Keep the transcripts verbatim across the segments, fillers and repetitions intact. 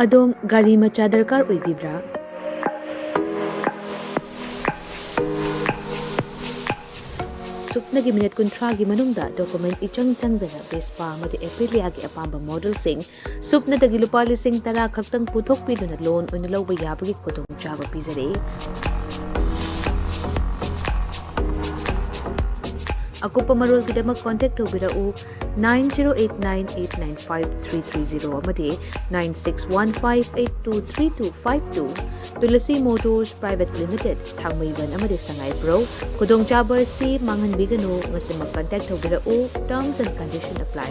ꯑꯗꯣꯝ ꯒꯥꯔꯤ ꯃꯆꯥ ꯗꯔꯀꯥꯔ ꯑꯣꯏꯕꯤꯕ꯭ꯔꯥ? ꯁꯨꯞꯅꯒꯤ ꯃꯤꯅꯤꯠ ꯀꯨꯟꯊ꯭ꯔꯥꯒꯤ ꯃꯅꯨꯡꯗ ꯗꯣꯀꯨꯃꯦꯟ ꯏꯆꯪ ꯆꯪꯗꯅ ꯚꯦꯁꯄꯥ ꯑꯃꯗꯤ ꯑꯦꯄ꯭ꯔꯤꯂꯤꯌꯥꯒꯤ ꯑꯄꯥꯝꯕ ꯃꯣꯗꯦꯜꯁꯤꯡ ꯁꯨꯞꯅꯗꯒꯤ ꯂꯨꯄꯥ ꯂꯤꯁꯤꯡ ꯇꯔꯥ ꯈꯛꯇꯪ ꯄꯨꯊꯣꯛꯄꯤꯗꯨꯅ ꯂꯣꯟ ꯑꯣꯏꯅ ꯂꯧꯕ ꯌꯥꯕꯒꯤ ꯈꯨꯗꯣꯡꯆꯥꯕ ꯄꯤꯖꯔꯤ꯫ ꯑꯀꯨꯞꯄ ꯃꯔꯣꯜꯒꯤꯗꯃꯛ ꯀꯣꯟꯇꯦꯛ ꯇꯧꯕꯤꯔꯛꯎ, nine zero eight nine eight nine five three three zero ꯑꯃꯗꯤ nine six one five eight two three two five two꯫ Tulsi Motors Private Limited, Thangmeiband ꯑꯃꯗꯤ ꯁꯉꯥꯏꯄ꯭ꯔꯧ꯫ ꯈꯨꯗꯣꯡꯆꯥꯕ ꯑꯁꯤ ꯃꯥꯡꯍꯟꯕꯤꯒꯅꯨ꯫ ꯉꯁꯤꯃꯛ ꯀꯟꯇꯦꯛ ꯇꯧꯕꯤꯔꯛꯎ꯫ Terms and condition apply꯫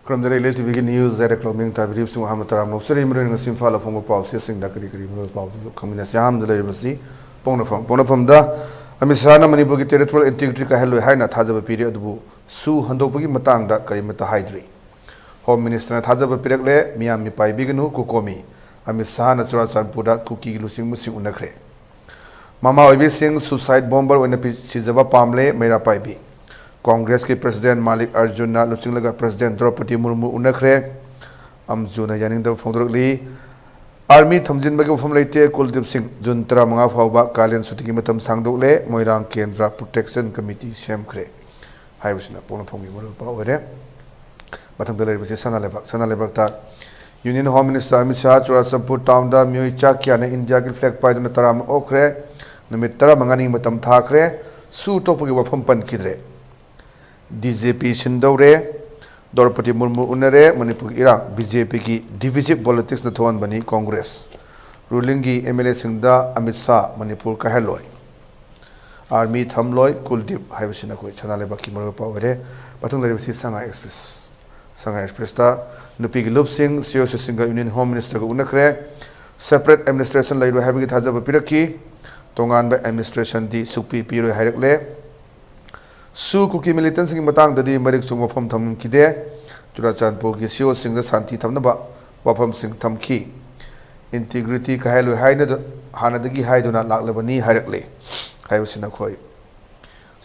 ꯈꯨꯔꯨꯝꯖꯔꯤ, ꯂꯦꯁ ꯇꯤꯚꯤꯒꯤ ꯅ꯭ꯌꯨꯁ ꯑꯦꯠ ꯀ꯭ꯂꯣꯃꯤꯡ ꯇꯥꯕꯤꯔꯤꯕꯁꯤꯡ ꯑꯍꯥꯟꯕ ꯇꯔꯥꯝꯅ ꯑꯣꯛꯆꯔꯤ꯫ ꯃꯔꯨꯑꯣꯏꯅ ꯉꯁꯤ ꯏꯝꯐꯥꯜꯗ ꯐꯣꯡꯕ ꯄꯥꯎꯆꯦꯁꯤꯡꯗ ꯀꯔꯤ ꯀꯔꯤ ꯃꯔꯨꯑꯣꯏꯕ ꯄꯥꯎ ꯈꯪꯃꯤꯟꯅꯁꯤ꯫ ꯑꯍꯥꯟꯕꯗ ꯂꯩꯔꯤꯕꯁꯤ ꯄꯣꯛꯅꯐꯝ꯫ ꯄꯣꯛꯅꯐꯝꯗ ꯑꯃꯤꯠ ꯁꯍꯥꯅ ꯃꯅꯤꯄꯨꯔꯒꯤ ꯇꯦꯔꯤꯇꯣꯔꯤꯌꯦꯜ ꯏꯟꯇꯤꯒ꯭ꯔꯤꯇꯤ ꯀꯥꯏꯍꯜꯂꯣꯏ ꯍꯥꯏꯅ ꯊꯥꯖꯕ ꯄꯤꯔꯤ, ꯑꯗꯨꯕꯨ ꯁꯨ ꯍꯟꯗꯣꯛꯄꯒꯤ ꯃꯇꯥꯡꯗ ꯀꯔꯤꯃꯠꯇ ꯍꯥꯏꯗ꯭ꯔꯤ꯫ ꯍꯣꯝ ꯃꯤꯅꯤꯁꯇꯔꯅ ꯊꯥꯖꯕ ꯄꯤꯔꯛꯂꯦ, ꯃꯤꯌꯥꯝ ꯃꯤꯄꯥꯏꯕꯤꯒꯅꯨ, ꯀꯣꯀꯣꯃꯤ꯫ ꯑꯃꯤꯠ ꯁꯍꯥꯅ ꯆꯨꯔꯥꯆꯥꯟꯄꯨꯔꯗ ꯀꯨꯀꯤꯒꯤ ꯂꯨꯆꯤꯡꯕꯁꯤꯡ ꯎꯅꯈ꯭ꯔꯦ꯫ ꯃꯃꯥ ꯑꯣꯏꯕꯤꯁꯤꯡ ꯁꯨꯁꯥꯏꯠ ꯕꯣꯝꯕꯔ ꯑꯣꯏꯅ ꯄꯤ-, ꯁꯤꯖꯕ ꯄꯥꯝꯂꯦ, ꯃꯩꯔꯥ ꯄꯥꯏꯕꯤ꯫ ꯀꯣꯡꯒ꯭ꯔꯦꯁꯀꯤ ꯄ꯭ꯔꯁꯤꯗꯦꯟ ꯃꯥꯂꯤꯛ ꯑꯔꯖꯨꯟꯅ ꯂꯨꯆꯤꯡꯂꯒ ꯄ꯭ꯔꯁꯤꯗꯦꯟ ꯗ꯭ꯔꯧꯄꯗꯤ ꯃꯨꯔꯃꯨ ꯎꯅꯈ꯭ꯔꯦ꯫ ꯑꯝꯖꯨꯅ ꯌꯥꯅꯤꯡꯗꯕ ꯐꯣꯡꯗꯣꯔꯛꯂꯤ꯫ ꯑꯥꯔꯃꯤ ꯊꯝꯖꯤꯟꯕꯒꯤ ꯋꯥꯐꯝ ꯂꯩꯇꯦ, ꯀꯨꯜꯗꯤꯞ ꯁꯤꯡ꯫ ꯖꯨꯟ ꯇꯔꯥꯃꯉꯥ ꯐꯥꯎꯕ ꯀꯥꯂꯦꯟ ꯁꯨꯇꯤꯒꯤ ꯃꯇꯝ ꯁꯥꯡꯗꯣꯛꯂꯦ꯫ ꯃꯣꯏꯔꯥꯡ ꯀꯦꯟꯗ꯭ꯔ ꯄ꯭ꯔꯣꯇꯦꯛꯁꯟ ꯀꯃꯤꯇꯤ ꯁꯦꯝꯈ꯭ꯔꯦ꯫ ꯍꯥꯏꯕꯁꯤꯅ ꯄꯣꯛꯅꯐꯝꯒꯤ ꯃꯔꯨꯑꯣꯏꯕ ꯄꯥꯎ ꯑꯣꯏꯔꯦ꯫ ꯃꯊꯪꯗ ꯂꯩꯔꯤꯕꯁꯤ ꯁꯅꯥ ꯂꯩꯕꯥꯛ꯫ ꯁꯅꯥ ꯂꯩꯕꯥꯛꯇ ꯌꯨꯅꯤꯌꯟ ꯍꯣꯝ ꯃꯤꯅꯤꯁꯇꯔ ꯑꯃꯤꯠ ꯁꯍꯥ ꯆꯨꯔꯥꯆꯥꯟꯄꯨꯔ ꯇꯥꯎꯟꯗ ꯃꯤꯑꯣꯏ ꯆꯥ ꯀꯌꯥꯅ ꯏꯟꯗꯤꯌꯥꯒꯤ ꯐ꯭ꯂꯦꯒ ꯄꯥꯏꯗꯨꯅ ꯇꯔꯥꯝꯅ ꯑꯣꯛꯈ꯭ꯔꯦ꯫ ꯅꯨꯃꯤꯠ ꯇꯔꯥꯃꯉꯥꯅꯤ ꯃꯇꯝ ꯊꯥꯈ꯭ꯔꯦ꯫ ꯁꯨ ꯇꯣꯛꯄꯒꯤ ꯋꯥꯐꯝ ꯄꯟꯈꯤꯗ꯭ꯔꯦ꯫ ꯗꯤ ꯖꯦ ꯄꯤ ꯁꯤꯟꯗꯧꯔꯦ꯫ ꯗ꯭ꯔꯧꯄꯗꯤ ꯃꯨꯔꯃꯨ ꯎꯅꯔꯦ꯫ ꯃꯅꯤꯄꯨꯔꯒꯤ ꯏꯔꯥꯡ ꯕꯤ ꯖꯦ ꯄꯤꯒꯤ ꯗꯤꯚꯤꯖꯤꯚ ꯄꯣꯂꯤꯇꯤꯛꯁꯅ ꯊꯣꯛꯍꯟꯕꯅꯤ ꯀꯣꯡꯒ꯭ꯔꯦꯁ꯫ ꯔꯨꯂꯤꯡꯒꯤ ꯑꯦꯝ ꯑꯦꯜ ꯑꯦꯁꯤꯡꯗ ꯑꯃꯤꯠ ꯁꯥꯍ ꯃꯅꯤꯄꯨꯔ ꯀꯥꯏꯍꯜꯂꯣꯏ꯫ ꯑꯥꯔꯃꯤ ꯊꯝꯂꯣꯏ ꯀꯨꯜꯗꯤꯞ ꯍꯥꯏꯕꯁꯤꯅ ꯑꯩꯈꯣꯏ ꯁꯅꯥ ꯂꯩꯕꯥꯛꯀꯤ ꯃꯔꯨꯑꯣꯏꯕ ꯄꯥꯎ ꯑꯣꯏꯔꯦ꯫ ꯃꯊꯪ ꯂꯩꯔꯤꯕꯁꯤ ꯁꯉꯥꯏ ꯑꯦꯛꯁꯄ꯭ꯔꯦꯁ꯫ ꯁꯉꯥꯏ ꯑꯦꯛꯁꯄ꯭ꯔꯦꯁꯇ ꯅꯨꯄꯤꯒꯤ ꯂꯨꯞꯁꯤꯡ ꯁꯤꯑꯣꯁꯤꯁꯤꯡꯒ ꯌꯨꯅꯤꯌꯟ ꯍꯣꯝ ꯃꯤꯅꯤꯁꯇꯔꯒ ꯎꯅꯈ꯭ꯔꯦ꯫ ꯁꯦꯄꯔꯦꯠ ꯑꯦꯗꯃꯤꯅꯤꯁꯇ꯭ꯔꯦꯁꯟ ꯂꯩꯔꯣꯏ ꯍꯥꯏꯕꯒꯤ ꯊꯥꯖꯕ ꯄꯤꯔꯛꯈꯤ꯫ ꯇꯣꯉꯥꯟꯕ ꯑꯦꯗꯃꯤꯅꯤꯁꯇ꯭ꯔꯦꯁꯟꯗꯤ ꯁꯨꯛꯄꯤ ꯄꯤꯔꯣꯏ ꯍꯥꯏꯔꯛꯂꯦ꯫ ꯁꯨ ꯀꯨꯀꯤ ꯃꯤꯂꯤꯇꯦꯟꯁꯤꯡꯒꯤ ꯃꯇꯥꯡꯗꯗꯤ ꯃꯔꯤꯛ ꯆꯨꯝꯕ ꯋꯥꯐꯝ ꯊꯝꯈꯤꯗꯦ꯫ ꯆꯨꯔꯥꯆꯥꯟꯄꯨꯔꯒꯤ ꯁꯤꯑꯣꯁꯤꯡꯗ ꯁꯥꯟꯇꯤ ꯊꯝꯅꯕ ꯋꯥꯐꯝꯁꯤꯡ ꯊꯝꯈꯤ꯫ ꯏꯟꯇꯤꯒ꯭ꯔꯤꯇꯤ ꯀꯥꯏꯍꯜꯂꯣꯏ ꯍꯥꯏꯅ ꯍꯥꯟꯅꯗꯒꯤ ꯍꯥꯏꯗꯨꯅ ꯂꯥꯛꯂꯕꯅꯤ ꯍꯥꯏꯔꯛꯂꯦ ꯍꯥꯏꯕꯁꯤꯅ ꯑꯩꯈꯣꯏ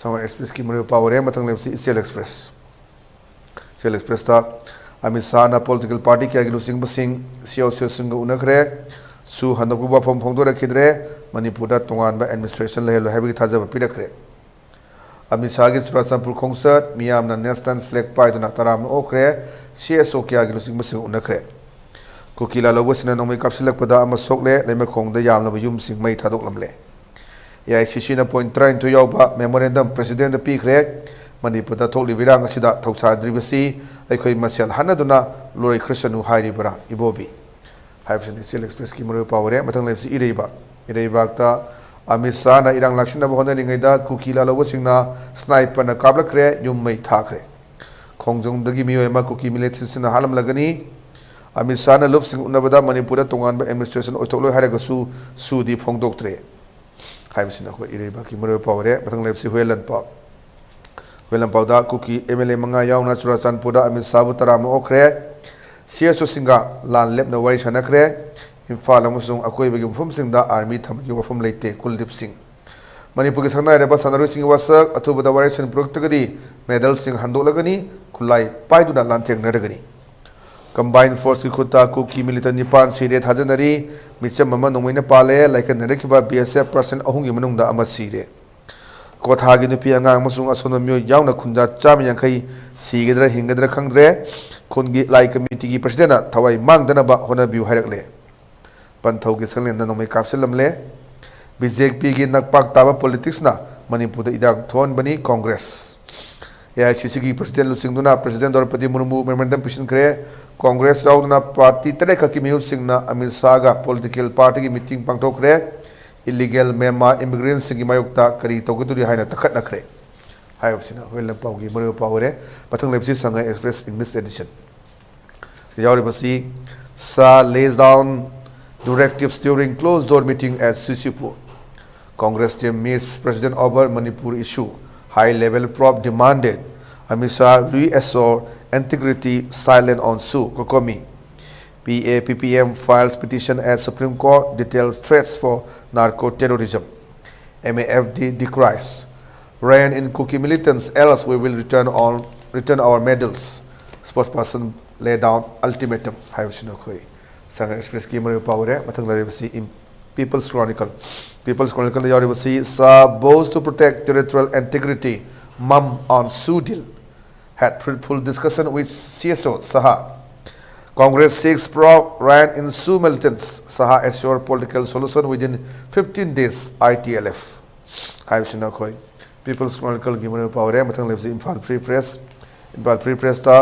ꯁꯉꯥꯏ ꯑꯦꯛꯁꯄ꯭ꯔꯦꯁꯀꯤ ꯃꯔꯨꯑꯣꯏꯕ ꯄꯥꯎ ꯑꯣꯏꯔꯦ꯫ ꯃꯊꯪ ꯂꯩꯕꯁꯤ ꯏꯆꯦꯜ ꯑꯦꯛꯁꯄ꯭ꯔꯦꯁ꯫ ꯏꯆꯦꯜ ꯑꯦꯛꯁꯄ꯭ꯔꯦꯁꯇ ꯑꯃꯤꯠ ꯁꯥꯍꯅ ꯄꯣꯂꯤꯇꯤꯀꯦꯜ ꯄꯥꯔꯇꯤ ꯀꯌꯥꯒꯤ ꯂꯨꯆꯤꯡꯕꯁꯤꯡ ꯁꯤꯑꯣꯁꯤꯁꯤꯡꯒ ꯎꯅꯈ꯭ꯔꯦ꯫ ꯁꯨ ꯍꯟꯗꯣꯛꯄꯒꯤ ꯋꯥꯐꯝ ꯐꯣꯡꯗꯣꯔꯛꯈꯤꯗ꯭ꯔꯦ꯫ ꯃꯅꯤꯄꯨꯔꯗ ꯇꯣꯉꯥꯟꯕ ꯑꯦꯗꯃꯤꯅꯤꯁꯇ꯭ꯔꯦꯁꯟ ꯂꯩꯍꯜꯂꯣꯏ ꯍꯥꯏꯕꯒꯤ ꯊꯥꯖꯕ ꯄꯤꯔꯛꯈ꯭ꯔꯦ꯫ ꯑꯃꯤꯠ ꯁꯥꯍꯒꯤ ꯆꯨꯔꯥꯆꯥꯟꯄꯨꯔ ꯈꯣꯡꯆꯠ, ꯃꯤꯌꯥꯝꯅ ꯅꯦꯁꯅꯦꯜ ꯐ꯭ꯂꯦꯒ ꯄꯥꯏꯗꯨꯅ ꯇꯔꯥꯝꯅ ꯑꯣꯛꯈ꯭ꯔꯦ꯫ ꯁꯤꯑꯦꯁꯑꯣ ꯀꯌꯥꯒꯤ ꯂꯨꯆꯤꯡꯕꯁꯤꯡ ꯎꯅꯈ꯭ꯔꯦ꯫ ꯀꯨꯀꯤ ꯂꯥꯜꯍꯧꯕꯁꯤꯡꯅ ꯅꯣꯡꯃꯩ ꯀꯥꯞꯁꯤꯜꯂꯛꯄꯗ ꯑꯃ ꯁꯣꯛꯂꯦ꯫ ꯂꯩꯃꯈꯣꯡꯗ ꯌꯥꯝꯂꯕ ꯌꯨꯝꯁꯤꯡ ꯃꯩ ꯊꯥꯗꯣꯛꯂꯝꯂꯦ꯫ ꯑꯦ ꯑꯥꯏ ꯁꯤ ꯁꯤꯅ ꯄꯣꯏꯟꯠ ꯇꯔꯥꯅꯤꯊꯣꯏ ꯌꯥꯎꯕ ꯃꯦꯃꯣꯔꯦꯟꯗꯝ ꯄ꯭ꯔꯦꯁꯤꯗꯦꯟꯠꯗ ꯄꯤꯈ꯭ꯔꯦ꯫ ꯃꯅꯤꯄꯨꯔꯗ ꯊꯣꯛꯂꯤꯕ ꯏꯔꯥꯡ ꯑꯁꯤꯗ ꯊꯧꯁꯥꯗ꯭ꯔꯤꯕꯁꯤ ꯑꯩꯈꯣꯏ ꯃꯁꯦꯜ ꯍꯥꯠꯅꯗꯨꯅ ꯂꯣꯏꯈ꯭ꯔꯁꯅꯨ ꯍꯥꯏꯔꯤꯕ꯭ꯔꯥ ꯏꯕꯣꯕꯤ? ꯍꯥꯏꯕꯁꯤꯅꯤ ꯏꯆꯦꯜ ꯑꯦꯛꯁꯄ꯭ꯔꯦꯁꯀꯤ ꯃꯔꯨꯑꯣꯏꯕ ꯄꯥꯎ ꯑꯣꯏꯔꯦ꯫ ꯃꯊꯪ ꯂꯩꯕꯁꯤ ꯏꯔꯩꯕꯥꯛ꯫ ꯏꯔꯩꯕꯥꯛꯇ ꯑꯃꯤꯠ ꯁꯥꯍꯅ ꯏꯔꯥꯡ ꯂꯥꯛꯁꯤꯟꯅꯕ ꯍꯣꯠꯅꯔꯤꯉꯩꯗ ꯀꯨꯀꯤ ꯂꯥꯜꯍꯧꯕꯁꯤꯡꯅ ꯁ꯭ꯅꯥꯏꯄꯔꯅ ꯀꯥꯞꯂꯛꯈ꯭ꯔꯦ, ꯌꯨꯝ ꯃꯩ ꯊꯥꯈ꯭ꯔꯦ꯫ ꯈꯣꯡꯖꯣꯝꯗꯒꯤ ꯃꯤꯑꯣꯏ ꯑꯃ ꯀꯨꯀꯤ ꯃꯤꯂꯤꯇꯦꯟꯁꯤꯡꯅ ꯍꯥꯠꯂꯝꯂꯒꯅꯤ꯫ ꯑꯃꯤꯠ ꯁꯥꯍꯅ ꯂꯨꯞꯁꯤꯡ ꯎꯅꯕꯗ ꯃꯅꯤꯄꯨꯔꯗ ꯇꯣꯉꯥꯟꯕ ꯑꯦꯗꯃꯤꯅꯤꯁꯇ꯭ꯔꯦꯁꯟ ꯑꯣꯏꯊꯣꯛꯂꯣꯏ ꯍꯥꯏꯔꯒꯁꯨ ꯁꯨꯗꯤ ꯐꯣꯡꯗꯣꯛꯇ꯭ꯔꯦ꯫ ꯍꯥꯏꯕꯁꯤꯅ ꯑꯩꯈꯣꯏ ꯏꯔꯩꯕꯥꯛꯀꯤ ꯃꯔꯨꯑꯣꯏꯕ ꯄꯥꯎ ꯑꯣꯏꯔꯦ꯫ ꯃꯊꯪ ꯂꯩꯕꯁꯤ ꯍꯨꯌꯦꯟ ꯂꯥꯟꯄꯥꯎ꯫ ꯍꯨꯌꯦꯟ ꯂꯥꯟꯄꯥꯎꯗ ꯀꯨꯀꯤ ꯑꯦꯝ ꯑꯦꯜ ꯑꯦ ꯃꯉꯥ ꯌꯥꯎꯅ ꯆꯨꯔꯥꯆꯥꯟꯄꯨꯔꯗ ꯑꯃꯤꯠ ꯁꯥꯍꯕꯨ ꯇꯔꯥꯝꯅ ꯑꯣꯛꯈ꯭ꯔꯦ꯫ ꯁꯤꯑꯦꯁꯑꯣꯁꯤꯡꯒ ꯂꯥꯟ ꯂꯦꯞꯅ ꯋꯥꯔꯤ ꯁꯥꯟꯅꯈ꯭ꯔꯦ꯫ ꯏꯝꯐꯥꯜ ꯑꯃꯁꯨꯡ ꯑꯀꯣꯏꯕꯒꯤ ꯃꯐꯝꯁꯤꯡꯗ ꯑꯥꯔꯃꯤ ꯊꯝꯕꯒꯤ ꯋꯥꯐꯝ ꯂꯩꯇꯦ, ꯀꯨꯜꯗꯤꯞ ꯁꯤꯡ꯫ ꯃꯅꯤꯄꯨꯔꯒꯤ ꯁꯛꯅꯥꯏꯔꯕ ꯁꯥꯟꯅꯔꯣꯏꯁꯤꯡꯒꯤ ꯋꯥꯁꯛ, ꯑꯊꯨꯕꯗ ꯋꯥꯔꯦꯡꯁꯤꯟ ꯄꯨꯔꯛꯇ꯭ꯔꯒꯗꯤ ꯃꯦꯗꯜꯁꯤꯡ ꯍꯟꯗꯣꯛꯂꯒꯅꯤ, ꯈꯨꯠꯂꯥꯏ ꯄꯥꯏꯗꯨꯅ ꯂꯥꯟꯊꯦꯡꯅꯔꯒꯅꯤ꯫ ꯀꯝꯕꯥꯏꯟ ꯐꯣꯔꯁꯀꯤ ꯈꯨꯠꯇ ꯀꯨꯀꯤ ꯃꯤꯂꯤꯇꯦꯟ ꯅꯤꯄꯥꯟ ꯁꯤꯔꯦ ꯊꯥꯖꯅꯔꯤ꯫ ꯃꯤꯆꯝ ꯑꯃ ꯅꯣꯡꯃꯩꯅ ꯄꯥꯜꯂꯦ꯫ ꯂꯥꯏꯀꯠꯅꯔꯛꯈꯤꯕ ꯕꯤ ꯑꯦꯁ ꯑꯦꯐ ꯄꯔꯁꯟ ꯑꯍꯨꯝꯒꯤ ꯃꯅꯨꯡꯗ ꯑꯃ ꯁꯤꯔꯦ꯫ ꯀ꯭ꯋꯥꯊꯥꯒꯤ ꯅꯨꯄꯤ ꯑꯉꯥꯡ ꯑꯃꯁꯨꯡ ꯑꯁꯣꯟꯕ ꯃꯤꯑꯣꯏ ꯌꯥꯎꯅ ꯈꯨꯟꯖꯥ ꯆꯥꯝꯃ ꯌꯥꯡꯈꯩ ꯁꯤꯒꯗ꯭ꯔꯥ ꯍꯤꯡꯒꯗ꯭ꯔꯥ ꯈꯪꯗ꯭ꯔꯦ꯫ ꯈꯨꯟꯒꯤ ꯂꯥꯏ ꯀꯃꯤꯇꯤꯒꯤ ꯄ꯭ꯔꯁꯤꯗꯦꯟꯅ ꯊꯋꯥꯏ ꯃꯥꯡꯗꯅꯕ ꯍꯣꯠꯅꯕꯤꯌꯨ ꯍꯥꯏꯔꯛꯂꯦ꯫ ꯄꯟꯊꯧꯒꯤ ꯁꯪꯂꯦꯟꯗ ꯅꯣꯡꯃꯩ ꯀꯥꯞꯁꯤꯜꯂꯝꯂꯦ꯫ ꯕꯤ ꯖꯦ ꯄꯤꯒꯤ ꯅꯛꯄꯥꯛ ꯇꯥꯕ ꯄꯣꯂꯤꯇꯤꯛꯁꯅ ꯃꯅꯤꯄꯨꯔꯗ ꯏꯔꯥꯡ ꯊꯣꯛꯍꯟꯕꯅꯤ ꯀꯣꯡꯒ꯭ꯔꯦꯁ꯫ ꯑꯦ ꯑꯥꯏ ꯁꯤ ꯁꯤꯒꯤ ꯄ꯭ꯔꯁꯤꯗꯦꯟꯠ ꯂꯨꯆꯤꯡꯗꯨꯅ ꯄ꯭ꯔꯁꯤꯗꯦꯟꯠ ꯗ꯭ꯔꯧꯄꯗꯤ ꯃꯨꯔꯃꯨ ꯃꯦꯃꯣꯔꯦꯟꯗꯝ ꯄꯤꯁꯤꯟꯈ꯭ꯔꯦ꯫ ꯀꯣꯡꯒ꯭ꯔꯦꯁ ꯌꯥꯎꯗꯅ ꯄꯥꯔꯇꯤ ꯇꯔꯦꯠ ꯈꯛꯀꯤ ꯃꯤꯍꯨꯠꯁꯤꯡꯅ ꯑꯃꯤꯠ ꯁꯥꯍꯒ ꯄꯣꯂꯤꯇꯤꯀꯦꯜ ꯄꯥꯔꯇꯤꯒꯤ ꯃꯤꯇꯤꯡ ꯄꯥꯡꯊꯣꯛꯈ꯭ꯔꯦ꯫ ꯏꯂꯤꯒꯦꯜ ꯃ꯭ꯌꯥꯟꯃꯥꯔ ꯏꯃꯤꯒ꯭ꯔꯦꯟꯠꯁꯤꯡꯒꯤ ꯃꯥꯌꯣꯛꯇ ꯀꯔꯤ ꯇꯧꯒꯗꯧꯔꯤ ꯍꯥꯏꯅ ꯇꯛꯈꯠꯅꯈ꯭ꯔꯦ꯫ ꯍꯥꯏꯕꯁꯤꯅ ꯑꯩꯈꯣꯏ ꯂꯝꯄꯥꯎꯒꯤ ꯃꯔꯨꯑꯣꯏꯕ ꯄꯥꯎ ꯑꯣꯏꯔꯦ꯫ ꯃꯊꯪ ꯂꯩꯕꯁꯤ ꯁꯉꯥꯏ ꯑꯦꯛꯁꯄ꯭ꯔꯦꯁ ꯏꯪꯂꯤꯁ ꯑꯦꯗꯤꯁꯟ꯫ ꯁꯤꯗ ꯌꯥꯎꯔꯤꯕꯁꯤ: Shah lays down directives during closed door meeting at C C Pur. Congress team meets president over Manipur issue. High level probe demanded. Amit Shah reassure integrity, silent on Su, COCOMI. P A P P M files petition at Supreme Court, details threats for narco terrorism. M A F D decries. Rain in Kuki militants, else we will return on return our medals. Spokesperson lay down ultimatum ꯍꯥꯏꯕꯁꯤꯅ ꯑꯩꯈꯣꯏ ꯁꯉꯥꯏ ꯑꯦꯛꯁꯄ꯭ꯔꯦꯁꯀꯤ ꯃꯔꯨꯑꯣꯏꯕ ꯄꯥꯎ ꯑꯣꯏꯔꯦ꯫ ꯃꯊꯪ ꯂꯩꯔꯤꯕꯁꯤ ꯏꯝ-, People's Chronicle꯫ People's Chronicleꯗ ꯌꯥꯎꯔꯤꯕꯁꯤ: Shah vows to protect territorial integrity, mum on Su deal. Had fruitful discussion with C S O Saha. Congress seeks probe Rain in Su militants. Saha assure political solution within fifteen days, I T L F꯫ ꯍꯥꯏꯕꯁꯤꯅ ꯑꯩꯈꯣꯏ People's Chronicleꯒꯤ ꯃꯔꯨꯑꯣꯏꯕ ꯄꯥꯎ ꯑꯣꯏꯔꯦ꯫ ꯃꯊꯪ ꯂꯩꯕꯁꯤ Imphal Free Press꯫ Imphal Free Pressꯇ: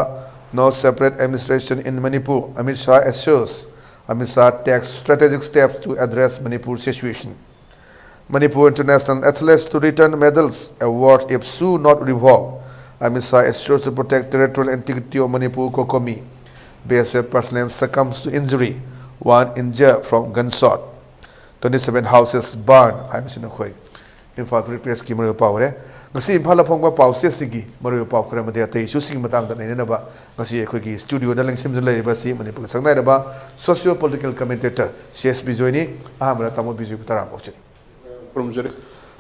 No separate administration in Manipur, Amit Shah assures. Amit Shah takes strategic steps to address Manipur situation. Manipur international athletes to return medals, awards if Su not revoke. Amit Shah assures to protect territorial integrity of Manipur, COCOMI. B S F personnel succumbs to injury, one injured from gunshot. Twenty seven houses burned ꯍꯥꯏꯕꯁꯤꯅ ꯑꯩꯈꯣꯏ Imphal Free Pressꯀꯤ ꯃꯔꯨꯑꯣꯏꯕ ꯄꯥꯎ ꯑꯣꯏꯔꯦ꯫ ꯉꯁꯤ ꯏꯝꯐꯥꯜꯗ ꯐꯣꯡꯕ ꯄꯥꯎꯆꯦꯁꯤꯡꯒꯤ ꯃꯔꯨꯑꯣꯏꯕ ꯄꯥꯎ ꯈꯔ ꯑꯃꯗꯤ ꯑꯇꯩ ꯏꯁꯨꯁꯤꯡꯒꯤ ꯃꯇꯥꯡꯗ ꯅꯩꯅꯅꯕ ꯉꯁꯤ ꯑꯩꯈꯣꯏꯒꯤ ꯁ꯭ꯇꯨꯗꯤꯑꯣꯗ ꯂꯦꯡꯁꯤꯟꯗꯨꯅ ꯂꯩꯔꯤꯕ ꯑꯁꯤ ꯃꯅꯤꯄꯨꯔꯒꯤ ꯁꯛꯅꯥꯏꯔꯕ socio political commentator C S ꯕꯤꯖꯣꯏꯅꯤ꯫ ꯑꯍꯥꯟꯕꯗ ꯇꯥꯃꯣ ꯕꯤꯖꯣꯏꯕꯨ ꯇꯔꯥꯝꯅ ꯑꯣꯛꯆꯔꯤ꯫ ꯈꯨꯔꯨꯝꯖꯔꯤ꯫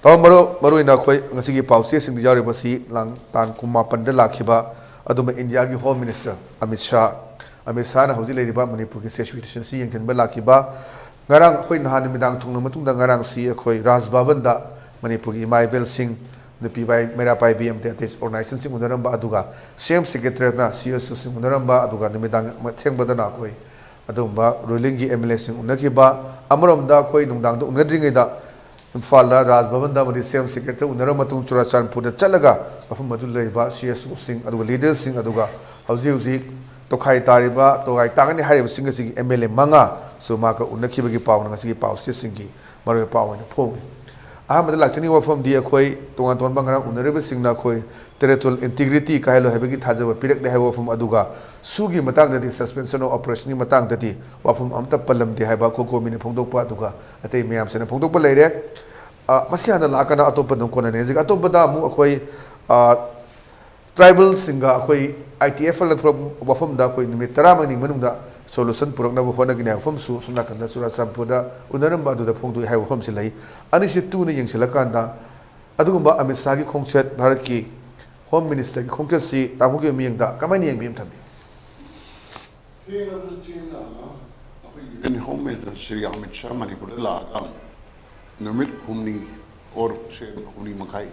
ꯇꯥꯃꯣ, ꯃꯔꯨ-, ꯃꯔꯨꯑꯣꯏꯅ ꯑꯩꯈꯣꯏ ꯉꯁꯤꯒꯤ ꯄꯥꯎꯆꯦꯁꯤꯡꯗ ꯌꯥꯎꯔꯤꯕꯁꯤ ꯂꯥꯡ ꯇꯥꯡ ꯀꯨꯟꯃꯥꯄꯟꯗ ꯂꯥꯛꯈꯤꯕ ꯑꯗꯨꯝꯕ ꯏꯟꯗꯤꯌꯥꯒꯤ Home Minister ꯑꯃꯤꯠ ꯁꯥꯍ, ꯑꯃꯤꯠ ꯁꯥꯍꯅ ꯍꯧꯖꯤꯛ ꯂꯩꯔꯤꯕ ꯃꯅꯤꯄꯨꯔꯒꯤ situation ꯑꯁꯤ ꯌꯦꯡꯁꯤꯟꯕ ꯂꯥꯛꯈꯤꯕ꯫ ꯉꯔꯥꯡ ꯑꯩꯈꯣꯏ ꯅꯍꯥꯟ ꯅꯨꯃꯤꯗꯥꯡ ꯊꯨꯡꯂꯕ ꯃꯇꯨꯡꯗ ꯉꯔꯥꯡꯁꯤ ꯑꯩꯈꯣꯏ ꯔꯥꯖ ꯚꯕꯟꯗ ꯃꯅꯤꯄꯨꯔꯒꯤ ꯏꯃꯥ ꯏꯕꯦꯜꯁꯤꯡ, ꯅꯨꯄꯤ ꯄꯥꯏ-, ꯃꯩꯔꯥ ꯄꯥꯏꯕꯤ ꯑꯃꯗꯤ ꯑꯇꯩ organizationꯁꯤꯡ ꯎꯅꯔꯝꯕ, ꯑꯗꯨꯒ C M Secretariatꯅ C S Oꯁꯤꯡ ꯎꯅꯔꯝꯕ, ꯑꯗꯨꯒ ꯅꯨꯃꯤꯗꯥꯡ ꯊꯦꯡꯕꯗꯅ ꯑꯩꯈꯣꯏ ꯑꯗꯨꯒꯨꯝꯕ rulingꯒꯤ M L Aꯁꯤꯡ ꯎꯅꯈꯤꯕ꯫ ꯑꯃꯔꯣꯝꯗ ꯑꯩꯈꯣꯏ ꯅꯨꯡꯗꯥꯡꯗ ꯎꯅꯗ꯭ꯔꯤꯉꯩꯗ ꯏꯝꯐꯥꯜꯗ ꯔꯥꯖ ꯚꯕꯟꯗ ꯑꯃꯗꯤ C M Secretariat ꯎꯅꯔꯕ ꯃꯇꯨꯡ ꯆꯨꯔꯥꯆꯥꯟꯄꯨꯔꯗ ꯆꯠꯂꯒ ꯃꯐꯝ ꯑꯗꯨ ꯂꯩꯔꯤꯕ C S Oꯁꯤꯡ, ꯑꯗꯨꯒ leaderꯁꯤꯡ, ꯑꯗꯨꯒ ꯍꯧꯖꯤꯛ ꯍꯧꯖꯤꯛ ꯇꯣꯈꯥꯏ ꯇꯥꯔꯤꯕ, ꯇꯣꯈꯥꯏ ꯇꯥꯒꯅꯤ ꯍꯥꯏꯔꯤꯕꯁꯤꯡ ꯑꯁꯤꯒꯤ M L A ꯃꯉꯥꯁꯨ ꯃꯍꯥꯛꯀ ꯎꯅꯈꯤꯕꯒꯤ ꯄꯥꯎꯅ ꯉꯁꯤꯒꯤ ꯄꯥꯎꯆꯦꯁꯤꯡꯒꯤ ꯃꯔꯨꯑꯣꯏꯕ ꯄꯥꯎ ꯑꯣꯏꯅ ꯐꯣꯡꯏ꯫ ꯑꯍꯥꯟꯕꯗ ꯂꯥꯛꯆꯅꯤꯡꯕ ꯋꯥꯐꯝꯗꯤ, ꯑꯩꯈꯣꯏ ꯇꯣꯉꯥꯟ ꯇꯣꯉꯥꯟꯕ ꯉꯔꯥꯡ ꯎꯅꯔꯤꯕꯁꯤꯡꯅ ꯑꯩꯈꯣꯏ territorial integrity ꯀꯥꯏꯍꯜꯂꯣꯏ ꯍꯥꯏꯕꯒꯤ ꯊꯥꯖꯕ ꯄꯤꯔꯛꯂꯦ ꯍꯥꯏꯕ ꯋꯥꯐꯝ ꯑꯗꯨꯒ, ꯁꯨꯒꯤ ꯃꯇꯥꯡꯗꯗꯤ, suspension of operationꯒꯤ ꯃꯇꯥꯡꯗꯗꯤ ꯋꯥꯐꯝ ꯑꯃꯠꯇ ꯄꯜꯂꯝꯗꯦ ꯍꯥꯏꯕ ꯀꯣꯀꯣꯃꯤꯅ ꯐꯣꯡꯗꯣꯛꯄ ꯑꯗꯨꯒ ꯑꯇꯩ ꯃꯌꯥꯝꯁꯤꯅ ꯐꯣꯡꯗꯣꯛꯄ ꯂꯩꯔꯦ꯫ ꯑ, ꯃꯁꯤ ꯍꯥꯟꯅ ꯂꯥꯛꯀꯅ ꯑꯇꯣꯞꯄ ꯑꯗꯨꯝ ꯀꯣꯟꯅ ꯅꯩꯅꯖꯒꯦ꯫ ꯑꯇꯣꯞꯄꯗ ꯑꯃꯨꯛ ꯑꯩꯈꯣꯏ, ꯑ, tribalꯁꯤꯡꯒ ꯑꯩꯈꯣꯏ ITFꯅ ꯊꯣꯛꯂꯛꯄ ꯋꯥꯐꯝꯗ ꯑꯩꯈꯣꯏ ꯅꯨꯃꯤꯠ ꯇꯔꯥꯃꯉꯥꯅꯤ ꯃꯅꯨꯡꯗ solution ꯄꯨꯔꯛꯅꯕ ꯍꯣꯠꯅꯒꯅꯤ ꯍꯥꯏꯕ ꯋꯥꯐꯝꯁꯨ ꯁꯣꯝ ꯅꯥꯀꯟꯗ ꯆꯨꯔꯥꯆꯥꯟꯄꯨꯔꯗ ꯎꯅꯔꯝꯕ ꯑꯗꯨꯗ ꯐꯣꯡꯗꯣꯛꯏ ꯍꯥꯏꯕ ꯋꯥꯐꯝꯁꯤ ꯂꯩ꯫ ꯑꯅꯤꯁꯤ ꯇꯨꯅ ꯌꯦꯡꯁꯤꯜꯂꯀꯥꯟꯗ ꯑꯗꯨꯒꯨꯝꯕ ꯑꯃꯤꯠ ꯁꯥꯍꯒꯤ ꯈꯣꯡꯆꯠ, ꯚꯥꯔꯠꯀꯤ Home Ministerꯒꯤ ꯈꯣꯡꯆꯠꯁꯤ ꯇꯥꯃꯣꯒꯤ ꯃꯤꯠꯌꯦꯡꯗ ꯀꯃꯥꯏꯅ ꯌꯦꯡꯕꯤ ꯑꯃ ꯊꯝꯕꯤ? ꯊꯦꯡꯂꯕꯁꯨ ꯊꯦꯡꯅ ꯑꯩꯈꯣꯏꯒꯤ Union Home Minister Shri Amit Shah ꯃꯅꯤꯄꯨꯔꯗ ꯂꯥꯛꯑꯒ ꯅꯨꯃꯤꯠ ꯍꯨꯝꯅꯤ or ꯁꯦ ꯍꯨꯝꯅꯤ ꯃꯈꯥꯏ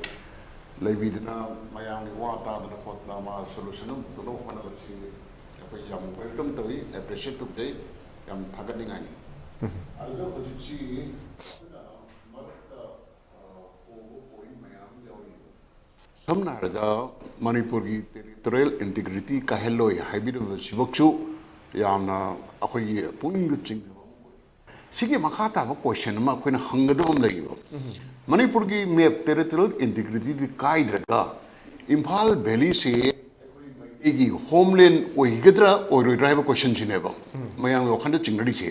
ꯂꯩꯕꯤꯗꯅ ꯃꯌꯥꯝꯒꯤ ꯋꯥ ꯇꯥꯗꯅ ꯈꯣꯠꯇꯅ ꯃꯥ solution ꯑꯃ ꯄꯨꯊꯣꯛꯅꯕ ꯍꯣꯠꯅꯕꯁꯤ ꯑꯩꯈꯣꯏ ꯌꯥꯝ welcome ꯇꯧꯏ, appreciate ꯇꯧꯖꯩ, ꯌꯥꯝ ꯊꯥꯒꯠꯅꯤꯡꯉꯥꯏꯅꯤ꯫ ꯑꯗꯨꯒ ꯍꯧꯖꯤꯛꯁꯤ ꯑꯩꯈꯣꯏꯅ ꯃꯔꯛꯇ, ꯑ, ꯍꯣꯕ point ꯃꯌꯥꯝ ꯌꯥꯎꯔꯤ꯫ ꯁꯝꯅ ꯍꯥꯏꯔꯕꯗ ꯃꯅꯤꯄꯨꯔꯒꯤ territorial integrity ꯀꯥꯏꯍꯜꯂꯣꯏ ꯍꯥꯏꯕꯤꯔꯤꯕꯁꯤꯃꯛꯁꯨ ꯌꯥꯝꯅ ꯑꯩꯈꯣꯏꯒꯤ ꯄꯨꯛꯅꯤꯡꯗ ꯆꯤꯡꯅꯕ ꯑꯃ ꯑꯣꯏ꯫ ꯁꯤꯒꯤ ꯃꯈꯥ ꯇꯥꯕ question ꯑꯃ ꯑꯩꯈꯣꯏꯅ ꯍꯪꯒꯗꯕ ꯑꯃ ꯂꯩꯌꯦꯕ꯫ ꯃꯅꯤꯄꯨꯔꯒꯤ map territorial integrityꯗꯤ ꯀꯥꯏꯗ꯭ꯔꯒ ꯏꯝꯐꯥꯜ valleyꯁꯦ ꯑꯩꯈꯣꯏ ꯃꯩꯇꯩꯒꯤ homeland ꯑꯣꯏꯒꯗ꯭ꯔꯥ ꯑꯣꯏꯔꯣꯏꯗ꯭ꯔꯥ ꯍꯥꯏꯕ questionꯁꯤꯅꯦꯕ ꯃꯌꯥꯝꯒꯤ ꯋꯥꯈꯜꯗ ꯆꯤꯡꯅꯔꯤꯁꯦ꯫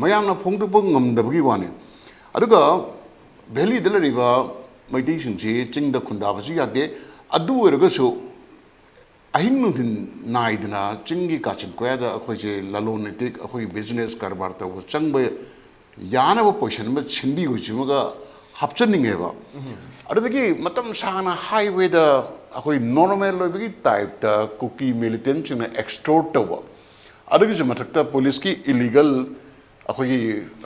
ꯃꯌꯥꯝꯅ ꯐꯣꯡꯗꯣꯛꯄ ꯉꯝꯗꯕꯒꯤ ꯋꯥꯅꯤ꯫ ꯑꯗꯨꯒ valleyꯗ ꯂꯩꯔꯤꯕ ꯃꯩꯇꯩꯁꯤꯡꯁꯤ ꯆꯤꯡꯗ ꯈꯨꯟꯗꯥꯕꯁꯨ ꯌꯥꯗꯦ꯫ ꯑꯗꯨ ꯑꯣꯏꯔꯒꯁꯨ ꯑꯍꯤꯡ ꯅꯨꯡꯊꯤꯟ ꯅꯥꯏꯗꯅ ꯆꯤꯡꯒꯤ ꯀꯥꯆꯤꯟ ꯀꯣꯌꯥꯗ ꯑꯩꯈꯣꯏꯁꯦ ꯂꯂꯣꯟ ꯏꯇꯤꯛ, ꯑꯩꯈꯣꯏꯒꯤ business ꯀꯔꯕꯥꯔ ꯇꯧꯕ ꯆꯪꯕ ꯌꯥꯅꯕ position ꯑꯃ ꯁꯤꯟꯕꯤꯌꯨ ꯁꯤꯃꯒ ꯍꯥꯞꯆꯟꯅꯤꯡꯉꯦꯕ꯫ ꯑꯗꯨꯗꯒꯤ ꯃꯇꯝ ꯁꯥꯡꯅ highwayꯗ ꯑꯩꯈꯣꯏ normal ꯑꯣꯏꯕꯒꯤ typeꯇ ꯀꯨꯀꯤ militantꯁꯤꯡꯅ extort ꯇꯧꯕ, ꯑꯗꯨꯒꯤꯁꯨ ꯃꯊꯛꯇ policeꯀꯤ illegal ꯑꯩꯈꯣꯏꯒꯤ,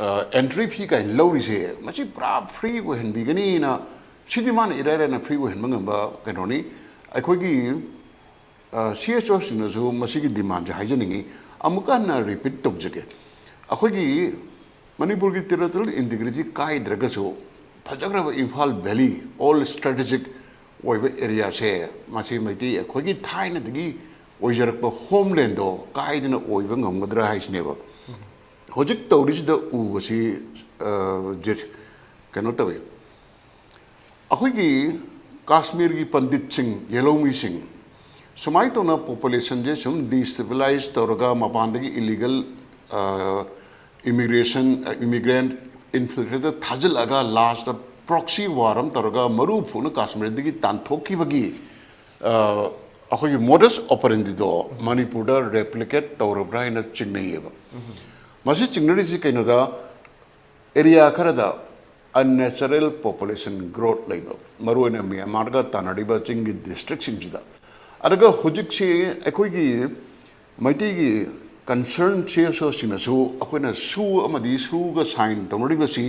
ꯑ, entry fee ꯀꯥꯏꯅ ꯂꯧꯔꯤꯁꯦ, ꯃꯁꯤ ꯄꯨꯔꯥ free ꯑꯣꯏꯍꯟꯕꯤꯒꯅꯤꯅ, ꯁꯤꯗꯤ ꯃꯥꯅ ꯏꯔꯥꯏ ꯂꯥꯏꯅ free ꯑꯣꯏꯍꯟꯕ ꯉꯝꯕ ꯀꯩꯅꯣꯅꯤ꯫ ꯑꯩꯈꯣꯏꯒꯤ, ꯑ, CSOꯁꯤꯡꯅꯁꯨ ꯃꯁꯤꯒꯤ demandꯁꯦ ꯍꯥꯏꯖꯅꯤꯡꯉꯤ꯫ ꯑꯃꯨꯛꯀ ꯍꯟꯅ repeat ꯇꯧꯖꯒꯦ꯫ ꯑꯩꯈꯣꯏꯒꯤ ꯃꯅꯤꯄꯨꯔꯒꯤ territorial integrity ꯀꯥꯏꯗ꯭ꯔꯒꯁꯨ, ꯐꯖꯈ꯭ꯔꯕ ꯏꯝꯐꯥꯜ valley, all strategic ꯑꯣꯏꯕ areaꯁꯦ, ꯃꯁꯤ ꯃꯩꯇꯩ ꯑꯩꯈꯣꯏꯒꯤ ꯊꯥꯏꯅꯗꯒꯤ ꯑꯣꯏꯖꯔꯛꯄ homelandꯗꯣ ꯀꯥꯏꯗꯅ ꯑꯣꯏꯕ ꯉꯝꯒꯗ꯭ꯔꯥ ꯍꯥꯏꯁꯤꯅꯦꯕ꯫ ꯍꯧꯖꯤꯛ ꯇꯧꯔꯤꯁꯤꯗ ꯎꯕꯁꯤ, ꯑ, ꯖꯦ-, ꯀꯩꯅꯣ ꯇꯧꯏ꯫ ꯑꯩꯈꯣꯏꯒꯤ ꯀꯥꯁꯃꯤꯔꯒꯤ ꯄꯟꯗꯤꯠꯁꯤꯡ, ꯌꯦꯜꯍꯧꯃꯤꯁꯤꯡ, ꯁꯨꯃꯥꯏꯅ ꯇꯧꯅ ꯄꯣꯄꯨꯂꯦꯁꯟꯁꯦ ꯁꯨꯝ ꯗꯤꯁꯇꯦꯕꯤꯂꯥꯏꯁ ꯇꯧꯔꯒ ꯃꯄꯥꯟꯗꯒꯤ ꯏꯂꯤꯒꯜ ꯏꯃꯤꯒ꯭ꯔꯦꯁꯟ, ꯏꯃꯤꯒ꯭ꯔꯦꯟ ꯏꯟꯐꯤꯜꯇ꯭ꯔꯦꯠꯇ ꯊꯥꯖꯤꯜꯂꯒ ꯂꯥꯁꯇ ꯄ꯭ꯔꯣꯛꯁꯤ ꯋꯥꯔ ꯑꯃ ꯇꯧꯔꯒ ꯃꯔꯨ ꯐꯨꯅ ꯀꯥꯁꯃꯤꯔꯗꯒꯤ ꯇꯥꯟꯊꯣꯛꯈꯤꯕꯒꯤ ꯑꯩꯈꯣꯏꯒꯤ ꯃꯣꯗꯁ ꯑꯣꯄꯔꯦꯟꯗꯤꯗꯣ ꯃꯅꯤꯄꯨꯔꯗ ꯔꯦꯄ꯭ꯂꯤꯀꯦꯠ ꯇꯧꯔꯕ꯭ꯔꯥ ꯍꯥꯏꯅ ꯆꯤꯡꯅꯩꯌꯦꯕ꯫ ꯃꯁꯤ ꯆꯤꯡꯅꯔꯤꯁꯤ ꯀꯩꯅꯣꯗ, ꯑꯦꯔꯤꯌꯥ ꯈꯔꯗ ꯑꯟꯅꯦꯆꯔꯦꯜ ꯄꯣꯄꯨꯂꯦꯁꯟ ꯒ꯭ꯔꯣꯠ ꯂꯩꯕ, ꯃꯔꯨꯑꯣꯏꯅ ꯃ꯭ꯌꯥꯟꯃꯥꯔꯒ ꯇꯥꯟꯅꯔꯤꯕ ꯆꯤꯡꯒꯤ ꯗꯤꯁꯇ꯭ꯔꯤꯛꯁꯤꯡꯁꯤꯗ꯫ ꯑꯗꯨꯒ ꯍꯧꯖꯤꯛꯁꯤ ꯑꯩꯈꯣꯏꯒꯤ ꯃꯩꯇꯩꯒꯤ ꯀꯟꯁꯔꯟ ꯁꯤ ꯑꯦꯁ ꯑꯣꯁꯤꯡꯅꯁꯨ ꯑꯩꯈꯣꯏꯅ ꯁꯨ ꯑꯃꯗꯤ ꯁꯨꯒ ꯁꯥꯏꯟ ꯇꯧꯅꯔꯤꯕꯁꯤ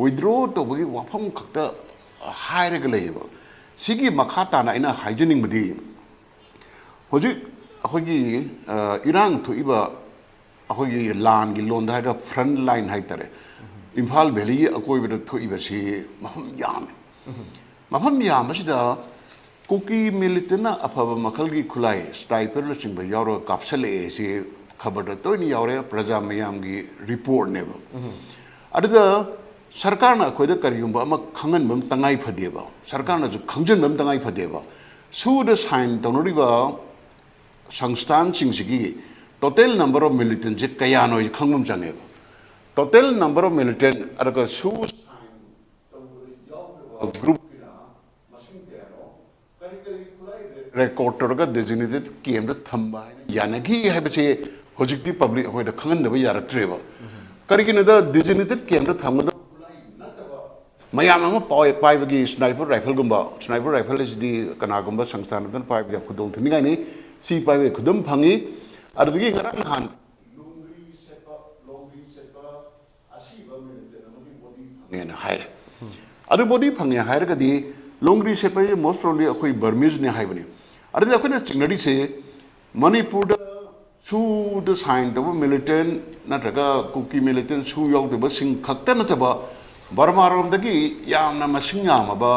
ꯋꯤꯗ꯭ꯔꯣ ꯇꯧꯕꯒꯤ ꯋꯥꯐꯝ ꯈꯛꯇ ꯍꯥꯏꯔꯒ ꯂꯩꯌꯦꯕ꯫ ꯁꯤꯒꯤ ꯃꯈꯥ ꯇꯥꯅ ꯑꯩꯅ ꯍꯥꯏꯖꯅꯤꯡꯕꯗꯤ, ꯍꯧꯖꯤꯛ ꯑꯩꯈꯣꯏꯒꯤ ꯏꯔꯥꯡ ꯊꯣꯛꯏꯕ, ꯑꯩꯈꯣꯏꯒꯤ ꯂꯥꯟꯒꯤ ꯂꯣꯟꯗ ꯍꯥꯏꯔꯒ ꯐ꯭ꯔꯟ ꯂꯥꯏꯟ ꯍꯥꯏꯇꯥꯔꯦ, ꯏꯝꯐꯥꯜ ꯚꯦꯂꯤꯒꯤ ꯑꯀꯣꯏꯕꯗ ꯊꯣꯛꯏꯕꯁꯤ ꯃꯐꯝ ꯌꯥꯝꯃꯤ꯫ ꯃꯐꯝ ꯌꯥꯝꯕꯁꯤꯗ ꯀꯨꯀꯤ ꯃꯤꯂꯤꯇꯦꯟꯅ ꯑꯐꯕ ꯃꯈꯜꯒꯤ ꯈꯨꯠꯂꯥꯏ, ꯁ꯭ꯅꯥꯏꯄꯔꯅꯆꯤꯡꯕ ꯌꯥꯎꯔꯒ ꯀꯥꯞꯁꯤꯜꯂꯛꯑꯦ ꯁꯤ ꯈꯕꯔꯗ ꯇꯣꯏꯅ ꯌꯥꯎꯔꯦ, ꯄ꯭ꯔꯖꯥ ꯃꯌꯥꯝꯒꯤ ꯔꯤꯄꯣꯔꯠꯅꯦꯕ꯫ ꯑꯗꯨꯒ ꯁꯔꯀꯥꯔꯅ ꯑꯩꯈꯣꯏꯗ ꯀꯔꯤꯒꯨꯝꯕ ꯑꯃ ꯈꯪꯍꯟꯕ ꯑꯃ ꯇꯉꯥꯏ ꯐꯗꯦꯕ, ꯁꯔꯀꯥꯔꯅꯁꯨ ꯈꯪꯖꯤꯟꯕ ꯑꯃ ꯇꯉꯥꯏ ꯐꯗꯦꯕ꯫ ꯁꯨꯗ ꯁꯥꯏꯟ ꯇꯧꯅꯔꯤꯕ ꯁꯪꯁꯊꯥꯟꯁꯤꯡꯁꯤꯒꯤ ꯇꯣꯇꯦꯜ ꯅꯝꯕꯔ ꯑꯣꯐ ꯃꯤꯂꯤꯇꯦꯟꯁꯦ ꯀꯌꯥꯅꯣ ꯍꯥꯏꯁꯦ ꯈꯪꯕ ꯑꯃ ꯆꯪꯉꯦꯕ꯫ ꯇꯣꯇꯦꯜ ꯅꯝꯕꯔ ꯑꯣꯐ ꯃꯤꯂꯤꯇꯦꯟ ꯑꯗꯨꯒ ꯁꯨ ꯁꯥꯏꯟ ꯇꯧꯕꯗ ꯌꯥꯎꯈ꯭ꯔꯕ ꯒ꯭ꯔꯨꯞꯀꯤꯅ ꯃꯁꯤꯡ ꯀꯌꯥꯅꯣ, ꯀꯔꯤ ꯀꯔꯤ ꯈꯨꯠꯂꯥꯏ ꯔꯦꯀꯣꯔꯠ ꯇꯧꯔꯒ ꯗꯦꯖꯤꯒꯅꯦꯇꯦꯠ ꯀꯦꯝꯗ ꯊꯝꯕ ꯍꯥꯏꯅ ꯌꯥꯅꯈꯤ ꯍꯥꯏꯕꯁꯦ ꯍꯧꯖꯤꯛꯇꯤ ꯄꯕ꯭ꯂꯤꯛ ꯑꯩꯈꯣꯏꯗ ꯈꯪꯍꯟꯗꯕ ꯌꯥꯔꯛꯇ꯭ꯔꯦꯕ꯫ ꯀꯔꯤꯒꯤꯅꯣꯗ, ꯗꯦꯖꯤꯒꯅꯦꯇꯦꯠ ꯀꯦꯝꯗ ꯊꯝꯒꯗꯕ ꯈꯨꯠꯂꯥꯏ ꯅꯠꯇꯕ ꯃꯌꯥꯝ ꯑꯃ ꯄꯥꯏ-, ꯄꯥꯏꯕꯒꯤ ꯁ꯭ꯅꯥꯏꯄꯔ ꯔꯥꯏꯐꯜꯒꯨꯝꯕ, ꯁ꯭ꯅꯥꯏꯄꯔ ꯔꯥꯏꯐꯜ ꯑꯁꯤꯗꯤ ꯀꯅꯥꯒꯨꯝꯕ ꯁꯪꯁꯊꯥꯟ ꯑꯃꯠꯇꯅ ꯄꯥꯏꯕꯗ ꯌꯥꯝ ꯈꯨꯗꯣꯡ ꯊꯤꯅꯤꯡꯉꯥꯏꯅꯤ꯫ ꯁꯤ ꯄꯥꯏꯕꯒꯤ ꯈꯨꯗꯝ ꯐꯪꯉꯤ꯫ ꯑꯗꯨꯗꯒꯤ ꯉꯔꯥꯡ ꯅꯍꯥꯟ ꯂꯣꯡꯒ꯭ꯔꯤ ꯁꯦꯠꯄ, ꯂꯣꯡꯒ꯭ꯔꯤ ꯁꯦꯠꯄ ꯑꯁꯤꯕ ꯃꯤꯂꯤꯇꯦꯟ ꯑꯃꯒꯤ ꯕꯣꯗꯤ ꯐꯪꯉꯦꯅ ꯍꯥꯏꯔꯦ꯫ ꯑꯗꯨ ꯕꯣꯗꯤ ꯐꯪꯉꯦ ꯍꯥꯏꯔꯒꯗꯤ ꯂꯣꯡꯒ꯭ꯔꯤ ꯁꯦꯠꯄ ꯍꯥꯏꯁꯦ most probably ꯑꯩꯈꯣꯏ ꯕꯔꯃꯤꯁꯅꯦ ꯍꯥꯏꯕꯅꯤ꯫ ꯑꯗꯨꯗꯤ ꯑꯩꯈꯣꯏꯅ ꯆꯤꯡꯅꯔꯤꯁꯦ ꯃꯅꯤꯄꯨꯔꯗ ꯁꯨꯗ ꯁꯥꯏꯟ ꯇꯧꯕ ꯃꯤꯂꯤꯇꯦꯟ ꯅꯠꯇ꯭ꯔꯒ ꯀꯨꯀꯤ ꯃꯤꯂꯤꯇꯦꯟ ꯁꯨ ꯌꯥꯎꯗꯕꯁꯤꯡ ꯈꯛꯇ ꯅꯠꯇꯕ ꯕꯔꯃꯥꯔꯣꯝꯗꯒꯤ ꯌꯥꯝꯅ ꯃꯁꯤꯡ ꯌꯥꯝꯃꯕ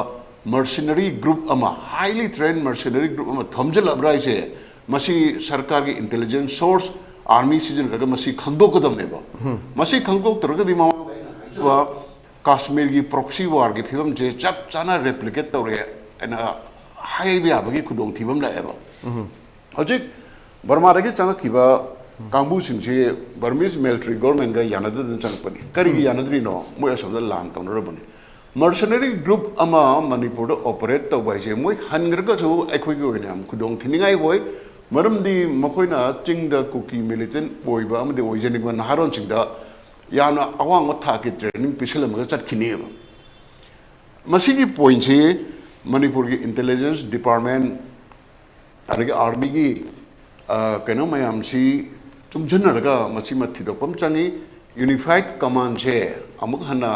ꯃꯔꯁꯤꯅꯔꯤ ꯒ꯭ꯔꯨꯞ ꯑꯃ, highly trained mercenary group ꯑꯃ ꯊꯣꯝꯖꯤꯜꯂꯛꯑꯕ꯭ꯔꯥ ꯍꯥꯏꯁꯦ ꯃꯁꯤ ꯁꯔꯀꯥꯔꯒꯤ ꯏꯟꯇꯦꯂꯤꯖꯦꯟꯁ ꯁꯣꯔꯁ, ꯑꯥꯔꯃꯤ ꯁꯤꯖꯤꯟꯅꯔꯒ ꯃꯁꯤ ꯈꯪꯗꯣꯛꯀꯗꯕꯅꯦꯕ꯫ ꯃꯁꯤ ꯈꯪꯗꯣꯛꯇ꯭ꯔꯒꯗꯤ ꯃꯃꯥꯡꯗ ꯑꯩꯅ ꯍꯥꯏꯖꯕ ꯀꯥꯁꯃꯤꯔꯒꯤ ꯄ꯭ꯔꯣꯛꯁꯤ ꯋꯥꯔꯒꯤ ꯐꯤꯕꯝꯁꯦ ꯆꯞ ꯆꯥꯅ ꯔꯦꯄ꯭ꯂꯤꯀꯦꯠ ꯇꯧꯔꯦ ꯍꯥꯏꯅ ꯍꯥꯏꯕ ꯌꯥꯕꯒꯤ ꯈꯨꯗꯣꯡꯊꯤꯕ ꯑꯃ ꯂꯥꯛꯑꯦꯕ꯫ ꯍꯧꯖꯤꯛ ꯕꯔꯃꯥꯗꯒꯤ ꯆꯪꯉꯛꯈꯤꯕ ꯀꯥꯡꯕꯨꯁꯤꯡꯁꯤ ꯕꯔꯃꯤꯁ ꯃꯤꯂꯤꯇꯔꯤ ꯒꯣꯔꯃꯦꯟꯒ ꯌꯥꯅꯗꯗꯅ ꯆꯪꯉꯛꯄꯅꯤ꯫ ꯀꯔꯤꯒꯤ ꯌꯥꯅꯗ꯭ꯔꯤꯅꯣ? ꯃꯣꯏ ꯑꯁꯣꯝꯗ ꯂꯥꯟ ꯇꯧꯅꯔꯕꯅꯤ꯫ ꯃꯔꯁꯅꯔꯤ ꯒ꯭ꯔꯨꯞ ꯑꯃ ꯃꯅꯤꯄꯨꯔꯗ ꯑꯣꯄꯔꯦꯠ ꯇꯧꯕ ꯍꯥꯏꯁꯦ ꯃꯣꯏ ꯍꯟꯈ꯭ꯔꯒꯁꯨ ꯑꯩꯈꯣꯏꯒꯤ ꯑꯣꯏꯅ ꯌꯥꯝ ꯈꯨꯗꯣꯡ ꯊꯤꯅꯤꯡꯉꯥꯏ ꯑꯣꯏ꯫ ꯃꯔꯝꯗꯤ ꯃꯈꯣꯏꯅ ꯆꯤꯡꯗ ꯀꯨꯀꯤ ꯃꯤꯂꯤꯇꯦꯟ ꯑꯣꯏꯕ ꯑꯃꯗꯤ ꯑꯣꯏꯖꯅꯤꯡꯕ ꯅꯍꯥꯔꯣꯟꯁꯤꯡꯗ ꯌꯥꯝꯅ ꯑꯋꯥꯡꯕ ꯊꯥꯛꯀꯤ ꯇ꯭ꯔꯦꯅꯤꯡ ꯄꯤꯁꯜꯂꯝꯃꯒ ꯆꯠꯈꯤꯅꯦꯕ꯫ ꯃꯁꯤꯒꯤ ꯄꯣꯏꯟꯁꯤ ꯃꯅꯤꯄꯨꯔꯒꯤ ꯏꯟꯇꯦꯂꯤꯖꯦꯟꯁ ꯗꯤꯄꯥꯔꯠꯃꯦꯟ ꯑꯗꯒꯤ ꯑꯥꯔꯃꯤꯒꯤ ꯀꯩꯅꯣ ꯃꯌꯥꯝꯁꯤ ꯆꯨꯡꯁꯤꯟꯅꯔꯒ ꯃꯁꯤꯃ ꯊꯤꯗꯣꯛꯄ ꯑꯃ ꯆꯪꯉꯤ꯫ ꯌꯨꯅꯤꯐꯥꯏꯠ ꯀꯃꯥꯟꯁꯦ ꯑꯃꯨꯛ ꯍꯟꯅ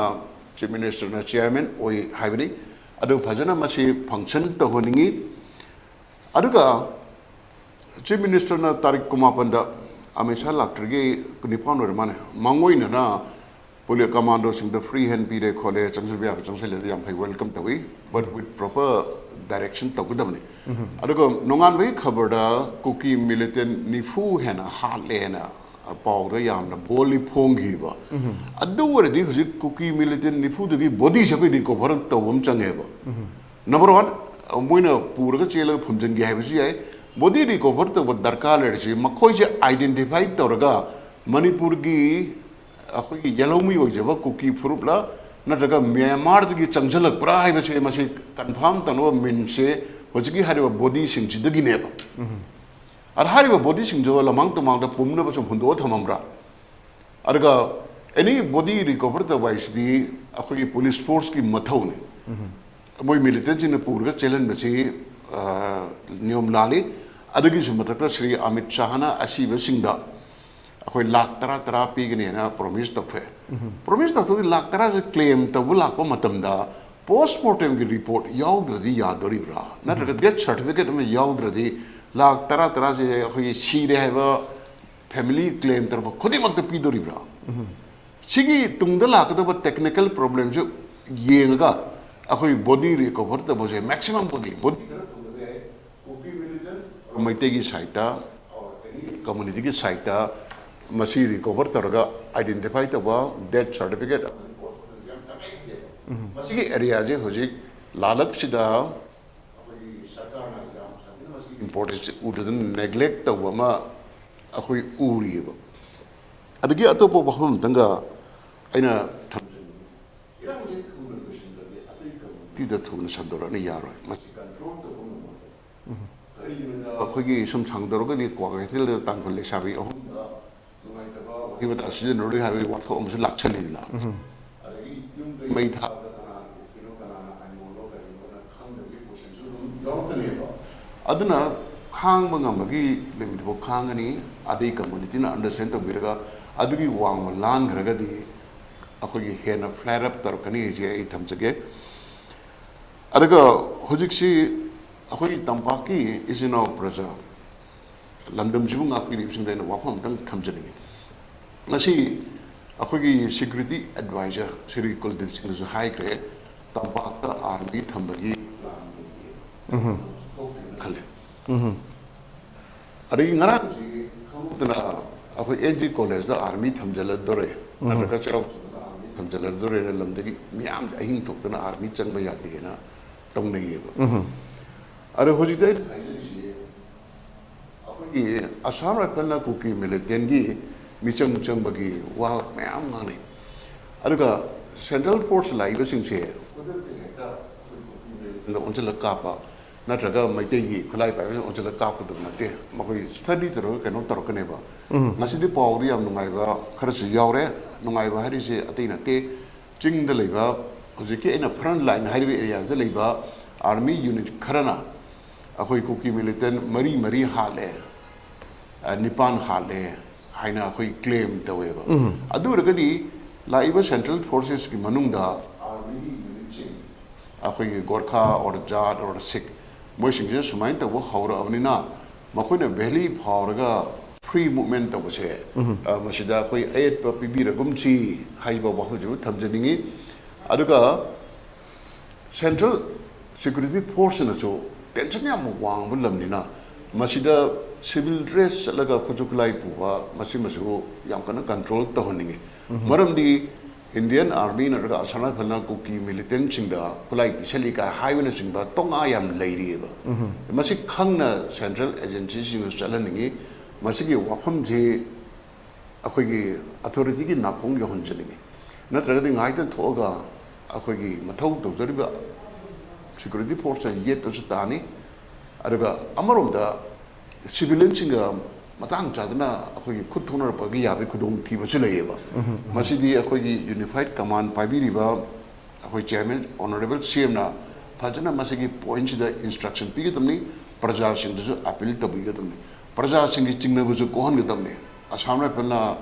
ꯆꯤꯐ ꯃꯤꯅꯤꯁꯇꯔꯅ ꯆꯤꯌꯥꯔꯃꯦꯟ ꯑꯣꯏ ꯍꯥꯏꯕꯅꯤ꯫ ꯑꯗꯨ ꯐꯖꯅ ꯃꯁꯤ ꯐꯪꯁꯟ ꯇꯧꯍꯟꯅꯤꯡꯉꯤ꯫ ꯑꯗꯨꯒ ꯆꯤꯐ ꯃꯤꯅꯤꯁꯇꯔꯅ ꯇꯥꯔꯤꯛ ꯀꯨꯟꯃꯥꯄꯟꯗ ꯑꯃꯤꯠ ꯁꯥꯍ ꯂꯥꯛꯇ꯭ꯔꯤꯒꯤ ꯅꯤꯄꯥꯟ ꯑꯣꯏꯔ ꯃꯥꯅꯦ, ꯃꯥꯡꯑꯣꯏꯅꯅ ꯄꯨꯂꯤꯁ ꯀꯃꯥꯟꯗꯣꯁꯤꯡꯗ ꯐ꯭ꯔꯤ ꯍꯦꯟ ꯄꯤꯔꯦ ꯈꯣꯠꯂꯦ, ꯆꯪꯁꯤꯟꯕ ꯌꯥꯕ ꯆꯪꯁꯤꯜꯂꯦ, ꯌꯥꯝ ꯐꯩ, ꯋꯦꯜꯀꯝ ꯇꯧꯏ, ꯕꯠ ꯋꯤꯠ ꯄ꯭ꯔꯣꯄꯔ ꯗꯥꯏꯔꯦꯛꯁꯟ ꯇꯧꯒꯗꯕꯅꯤ꯫ ꯑꯗꯨꯒ ꯅꯣꯡꯉꯥꯟꯕꯒꯤ ꯈꯕꯔꯗ ꯀꯨꯀꯤ ꯃꯤꯂꯤꯇꯦꯟ ꯅꯤꯐꯨ ꯍꯦꯟꯅ ꯍꯥꯠꯂꯦꯅ ꯄꯥꯎꯗ ꯌꯥꯝꯅ ꯕꯣꯜꯂꯤ ꯐꯣꯡꯈꯤꯕ꯫ ꯑꯗꯨ ꯑꯣꯏꯔꯗꯤ ꯍꯧꯖꯤꯛ ꯀꯨꯀꯤ ꯃꯤꯂꯤꯇꯦꯟ ꯅꯤꯐꯨꯗꯨꯒꯤ ꯕꯣꯗꯤꯁꯦ ꯑꯩꯈꯣꯏ ꯔꯤꯀꯣꯚꯔ ꯇꯧꯕ ꯑꯃ ꯆꯪꯉꯦꯕ꯫ ꯅꯝꯕꯔ ꯋꯥꯟ, ꯃꯣꯏꯅ ꯄꯨꯔꯒ ꯆꯦꯜꯂꯒ ꯐꯨꯝꯖꯤꯟꯒꯦ ꯍꯥꯏꯕꯁꯨ ꯌꯥꯏ꯫ ꯕꯣꯗꯤ ꯔꯤꯀꯣꯚꯔ ꯇꯧꯕ ꯗꯔꯀꯥꯔ ꯂꯩꯔꯤꯁꯤ ꯃꯈꯣꯏꯁꯦ ꯑꯥꯏꯗꯦꯟꯇꯤꯐꯥꯏ ꯇꯧꯔꯒ ꯃꯅꯤꯄꯨꯔꯒꯤ ꯑꯩꯈꯣꯏꯒꯤ ꯌꯦꯜꯍꯧꯃꯤ ꯑꯣꯏꯖꯕ ꯀꯨꯀꯤ ꯐꯨꯔꯨꯞꯂ ꯅꯠꯇ꯭ꯔꯒ ꯃ꯭ꯌꯥꯟꯃꯥꯔꯗꯒꯤ ꯆꯪꯁꯤꯜꯂꯛꯄ꯭ꯔꯥ ꯍꯥꯏꯕꯁꯦ, ꯃꯁꯤ ꯀꯟꯐꯥꯔꯝ ꯇꯧꯅꯕ ꯃꯤꯟꯁꯦ ꯍꯧꯖꯤꯛꯀꯤ ꯍꯥꯏꯔꯤꯕ ꯕꯣꯗꯤꯁꯤꯡꯁꯤꯗꯒꯤꯅꯦꯕ꯫ ꯑꯗ ꯍꯥꯏꯔꯤꯕ ꯕꯣꯗꯤꯁꯤꯡꯗꯣ ꯂꯃꯥꯡ ꯇꯨꯃꯥꯡꯗ ꯄꯨꯝꯅꯕ ꯁꯨꯝ ꯍꯨꯟꯗꯣꯛꯑ ꯊꯝꯃꯝꯕ꯭ꯔꯥ? ꯑꯗꯨꯒ ꯑꯦꯅꯤ ꯕꯣꯗꯤ ꯔꯤꯀꯣꯚꯔ ꯇꯧꯕ ꯍꯥꯏꯁꯤꯗꯤ ꯑꯩꯈꯣꯏꯒꯤ ꯄꯨꯂꯤꯁ ꯐꯣꯔꯁꯀꯤ ꯃꯊꯧꯅꯤ꯫ ꯃꯣꯏ ꯃꯤꯂꯤꯇꯦꯟꯁꯤꯡꯅ ꯄꯨꯔꯒ ꯆꯦꯜꯍꯟꯕꯁꯤ, ꯑ, ꯅꯤꯌꯣꯝ ꯂꯥꯜꯂꯤ꯫ ꯑꯗꯨꯒꯤꯁꯨ ꯃꯊꯛꯇ ꯁ꯭ꯔꯤ ꯑꯃꯤꯠ ꯁꯥꯍꯅ ꯑꯁꯤꯕꯁꯤꯡꯗ ꯑꯩꯈꯣꯏ ꯂꯥꯛ ꯇꯔꯥ ꯇꯔꯥ ꯄꯤꯒꯅꯦꯅ ꯄ꯭ꯔꯣꯃꯤꯁ ꯇꯧꯊꯣꯛꯑꯦ꯫ ꯄ꯭ꯔꯣꯃꯤꯁ ꯇꯧꯊꯣꯛꯑꯗꯤ ꯂꯥꯛ ꯇꯔꯥꯁꯦ ꯀ꯭ꯂꯦꯝ ꯇꯧꯕ ꯂꯥꯛꯄ ꯃꯇꯝꯗ ꯄꯣꯁꯃꯣꯔꯇꯦꯝꯒꯤ ꯔꯤꯄꯣꯔꯠ ꯌꯥꯎꯗ꯭ꯔꯗꯤ ꯌꯥꯗꯣꯔꯤꯕ꯭ꯔꯥ? ꯅꯠꯇ꯭ꯔꯒ ꯗꯦꯠ ꯁꯥꯔꯇꯤꯐꯤꯀꯦꯠ ꯑꯃ ꯌꯥꯎꯗ꯭ꯔꯗꯤ ꯂꯥꯛ ꯇꯔꯥ ꯇꯔꯥꯁꯦ ꯑꯩꯈꯣꯏꯒꯤ ꯁꯤꯔꯦ ꯍꯥꯏꯕ ꯐꯦꯃꯤꯂꯤ ꯀ꯭ꯂꯦꯝ ꯇꯧꯔꯛꯄ ꯈꯨꯗꯤꯡꯃꯛꯇ ꯄꯤꯗꯣꯔꯤꯕ꯭ꯔꯥ? ꯁꯤꯒꯤ ꯇꯨꯡꯗ ꯂꯥꯛꯀꯗꯕ ꯇꯦꯛꯅꯤꯀꯦꯜ ꯄ꯭ꯔꯣꯕ꯭ꯂꯦꯝꯁꯨ ꯌꯦꯡꯉꯒ ꯑꯩꯈꯣꯏ ꯕꯣꯗꯤ ꯔꯤꯀꯣꯚꯔ ꯇꯧꯕꯁꯦ ꯃꯦꯛꯁꯤꯃꯝ ꯕꯣꯗꯤ, ꯕꯣꯗꯤ ꯈꯔ ꯐꯪꯕꯁꯦ ꯀꯨꯀꯤ ꯃꯤꯂꯤꯇꯦꯟ, ꯃꯩꯇꯩꯒꯤ ꯁꯥꯏꯠꯇ, ꯀꯝꯃꯨꯅꯤꯇꯤꯒꯤ ꯁꯥꯏꯠꯇ ꯃꯁꯤ ꯔꯤꯀꯣꯚꯔ ꯇꯧꯔꯒ ꯑꯥꯏꯗꯦꯟꯇꯤꯐꯥꯏ ꯇꯧꯕ, ꯗꯦꯠ ꯁꯥꯔꯇꯤꯐꯤꯀꯦꯠ ꯑꯃꯗꯤ ꯄꯣꯁꯃꯣꯔꯇꯦꯝ ꯌꯥꯝ ꯇꯉꯥꯏ ꯃꯁꯤꯒꯤ ꯑꯦꯔꯤꯌꯥꯁꯦ ꯍꯧꯖꯤꯛ ꯂꯥꯂꯛꯁꯤꯗ ꯑꯩꯈꯣꯏꯒꯤ ꯁꯔꯀꯥꯔꯅ ꯌꯥꯝ ꯁꯥꯊꯤꯅ ꯃꯁꯤꯒꯤ ꯏꯝꯄꯣꯔꯇꯦꯟꯁꯁꯦ ꯎꯗꯗꯅ ꯅꯦꯒ꯭ꯂꯦꯛ ꯇꯧꯕ ꯑꯃ ꯑꯩꯈꯣꯏ ꯎꯔꯤꯑꯕ꯫ ꯑꯗꯒꯤ ꯑꯇꯣꯞꯄ ꯋꯥꯐꯝ ꯑꯃꯇꯪꯒ ꯑꯩꯅ ꯊꯝꯖꯅꯤꯡꯉꯤ꯫ ꯏꯔꯥꯡꯁꯦ ꯊꯨꯅ ꯂꯣꯏꯁꯤꯟꯗ꯭ꯔꯗꯤ ꯑꯇꯩ ꯀꯝꯃꯨꯅꯤꯇꯤꯗ ꯊꯨꯅ ꯁꯟꯗꯣꯔꯛꯅ ꯌꯥꯔꯣꯏ꯫ ꯃꯁꯤ ꯀꯟꯇ꯭ꯔꯣꯜ ꯇꯧꯕ ꯉꯝꯃꯣꯏ꯫ ꯀꯔꯤꯒꯤꯅꯣꯗ ꯑꯩꯈꯣꯏꯒꯤ ꯁꯨꯝ ꯁꯥꯡꯗꯧꯔꯒꯗꯤ ꯀ꯭ꯋꯥꯀꯩꯊꯦꯜꯗ ꯇꯥꯡꯈꯨꯜ ꯂꯩꯁꯥꯕꯤ ꯑꯍꯨꯝꯗ ꯅꯨꯡꯉꯥꯏꯇꯕ ꯋꯥꯍꯩ ꯋꯥꯇꯥ ꯁꯤꯖꯤꯟꯅꯔꯣꯏ ꯍꯥꯏꯕꯒꯤ ꯋꯥꯊꯣꯛ ꯑꯃꯁꯨ ꯂꯥꯛꯁꯜꯂꯤꯗꯅ꯫ ꯑꯗꯒꯤ ꯌꯨꯝꯗ ꯃꯩ ꯊꯥꯕꯗ ꯀꯅꯥꯅ ꯀꯨꯀꯤꯅꯣ, ꯀꯅꯥꯅ ꯑꯥꯏꯃꯣꯜꯅꯣ, ꯀꯔꯤꯅꯣꯅ ꯈꯪꯗꯕꯒꯤ ꯀꯣꯏꯁꯟꯁꯨ ꯑꯗꯨꯝ ꯌꯥꯎꯔꯛꯀꯅꯦꯕ꯫ ꯑꯗꯨꯅ ꯈꯥꯡꯕ ꯉꯝꯕꯒꯤ ꯂꯤꯃꯤꯠꯐꯥꯎ ꯈꯥꯡꯒꯅꯤ, ꯑꯗꯩ ꯀꯝꯃꯨꯅꯤꯇꯤꯅ ꯑꯟꯗꯔꯁ꯭ꯇꯦꯟ ꯇꯧꯕꯤꯔꯒ ꯑꯗꯨꯒꯤ ꯋꯥꯡꯃ ꯂꯥꯟꯈ꯭ꯔꯒꯗꯤ ꯑꯩꯈꯣꯏꯒꯤ ꯍꯦꯟꯅ ꯐ꯭ꯂꯦꯌꯔ ꯑꯞ ꯇꯧꯔꯛꯀꯅꯤ ꯍꯥꯏꯁꯦ ꯑꯩ ꯊꯝꯖꯒꯦ꯫ ꯑꯗꯨꯒ ꯍꯧꯖꯤꯛꯁꯤ ꯑꯩꯈꯣꯏꯒꯤ ꯇꯝꯄꯥꯛꯀꯤ ꯏꯆꯤꯟ ꯏꯅꯥꯎ ꯄ꯭ꯔꯖꯥ, ꯂꯝꯗꯝꯁꯤꯕꯨ ꯉꯥꯛꯄꯤꯔꯤꯕꯁꯤꯡꯗ ꯑꯩꯅ ꯋꯥꯐꯝ ꯑꯃꯇꯪ ꯊꯝꯖꯅꯤꯡꯉꯤ꯫ ꯉꯁꯤ ꯑꯩꯈꯣꯏꯒꯤ ꯁꯦꯀ꯭ꯌꯨꯔꯤꯇꯤ ꯑꯦꯗꯚꯥꯏꯖꯔ ꯁ꯭ꯔꯤ ꯀꯨꯜꯗꯤꯞ ꯁꯤꯡꯅꯁꯨ ꯍꯥꯏꯈ꯭ꯔꯦ, ꯇꯝꯄꯥꯛꯇ ꯑꯥꯔꯃꯤ ꯊꯝꯕꯒꯤ ꯄ꯭ꯂꯥꯟ ꯂꯩꯇꯦ꯫ ꯎꯝ꯫ ꯊꯣꯛꯇꯦꯅ ꯈꯜꯂꯦ꯫ ꯎꯝ꯫ ꯑꯗꯒꯤ ꯉꯔꯥꯡꯁꯤ ꯈꯪꯍꯧꯗꯅ ꯑꯩꯈꯣꯏ ꯑꯦꯟ ꯖꯤ ꯀꯣꯂꯦꯖꯇ ꯑꯥꯔꯃꯤ ꯊꯝꯖꯤꯜꯂꯗꯣꯔꯦ, ꯎꯝ꯫ ꯅꯠꯇ꯭ꯔꯒ ꯆꯩꯔꯥꯎ ꯆꯤꯡꯗ ꯑꯥꯔꯃꯤ ꯊꯝꯖꯤꯜꯂꯗꯣꯔꯦꯅ ꯂꯝꯗꯒꯤ ꯃꯤꯌꯥꯝ ꯑꯍꯤꯡ ꯊꯣꯛꯇꯅ ꯑꯥꯔꯃꯤ ꯆꯪꯕ ꯌꯥꯗꯦꯅ ꯇꯧꯅꯩꯌꯦꯕ꯫ ꯎꯝ꯫ ꯑꯗꯣ ꯍꯧꯖꯤꯛꯇ ꯑꯩꯅ ꯍꯥꯏꯖꯔꯤꯁꯤ ꯑꯩꯈꯣꯏꯒꯤ ꯑꯁꯥꯝ ꯔꯥꯏꯐꯜꯅ ꯀꯨꯀꯤ ꯃꯤꯂꯤꯇꯦꯟꯒꯤ ꯃꯤꯆꯪ ꯆꯪꯕꯒꯤ ꯋꯥ ꯃꯌꯥꯝ ꯉꯥꯡꯅꯩ꯫ ꯑꯗꯨꯒ ꯁꯦꯟꯇ꯭ꯔꯦꯜ ꯐꯣꯔꯁ ꯂꯥꯛꯏꯕꯁꯤꯡꯁꯦ ꯈꯨꯗꯛꯇ ꯍꯦꯛꯇ ꯑꯩꯈꯣꯏ ꯀꯨꯀꯤ ꯃꯤꯂꯤꯇꯦꯟꯗ ꯑꯣꯟꯁꯤꯜꯂꯒ ꯀꯥꯞꯄ, ꯅꯠꯇ꯭ꯔꯒ ꯃꯩꯇꯩꯒꯤ ꯈꯨꯠꯂꯥꯏ ꯄꯥꯏꯕꯁꯤꯡ ꯑꯣꯟꯁꯤꯜꯂꯒ ꯀꯥꯞꯀꯗꯕ ꯅꯠꯇꯦ꯫ ꯃꯈꯣꯏ ꯁ꯭ꯇꯗꯤ ꯇꯧꯔꯒ ꯀꯩꯅꯣ ꯇꯧꯔꯛꯀꯅꯦꯕ꯫ ꯎꯝ꯫ ꯉꯁꯤꯗꯤ ꯄꯥꯎꯗꯤ ꯌꯥꯝ ꯅꯨꯡꯉꯥꯏꯕ ꯈꯔꯁꯨ ꯌꯥꯎꯔꯦ꯫ ꯅꯨꯡꯉꯥꯏꯕ ꯍꯥꯏꯔꯤꯁꯦ ꯑꯇꯩ ꯅꯠꯇꯦ, ꯆꯤꯡꯗ ꯂꯩꯕ, ꯍꯧꯖꯤꯛꯀꯤ ꯑꯩꯅ ꯐ꯭ꯔꯟ ꯂꯥꯏꯟ ꯍꯥꯏꯔꯤꯕ ꯑꯦꯔꯤꯌꯥꯁꯤꯗ ꯂꯩꯕ ꯑꯥꯔꯃꯤ ꯌꯨꯅꯤꯠ ꯈꯔꯅ ꯑꯩꯈꯣꯏ ꯀꯨꯀꯤ ꯃꯤꯂꯤꯇꯦꯟ ꯃꯔꯤ ꯃꯔꯤ ꯍꯥꯠꯂꯦ, ꯑ, ꯅꯤꯄꯥꯟ ꯍꯥꯠꯂꯦ ꯍꯥꯏꯅ ꯑꯩꯈꯣꯏ ꯀ꯭ꯂꯦꯝ ꯇꯧꯋꯦꯕ꯫ ꯎꯝ꯫ ꯑꯗꯨ ꯑꯣꯏꯔꯒꯗꯤ ꯂꯥꯛꯏꯕ ꯁꯦꯟꯇ꯭ꯔꯦꯜ ꯐꯣꯔꯁꯦꯁꯀꯤ ꯃꯅꯨꯡꯗ ꯑꯥꯔꯃꯤꯒꯤ ꯌꯨꯅꯤꯠꯁꯤꯡ, ꯑꯩꯈꯣꯏꯒꯤ ꯒꯣꯔꯈꯥ ꯑꯣꯔ ꯖꯥꯠ ꯑꯣꯔ ꯁꯤꯈ, ꯃꯣꯏꯁꯤꯡꯁꯤꯅ ꯁꯨꯃꯥꯏꯅ ꯇꯧꯕ ꯍꯧꯔꯛꯑꯕꯅꯤꯅ ꯃꯈꯣꯏꯅ ꯚꯦꯂꯤ ꯐꯥꯎꯔꯒ ꯐ꯭ꯔꯤ ꯃꯨꯚꯃꯦꯟ ꯇꯧꯕꯁꯦ, ꯎꯝ꯫ ꯑ, ꯃꯁꯤꯗ ꯑꯩꯈꯣꯏ ꯑꯌꯦꯠꯄ ꯄꯤꯕꯤꯔꯒꯨꯝꯁꯤ ꯍꯥꯏꯕ ꯋꯥꯐꯝꯁꯤꯃ ꯊꯝꯖꯅꯤꯡꯉꯤ꯫ ꯑꯗꯨꯒ ꯁꯦꯟꯇ꯭ꯔꯦꯜ ꯁꯦꯀ꯭ꯌꯨꯔꯤꯇꯤ ꯐꯣꯔꯁꯁꯤꯅꯁꯨ ꯇꯦꯟꯁꯟ ꯌꯥꯝꯅ ꯋꯥꯡꯕ ꯂꯝꯅꯤꯅ ꯃꯁꯤꯗ ꯁꯤꯚꯤꯜ ꯗ꯭ꯔꯦꯁ ꯆꯠꯂꯒ ꯈꯨꯠꯁꯨ ꯈꯨꯠꯂꯥꯏ ꯄꯨꯕ ꯃꯁꯤꯃꯁꯨ ꯌꯥꯝ ꯀꯟꯅ ꯀꯟꯇ꯭ꯔꯣꯜ ꯇꯧꯍꯟꯅꯤꯡꯉꯤ꯫ ꯎꯝ꯫ ꯃꯔꯝꯗꯤ ꯏꯟꯗꯤꯌꯟ ꯑꯥꯔꯃꯤ ꯅꯠꯇ꯭ꯔꯒ ꯑꯁꯥꯝ ꯔꯥꯏꯐꯜꯅ ꯀꯨꯀꯤ ꯃꯤꯂꯤꯇꯦꯟꯁꯤꯡꯗ ꯈꯨꯠꯂꯥꯏ ꯄꯤꯁꯜꯂꯤ ꯀꯥꯏ ꯍꯥꯏꯕꯅꯆꯤꯡꯕ ꯇꯣꯉꯥ ꯌꯥꯝ ꯂꯩꯔꯤꯑꯕ꯫ ꯃꯁꯤ ꯈꯪꯅ ꯁꯦꯟꯇ꯭ꯔꯦꯜ ꯑꯦꯖꯦꯟꯁꯤꯁꯤꯡꯗꯁꯨ ꯆꯠꯍꯟꯅꯤꯡꯉꯤ꯫ ꯃꯁꯤꯒꯤ ꯋꯥꯐꯝꯁꯤ ꯑꯩꯈꯣꯏꯒꯤ ꯑꯊꯣꯔꯤꯇꯤꯒꯤ ꯅꯥꯀꯣꯡ ꯌꯧꯍꯟꯖꯅꯤꯡꯉꯤ꯫ ꯅꯠꯇ꯭ꯔꯒꯗꯤ ꯉꯥꯏꯍꯥꯛꯇꯪ ꯊꯣꯛꯑꯒ ꯑꯩꯈꯣꯏꯒꯤ ꯃꯊꯧ ꯇꯧꯖꯔꯤꯕ ꯁꯦꯀ꯭ꯌꯨꯔꯤꯇꯤ ꯐꯣꯔꯁꯇ ꯌꯦꯠꯄꯁꯨ ꯇꯥꯅꯤ꯫ ꯑꯗꯨꯒ ꯑꯃꯔꯣꯝꯗ ꯁꯤꯚꯤꯂꯤꯌꯟꯁꯤꯡꯒ ꯃꯇꯥꯡ ꯆꯥꯗꯅ ꯑꯩꯈꯣꯏꯒꯤ ꯈꯨꯠ ꯊꯣꯛꯅꯔꯛꯄꯒꯤ ꯌꯥꯕꯒꯤ ꯈꯨꯗꯣꯡꯊꯤꯕꯁꯨ ꯂꯩꯌꯦꯕ꯫ ꯃꯁꯤꯗꯤ ꯑꯩꯈꯣꯏꯒꯤ ꯌꯨꯅꯤꯐꯥꯏꯠ ꯀꯃꯥꯟ ꯄꯥꯏꯕꯤꯔꯤꯕ ꯑꯩꯈꯣꯏ ꯆꯤꯌꯔꯃꯦꯟ ꯑꯣꯅꯔꯦꯕꯜ ꯁꯤ ꯑꯦꯝꯅ ꯐꯖꯅ ꯃꯁꯤꯒꯤ ꯄꯣꯏꯟꯁꯤꯗ ꯏꯟꯁꯇ꯭ꯔꯛꯁꯟ ꯄꯤꯒꯗꯕꯅꯤ, ꯄ꯭ꯔꯖꯥꯁꯤꯡꯗꯁꯨ ꯑꯄꯤꯜ ꯇꯧꯕꯤꯒꯗꯕꯅꯤ꯫ ꯄ꯭ꯔꯖꯥꯁꯤꯡꯒꯤ ꯆꯤꯡꯅꯕꯁꯨ ꯀꯣꯛꯍꯟꯒꯗꯕꯅꯤ꯫ ꯑꯁꯥꯝ ꯔꯥꯏꯐꯜꯅ,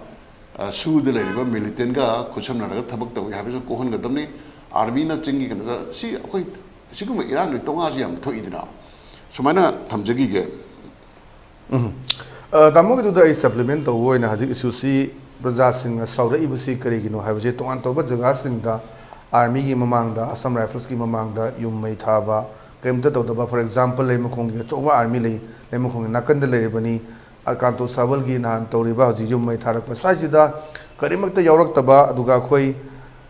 ꯑ, ꯁꯨꯗ ꯂꯩꯔꯤꯕ ꯃꯤꯂꯤꯇꯦꯟꯒ ꯈꯨꯠꯁꯝꯅꯔꯒ ꯊꯕꯛ ꯇꯧꯏ ꯍꯥꯏꯕꯁꯨ ꯀꯣꯛꯍꯟꯒꯗꯕꯅꯤ꯫ ꯑꯥꯔꯃꯤꯅ ꯆꯤꯡꯒꯤ ꯀꯩꯅꯣꯗ ꯁꯤ ꯑꯩꯈꯣꯏ ꯁꯤꯒꯨꯝꯕ ꯏꯔꯥꯡꯒꯤ ꯇꯣꯉꯥꯟꯁꯤ ꯌꯥꯝ ꯊꯣꯛꯏꯗꯅ꯫ ꯁꯨꯃꯥꯏꯅ ꯊꯝꯖꯈꯤꯒꯦ꯫ ꯎꯝ꯫ ꯑ, ꯇꯥꯃꯣꯒꯤꯗꯨꯗ ꯑꯩ ꯁꯄ꯭ꯂꯤꯃꯦꯟ ꯇꯧꯕ ꯑꯣꯏꯅ ꯍꯧꯖꯤꯛ ꯏꯁꯨꯁꯤ ꯄ꯭ꯔꯖꯥꯁꯤꯡꯅ ꯁꯥꯎꯔꯛꯏꯕꯁꯤ ꯀꯔꯤꯒꯤꯅꯣ ꯍꯥꯏꯕꯁꯤ ꯇꯣꯉꯥꯟ ꯇꯣꯉꯥꯟꯕ ꯖꯒꯥꯁꯤꯡꯗ ꯑꯥꯔꯃꯤꯒꯤ ꯃꯃꯥꯡꯗ, ꯑꯁꯥꯝ ꯔꯥꯏꯐꯜꯁꯀꯤ ꯃꯃꯥꯡꯗ ꯌꯨꯝ ꯃꯩ ꯊꯥꯕ, ꯀꯔꯤꯝꯇ ꯇꯧꯗꯕ, ꯐꯣꯔ ꯑꯦꯛꯖꯥꯝꯄꯜ, ꯂꯩꯃꯈꯣꯡꯒꯤ ꯑꯆꯧꯕ ꯑꯥꯔꯃꯤ ꯂꯩ, ꯂꯩꯃꯈꯣꯡꯒꯤ ꯅꯥꯀꯟꯗ ꯂꯩꯔꯤꯕꯅꯤ, ꯑ, ꯀꯥꯟꯇꯣ ꯁꯥꯕꯜꯒꯤ ꯅꯍꯥꯟ ꯇꯧꯔꯤꯕ ꯍꯧꯖꯤꯛ ꯌꯨꯝ ꯃꯩ ꯊꯥꯔꯛꯄ ꯁ꯭ꯋꯥꯏꯁꯤꯗ ꯀꯔꯤꯃꯛꯇ ꯌꯥꯎꯔꯛꯇꯕ, ꯑꯗꯨꯒ ꯑꯩꯈꯣꯏ,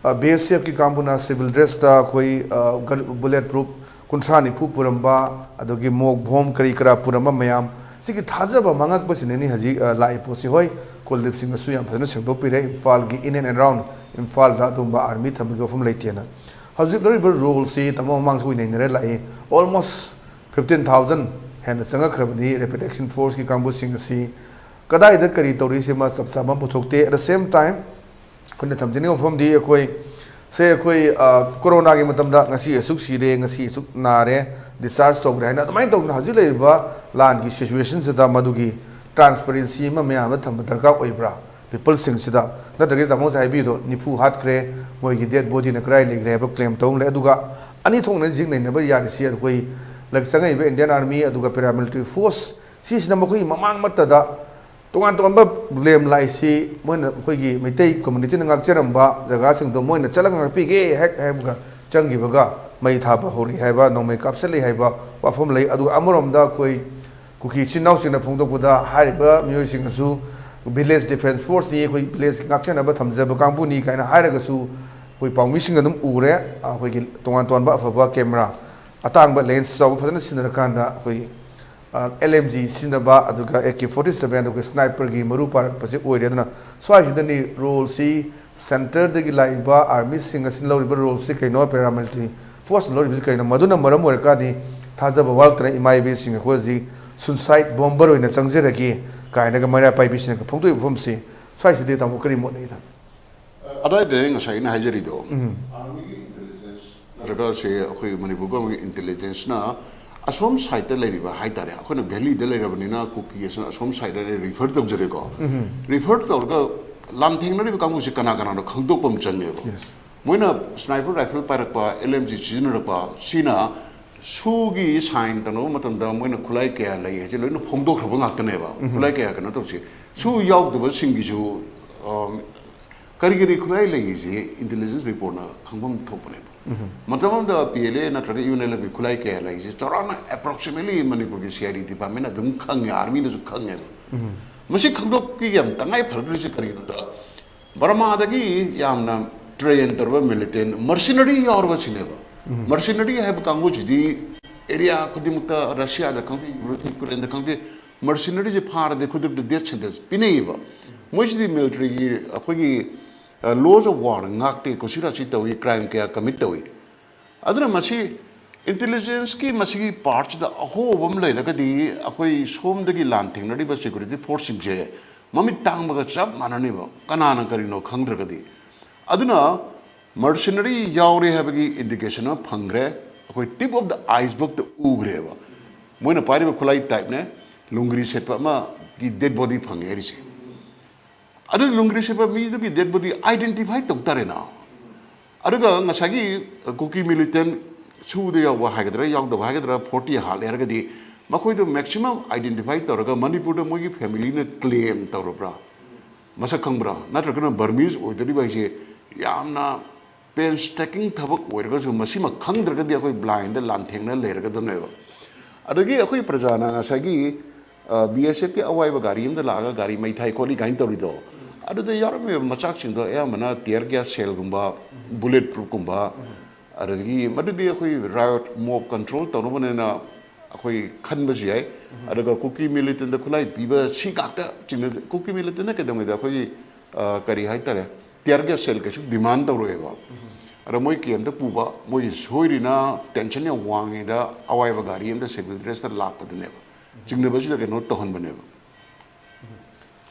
ꯑ, ꯕꯤ ꯑꯦꯁ ꯑꯦꯐꯀꯤ ꯀꯥꯡꯕꯨꯅ ꯁꯤꯚꯤꯜ ꯗ꯭ꯔꯦꯁꯇ ꯑꯩꯈꯣꯏ, ꯑ, ꯒꯟ-, ꯕꯨꯂꯦꯠ ꯄ꯭ꯔꯨꯐ ꯀꯨꯟꯊ꯭ꯔꯥ ꯅꯤꯐꯨ ꯄꯨꯔꯝꯕ, ꯑꯗꯨꯒꯤ ꯃꯣꯛ ꯕꯣꯝ ꯀꯔꯤ ꯀꯔꯥ ꯄꯨꯔꯝꯕ ꯃꯌꯥꯝ, ꯁꯤꯒꯤ ꯊꯥꯖꯕ ꯃꯥꯡꯉꯛꯄꯁꯤꯅꯅꯤ ꯍꯧꯖꯤꯛ, ꯑ, ꯂꯥꯛꯏ ꯄꯣꯠꯁꯤ꯫ ꯍꯣꯏ, ꯀꯨꯜꯗꯤꯞ ꯁꯤꯡꯅꯁꯨ ꯌꯥꯝ ꯐꯖꯅ ꯁꯦꯡꯗꯣꯛꯄꯤꯔꯦ, ꯏꯝꯐꯥꯜꯒꯤ in and around ꯏꯝꯐꯥꯜꯗ ꯑꯗꯨꯒꯨꯝꯕ ꯑꯥꯔꯃꯤ ꯊꯝꯕꯒꯤ ꯋꯥꯐꯝ ꯂꯩꯇꯦꯅ꯫ ꯍꯧꯖꯤꯛ ꯂꯧꯔꯤꯕ ꯔꯣꯜꯁꯤ ꯇꯥꯃꯣ ꯃꯃꯥꯡꯁꯨ ꯑꯣꯏꯅ ꯅꯩꯅꯔ ꯂꯥꯛꯏ꯫ ꯑꯣꯜꯃꯣꯁ ꯐꯤꯐꯇꯤꯟ ꯊꯥꯎꯖꯟ ꯍꯦꯟꯅ ꯆꯪꯉꯛꯈ꯭ꯔꯕꯅꯤ ꯔꯦꯄꯤꯗ ꯑꯦꯛꯁꯟ ꯐꯣꯔꯁꯀꯤ ꯀꯥꯡꯕꯨꯁꯤꯡ ꯑꯁꯤ꯫ ꯀꯗꯥꯏꯗ ꯀꯔꯤ ꯇꯧꯔꯤ ꯁꯤꯃ ꯆꯞ ꯆꯥꯕ ꯑꯃ ꯄꯨꯊꯣꯛꯇꯦ꯫ At the same time, ꯑꯩꯈꯣꯏꯅ ꯊꯝꯖꯅꯤꯡꯕ ꯃꯐꯝꯗꯤ ꯑꯩꯈꯣꯏ, ꯁꯦ ꯑꯩꯈꯣꯏ, ꯑ, ꯀꯣꯔꯣꯅꯥꯒꯤ ꯃꯇꯝꯗ ꯉꯁꯤ ꯑꯁꯨꯛ ꯁꯤꯔꯦ, ꯉꯁꯤ ꯑꯁꯨꯛ ꯅꯥꯔꯦ, ꯗꯤꯁꯆꯥꯔꯖ ꯇꯧꯈ꯭ꯔꯦ ꯍꯥꯏꯅ ꯑꯗꯨꯃꯥꯏꯅ ꯇꯧꯗꯅ ꯍꯧꯖꯤꯛ ꯂꯩꯔꯤꯕ ꯂꯥꯟꯒꯤ ꯁꯤꯆꯨꯋꯦꯁꯟꯁꯤꯗ ꯃꯗꯨꯒꯤ ꯇ꯭ꯔꯥꯟꯁꯄꯔꯦꯟꯁꯤ ꯑꯃ ꯃꯌꯥꯝꯗ ꯊꯝꯕ ꯗꯔꯀꯥꯔ ꯑꯣꯏꯕ꯭ꯔꯥ? ꯄꯤꯄꯜꯁꯤꯡꯁꯤꯗ, ꯅꯠꯇ꯭ꯔꯒꯗꯤ ꯇꯥꯃꯣ ꯉꯁꯥꯏ ꯍꯥꯏꯕꯤꯗꯣ ꯅꯤꯐꯨ ꯍꯥꯠꯈ꯭ꯔꯦ, ꯃꯣꯏꯒꯤ ꯗꯦꯗ ꯕꯣꯗꯤꯅ ꯀꯗꯥꯏ ꯂꯩꯈ꯭ꯔꯦ ꯍꯥꯏꯕ ꯀ꯭ꯂꯦꯝ ꯇꯧꯕ ꯂꯩ꯫ ꯑꯗꯨꯒ ꯑꯅꯤ ꯊꯣꯛꯅ ꯍꯧꯖꯤꯛ ꯅꯩꯅꯕ ꯌꯥꯔꯤꯁꯤ ꯑꯩꯈꯣꯏ ꯂꯛ-, ꯆꯪꯉꯛꯏꯕ ꯏꯟꯗꯤꯌꯟ ꯑꯥꯔꯃꯤ ꯑꯗꯨꯒ ꯄꯦꯔꯥꯃꯤꯂꯤꯇꯔꯤ ꯐꯣꯔꯁ ꯁꯤꯁꯤꯅ ꯃꯈꯣꯏꯒꯤ ꯃꯃꯥꯡꯃꯛꯇꯗ ꯇꯣꯉꯥꯟ ꯇꯣꯉꯥꯟꯕ ꯂꯦꯝ ꯂꯥꯏꯁꯤ ꯃꯣꯏꯅ ꯑꯩꯈꯣꯏꯒꯤ ꯃꯩꯇꯩ ꯀꯝꯃꯨꯅꯤꯇꯤꯅ ꯉꯥꯛꯆꯔꯝꯕ ꯖꯒꯥꯁꯤꯡꯗꯣ ꯃꯣꯏꯅ ꯆꯠꯂꯒ ꯉꯥꯛꯄꯤꯒꯦ ꯍꯦꯛ ꯍꯥꯏꯕꯒ ꯆꯪꯈꯤꯕꯒ ꯃꯩ ꯊꯥꯕ ꯍꯧꯔꯛꯏ ꯍꯥꯏꯕ, ꯅꯣꯡꯃꯩ ꯀꯥꯞꯁꯤꯜꯂꯤ ꯍꯥꯏꯕ ꯋꯥꯐꯝ ꯂꯩ꯫ ꯑꯗꯨꯒ ꯑꯃꯔꯣꯝꯗ ꯑꯩꯈꯣꯏ ꯀꯨꯀꯤ ꯏꯆꯤꯟ ꯏꯅꯥꯎꯁꯤꯡꯅ ꯐꯣꯡꯗꯣꯛꯄꯗ ꯍꯥꯏꯔꯤꯕ ꯃꯤꯑꯣꯏꯁꯤꯡ ꯑꯁꯨ ꯚꯤꯂꯦꯖ ꯗꯤꯐꯦꯟꯁ ꯐꯣꯔꯁꯅꯤ, ꯑꯩꯈꯣꯏ ꯚꯤꯂꯦꯖ ꯉꯥꯛꯆꯅꯕ ꯊꯝꯖꯕ ꯀꯥꯡꯕꯨꯅꯤ ꯀꯥꯏꯅ ꯍꯥꯏꯔꯒꯁꯨ, ꯑꯩꯈꯣꯏ ꯄꯥꯎꯃꯤꯁꯤꯡꯅ ꯑꯗꯨꯝ ꯎꯔꯦ꯫ ꯑꯩꯈꯣꯏꯒꯤ ꯇꯣꯉꯥꯟ ꯇꯣꯉꯥꯟꯕ ꯑꯐꯕ ꯀꯦꯃꯦꯔꯥ, ꯑꯇꯥꯡꯕ ꯂꯦꯟꯁ ꯆꯥꯎꯕ ꯐꯖꯅ ꯁꯤꯖꯤꯟꯅꯔꯀꯥꯟꯗ ꯑꯩꯈꯣꯏ ꯑꯦꯜ ꯑꯦꯝ ꯖꯤ ꯁꯤꯖꯤꯟꯅꯕ, ꯑꯗꯨꯒ ꯑꯦ ꯀꯦ ꯐꯣꯔꯇꯤ ꯁꯚꯦꯟ, ꯑꯗꯨꯒ ꯁ꯭ꯅꯥꯏꯄꯔꯒꯤ ꯃꯔꯨ ꯄꯥꯔꯛꯄꯁꯦ ꯑꯣꯏꯔꯦ꯫ ꯑꯗꯨꯅ ꯁ꯭ꯋꯥꯏꯁꯤꯗꯅꯤ ꯔꯣꯜꯁꯤ ꯁꯦꯟꯇꯔꯗꯒꯤ ꯂꯥꯛꯏꯕ ꯑꯥꯔꯃꯤꯁꯤꯡ ꯑꯁꯤꯅ ꯂꯧꯔꯤꯕ ꯔꯣꯜꯁꯤ ꯀꯩꯅꯣ, ꯄꯦꯔꯥꯃꯤꯂꯤꯇꯔꯤ ꯐꯣꯔꯁꯅ ꯂꯧꯔꯤꯕꯁꯤ ꯀꯩꯅꯣ, ꯃꯗꯨꯅ ꯃꯔꯝ ꯑꯣꯏꯔꯀꯥꯟꯗꯤ ꯊꯥꯖꯕ ꯋꯥꯠꯂꯛꯇꯅ ꯏꯃꯥ ꯏꯕꯦꯁꯤꯡ ꯑꯩꯈꯣꯏ ꯍꯧꯖꯤꯛ ꯁꯨꯏꯁꯥꯏꯠ ꯕꯣꯝꯕꯔ ꯑꯣꯏꯅ ꯆꯪꯖꯔꯒꯦ ꯀꯥꯏꯅꯒ ꯃꯩꯔꯥ ꯄꯥꯏꯕꯤꯁꯤꯡꯅꯒ ꯐꯣꯡꯗꯣꯛꯏꯕ ꯃꯐꯝꯁꯤ꯫ ꯁ꯭ꯋꯥꯏꯁꯤꯗꯤ ꯇꯥꯃꯣ ꯀꯔꯤ ꯃꯣꯠ ꯂꯩ? ꯑꯗꯥꯏꯗ ꯉꯁꯥꯏ ꯑꯩꯅ ꯍꯥꯏꯖꯔꯤꯗꯣ, ꯎꯝ꯫ ꯑꯥꯔꯃꯤꯒꯤ ꯏꯟꯇꯦꯂꯤꯖꯦꯟꯁ ꯅꯠꯇ꯭ꯔꯒ ꯁꯦ ꯑꯩꯈꯣꯏ ꯃꯅꯤꯄꯨꯔ ꯒꯣꯔꯃꯦꯟꯒꯤ ꯏꯟꯇꯦꯂꯤꯖꯦꯟꯁꯅ ꯑꯁꯣꯝ ꯁꯥꯏꯠꯇ ꯂꯩꯔꯤꯕ ꯍꯥꯏꯇꯥꯔꯦ, ꯑꯩꯈꯣꯏꯅ ꯚꯦꯂꯤꯗ ꯂꯩꯔꯕꯅꯤꯅ ꯀꯨꯀꯤ ꯑꯁꯤꯅ ꯑꯁꯣꯝ ꯁꯥꯏꯠꯇ ꯔꯤꯐꯔ ꯇꯧꯖꯔꯦꯀꯣ꯫ ꯎꯝ꯫ ꯔꯤꯐꯔ ꯇꯧꯔꯒ ꯂꯥꯟꯊꯦꯡꯅꯔꯤꯕ ꯀꯥꯡꯕꯨꯁꯦ ꯀꯅꯥ ꯀꯅꯥꯅꯣ ꯈꯪꯗꯣꯛꯄ ꯑꯃ ꯆꯪꯉꯦꯕ꯫ Yes. ꯃꯣꯏꯅ ꯁ꯭ꯅꯥꯏꯄꯔ ꯔꯥꯏꯐꯜ ꯄꯥꯏꯔꯛꯄ, ꯑꯦꯜ ꯑꯦꯝ ꯖꯤ ꯁꯤꯖꯤꯟꯅꯔꯛꯄ, ꯁꯤꯅ ꯁꯨꯒꯤ ꯁꯥꯏꯟ ꯇꯧꯅꯕ ꯃꯇꯝꯗ ꯃꯣꯏꯅ ꯈꯨꯠꯂꯥꯏ ꯀꯌꯥ ꯂꯩ ꯍꯥꯏꯁꯦ ꯂꯣꯏꯅ ꯐꯣꯡꯗꯣꯛꯈ꯭ꯔꯕ ꯉꯥꯛꯇꯅꯦꯕ꯫ ꯎꯝ꯫ ꯈꯨꯠꯂꯥꯏ ꯀꯌꯥ ꯀꯩꯅꯣ ꯇꯧꯁꯤ, ꯁꯨ ꯌꯥꯎꯗꯕꯁꯤꯡꯒꯤꯁꯨ, ꯑ, ꯀꯔꯤ ꯀꯔꯤ ꯈꯨꯠꯂꯥꯏ ꯂꯩꯔꯤꯁꯦ ꯏꯟꯇꯦꯂꯤꯖꯦꯟꯁ ꯔꯤꯄꯣꯔꯠꯅ ꯈꯪꯐꯝ ꯊꯣꯛꯄꯅꯦꯕ꯫ ꯎꯝ꯫ ꯃꯇꯝ ꯑꯃꯗ ꯄꯤ ꯑꯦꯜ ꯑꯦ ꯅꯠꯇ꯭ꯔꯒ ꯌꯨ ꯑꯦꯟ ꯑꯦꯜ ꯑꯦꯐꯀꯤ ꯈꯨꯠꯂꯥꯏ ꯀꯌꯥ ꯂꯩꯔꯤꯁꯦ ꯆꯥꯎꯔꯥꯛꯅ ꯑꯦꯄ꯭ꯔꯣꯛꯁꯤꯃꯦꯠꯂꯤ ꯃꯅꯤꯄꯨꯔꯒꯤ ꯁꯤ ꯑꯥꯏ ꯗꯤ ꯗꯤꯄꯥꯔꯠꯃꯦꯟꯅ ꯑꯗꯨꯝ ꯈꯪꯉꯦ, ꯑꯥꯔꯃꯤꯅꯁꯨ ꯈꯪꯉꯦꯕ꯫ ꯎꯝ꯫ ꯃꯁꯤ ꯈꯪꯗꯣꯛꯄꯒꯤ ꯌꯥꯝ ꯇꯉꯥꯏ ꯐꯔꯛꯇ꯭ꯔꯤꯁꯦ ꯀꯔꯤꯒꯤꯅꯣꯗ, ꯕꯔꯃꯥꯗꯒꯤ ꯌꯥꯝꯅ ꯇ꯭ꯔꯦꯟ ꯇꯧꯔꯕ ꯃꯤꯂꯤꯇꯦꯟ ꯃꯔꯁꯤꯅꯔꯤ ꯌꯥꯎꯔꯕ ꯁꯤꯅꯦꯕ꯫ ꯎꯝ꯫ ꯃꯔꯁꯤꯅꯔꯤ ꯍꯥꯏꯕ ꯀꯥꯡꯕꯨꯁꯤꯗꯤ ꯑꯦꯔꯤꯌꯥ ꯈꯨꯗꯤꯡꯃꯛꯇ, ꯔꯁꯤꯌꯥꯗ ꯈꯪꯗꯦ, ꯌꯨꯀ꯭ꯔꯦꯟꯗ ꯈꯪꯗꯦ, ꯃꯔꯁꯤꯅꯔꯤꯁꯦ ꯐꯥꯔꯗꯤ ꯈꯨꯗꯛꯇ ꯗꯦꯠ ꯁꯦꯟꯇꯦꯟꯁ ꯄꯤꯅꯩꯌꯦꯕ꯫ ꯃꯣꯏꯁꯤꯗꯤ ꯃꯤꯂꯤꯇꯔꯤꯒꯤ ꯑꯩꯈꯣꯏꯒꯤ, ꯑ, ꯂꯣꯁ ꯑꯣꯐ ꯋꯥꯔ ꯉꯥꯛꯇꯦ, ꯀꯨꯁꯤꯔꯥꯁꯤ ꯇꯧꯏ, ꯀ꯭ꯔꯥꯏꯝ ꯀꯌꯥ ꯀꯃꯤꯠ ꯇꯧꯏ꯫ ꯑꯗꯨꯅ ꯃꯁꯤ ꯏꯟꯇꯦꯂꯤꯖꯦꯟꯁꯀꯤ ꯃꯁꯤꯒꯤ ꯄꯥꯔꯠꯁꯤꯗ ꯑꯍꯣꯕ ꯑꯃ ꯂꯩꯔꯒꯗꯤ ꯑꯩꯈꯣꯏ ꯁꯣꯝꯗꯒꯤ ꯂꯥꯟ ꯊꯦꯡꯅꯔꯤꯕ ꯁꯦꯀ꯭ꯌꯨꯔꯤꯇꯤ ꯐꯣꯔꯁꯁꯤꯡꯁꯦ ꯃꯃꯤꯠ ꯇꯥꯡꯕꯒ ꯆꯞ ꯃꯥꯟꯅꯅꯦꯕ, ꯀꯅꯥꯅ ꯀꯔꯤꯅꯣ ꯈꯪꯗ꯭ꯔꯒꯗꯤ꯫ ꯑꯗꯨꯅ ꯃꯔꯁꯤꯅꯔꯤ ꯌꯥꯎꯔꯦ ꯍꯥꯏꯕꯒꯤ ꯏꯟꯗꯤꯀꯦꯁꯟ ꯑꯃ ꯐꯪꯈ꯭ꯔꯦ꯫ ꯑꯩꯈꯣꯏ ꯇꯤꯞ ꯑꯣꯐ ꯗ ꯑꯥꯏꯁꯕꯔꯒꯇ ꯎꯈ꯭ꯔꯦꯕ꯫ ꯃꯣꯏꯅ ꯄꯥꯏꯔꯤꯕ ꯈꯨꯠꯂꯥꯏ ꯇꯥꯏꯞꯅꯦ, ꯂꯨꯡꯒ꯭ꯔꯤ ꯁꯦꯠꯄ ꯑꯃꯒꯤ ꯗꯦꯗ ꯕꯣꯗꯤ ꯐꯪꯉꯦ ꯍꯥꯏꯔꯤꯁꯦ꯫ ꯑꯗꯨ ꯂꯨꯡꯒ꯭ꯔꯤ ꯁꯦꯠꯄ ꯃꯤꯗꯨꯒꯤ ꯗꯦꯗ ꯕꯣꯗꯤ ꯑꯥꯏꯗꯦꯟꯇꯤꯐꯥꯏ ꯇꯧ ꯇꯥꯔꯦꯅ꯫ ꯑꯗꯨꯒ ꯉꯁꯥꯏꯒꯤ ꯀꯨꯀꯤ ꯃꯤꯂꯤꯇꯦꯟ ꯁꯨꯗ ꯌꯥꯎꯕ ꯍꯥꯏꯒꯗ꯭ꯔꯥ, ꯌꯥꯎꯗꯕ ꯍꯥꯏꯒꯗ꯭ꯔꯥ, ꯐꯣꯔꯇꯤ ꯍꯥꯠꯂꯦ ꯍꯥꯏꯔꯒꯗꯤ, ꯃꯈꯣꯏꯗꯣ ꯃꯦꯛꯁꯤꯃꯝ ꯑꯥꯏꯗꯦꯟꯇꯤꯐꯥꯏ ꯇꯧꯔꯒ ꯃꯅꯤꯄꯨꯔꯗ ꯃꯣꯏꯒꯤ ꯐꯦꯃꯤꯂꯤꯅ ꯀ꯭ꯂꯦꯝ ꯇꯧꯔꯕ꯭ꯔꯥ, ꯃꯁꯛ ꯈꯪꯕ꯭ꯔꯥ? ꯅꯠꯇ꯭ꯔꯒꯅ ꯕꯔꯃꯤꯁ ꯑꯣꯏꯗꯣꯔꯤꯕ ꯍꯥꯏꯁꯦ ꯌꯥꯝꯅ ꯄꯦꯟꯁꯇꯦꯀꯤꯡ ꯊꯕꯛ ꯑꯣꯏꯔꯒꯁꯨ, ꯃꯁꯤꯃ ꯈꯪꯗ꯭ꯔꯒꯗꯤ ꯑꯩꯈꯣꯏ ꯕ꯭ꯂꯥꯏꯟꯗ ꯂꯥꯟꯊꯦꯡꯅ ꯂꯩꯔꯒꯗꯕꯅꯦꯕ꯫ ꯑꯗꯒꯤ ꯑꯩꯈꯣꯏ ꯄ꯭ꯔꯖꯥꯅ ꯉꯁꯥꯏꯒꯤ ꯕꯤ ꯑꯦꯁ ꯑꯦꯐꯀꯤ ꯑꯋꯥꯏꯕ ꯒꯥꯔꯤ ꯑꯃꯗ ꯂꯥꯛꯑꯒ ꯒꯥꯔꯤ ꯃꯩ ꯊꯥꯏ ꯈꯣꯠꯂꯤ ꯀꯥꯏꯅ ꯇꯧꯔꯤꯗꯣ, ꯑꯗꯨꯗ ꯌꯥꯎꯔꯝꯃꯤꯕ ꯃꯆꯥꯛꯁꯤꯡꯗꯣ ꯑꯌꯥꯝꯕꯅ ꯇꯤꯌꯔ ꯒ꯭ꯌꯥꯁ ꯁꯦꯜꯒꯨꯝꯕ, ꯕꯨꯂꯦꯠ ꯄ꯭ꯔꯨꯐꯀꯨꯝꯕ, ꯑꯗꯒꯤ ꯃꯗꯨꯗꯤ ꯑꯩꯈꯣꯏ ꯔꯥꯏꯑꯣꯠ ꯃꯣꯕ ꯀꯟꯇ꯭ꯔꯣꯜ ꯇꯧꯅꯕꯅꯦꯅ ꯑꯩꯈꯣꯏ ꯈꯟꯕꯁꯨ ꯌꯥꯏ꯫ ꯑꯗꯨꯒ ꯀꯨꯀꯤ ꯃꯤꯂꯤꯇꯦꯟꯗ ꯈꯨꯠꯂꯥꯏ ꯄꯤꯕ ꯁꯤ ꯉꯥꯛꯇ ꯆꯤꯡꯅ, ꯀꯨꯀꯤ ꯃꯤꯂꯤꯇꯦꯟꯅ ꯀꯩꯗꯧꯉꯩꯗ ꯑꯩꯈꯣꯏꯒꯤ, ꯑ, ꯀꯔꯤ ꯍꯥꯏꯇꯥꯔꯦ, ꯇꯤꯌꯔ ꯒ꯭ꯌꯥꯁ ꯁꯦꯜ ꯀꯩꯁꯨ ꯗꯤꯃꯥꯟ ꯇꯧꯔꯛꯑꯦꯕ꯫ ꯑꯗ ꯃꯣꯏ ꯀꯦꯝꯇ ꯄꯨꯕ, ꯃꯣꯏꯁꯤ ꯁꯣꯏꯔꯤꯅ ꯇꯦꯟꯁꯟ ꯌꯥꯝ ꯋꯥꯡꯉꯤꯗ ꯑꯋꯥꯏꯕ ꯒꯥꯔꯤ ꯑꯃꯗ ꯁꯤꯚꯤꯜ ꯗ꯭ꯔꯦꯁꯇ ꯂꯥꯛꯄꯗꯨꯅꯦꯕ꯫ ꯆꯤꯡꯅꯕꯁꯤꯗ ꯀꯩꯅꯣ ꯇꯧꯍꯟꯕꯅꯦꯕ꯫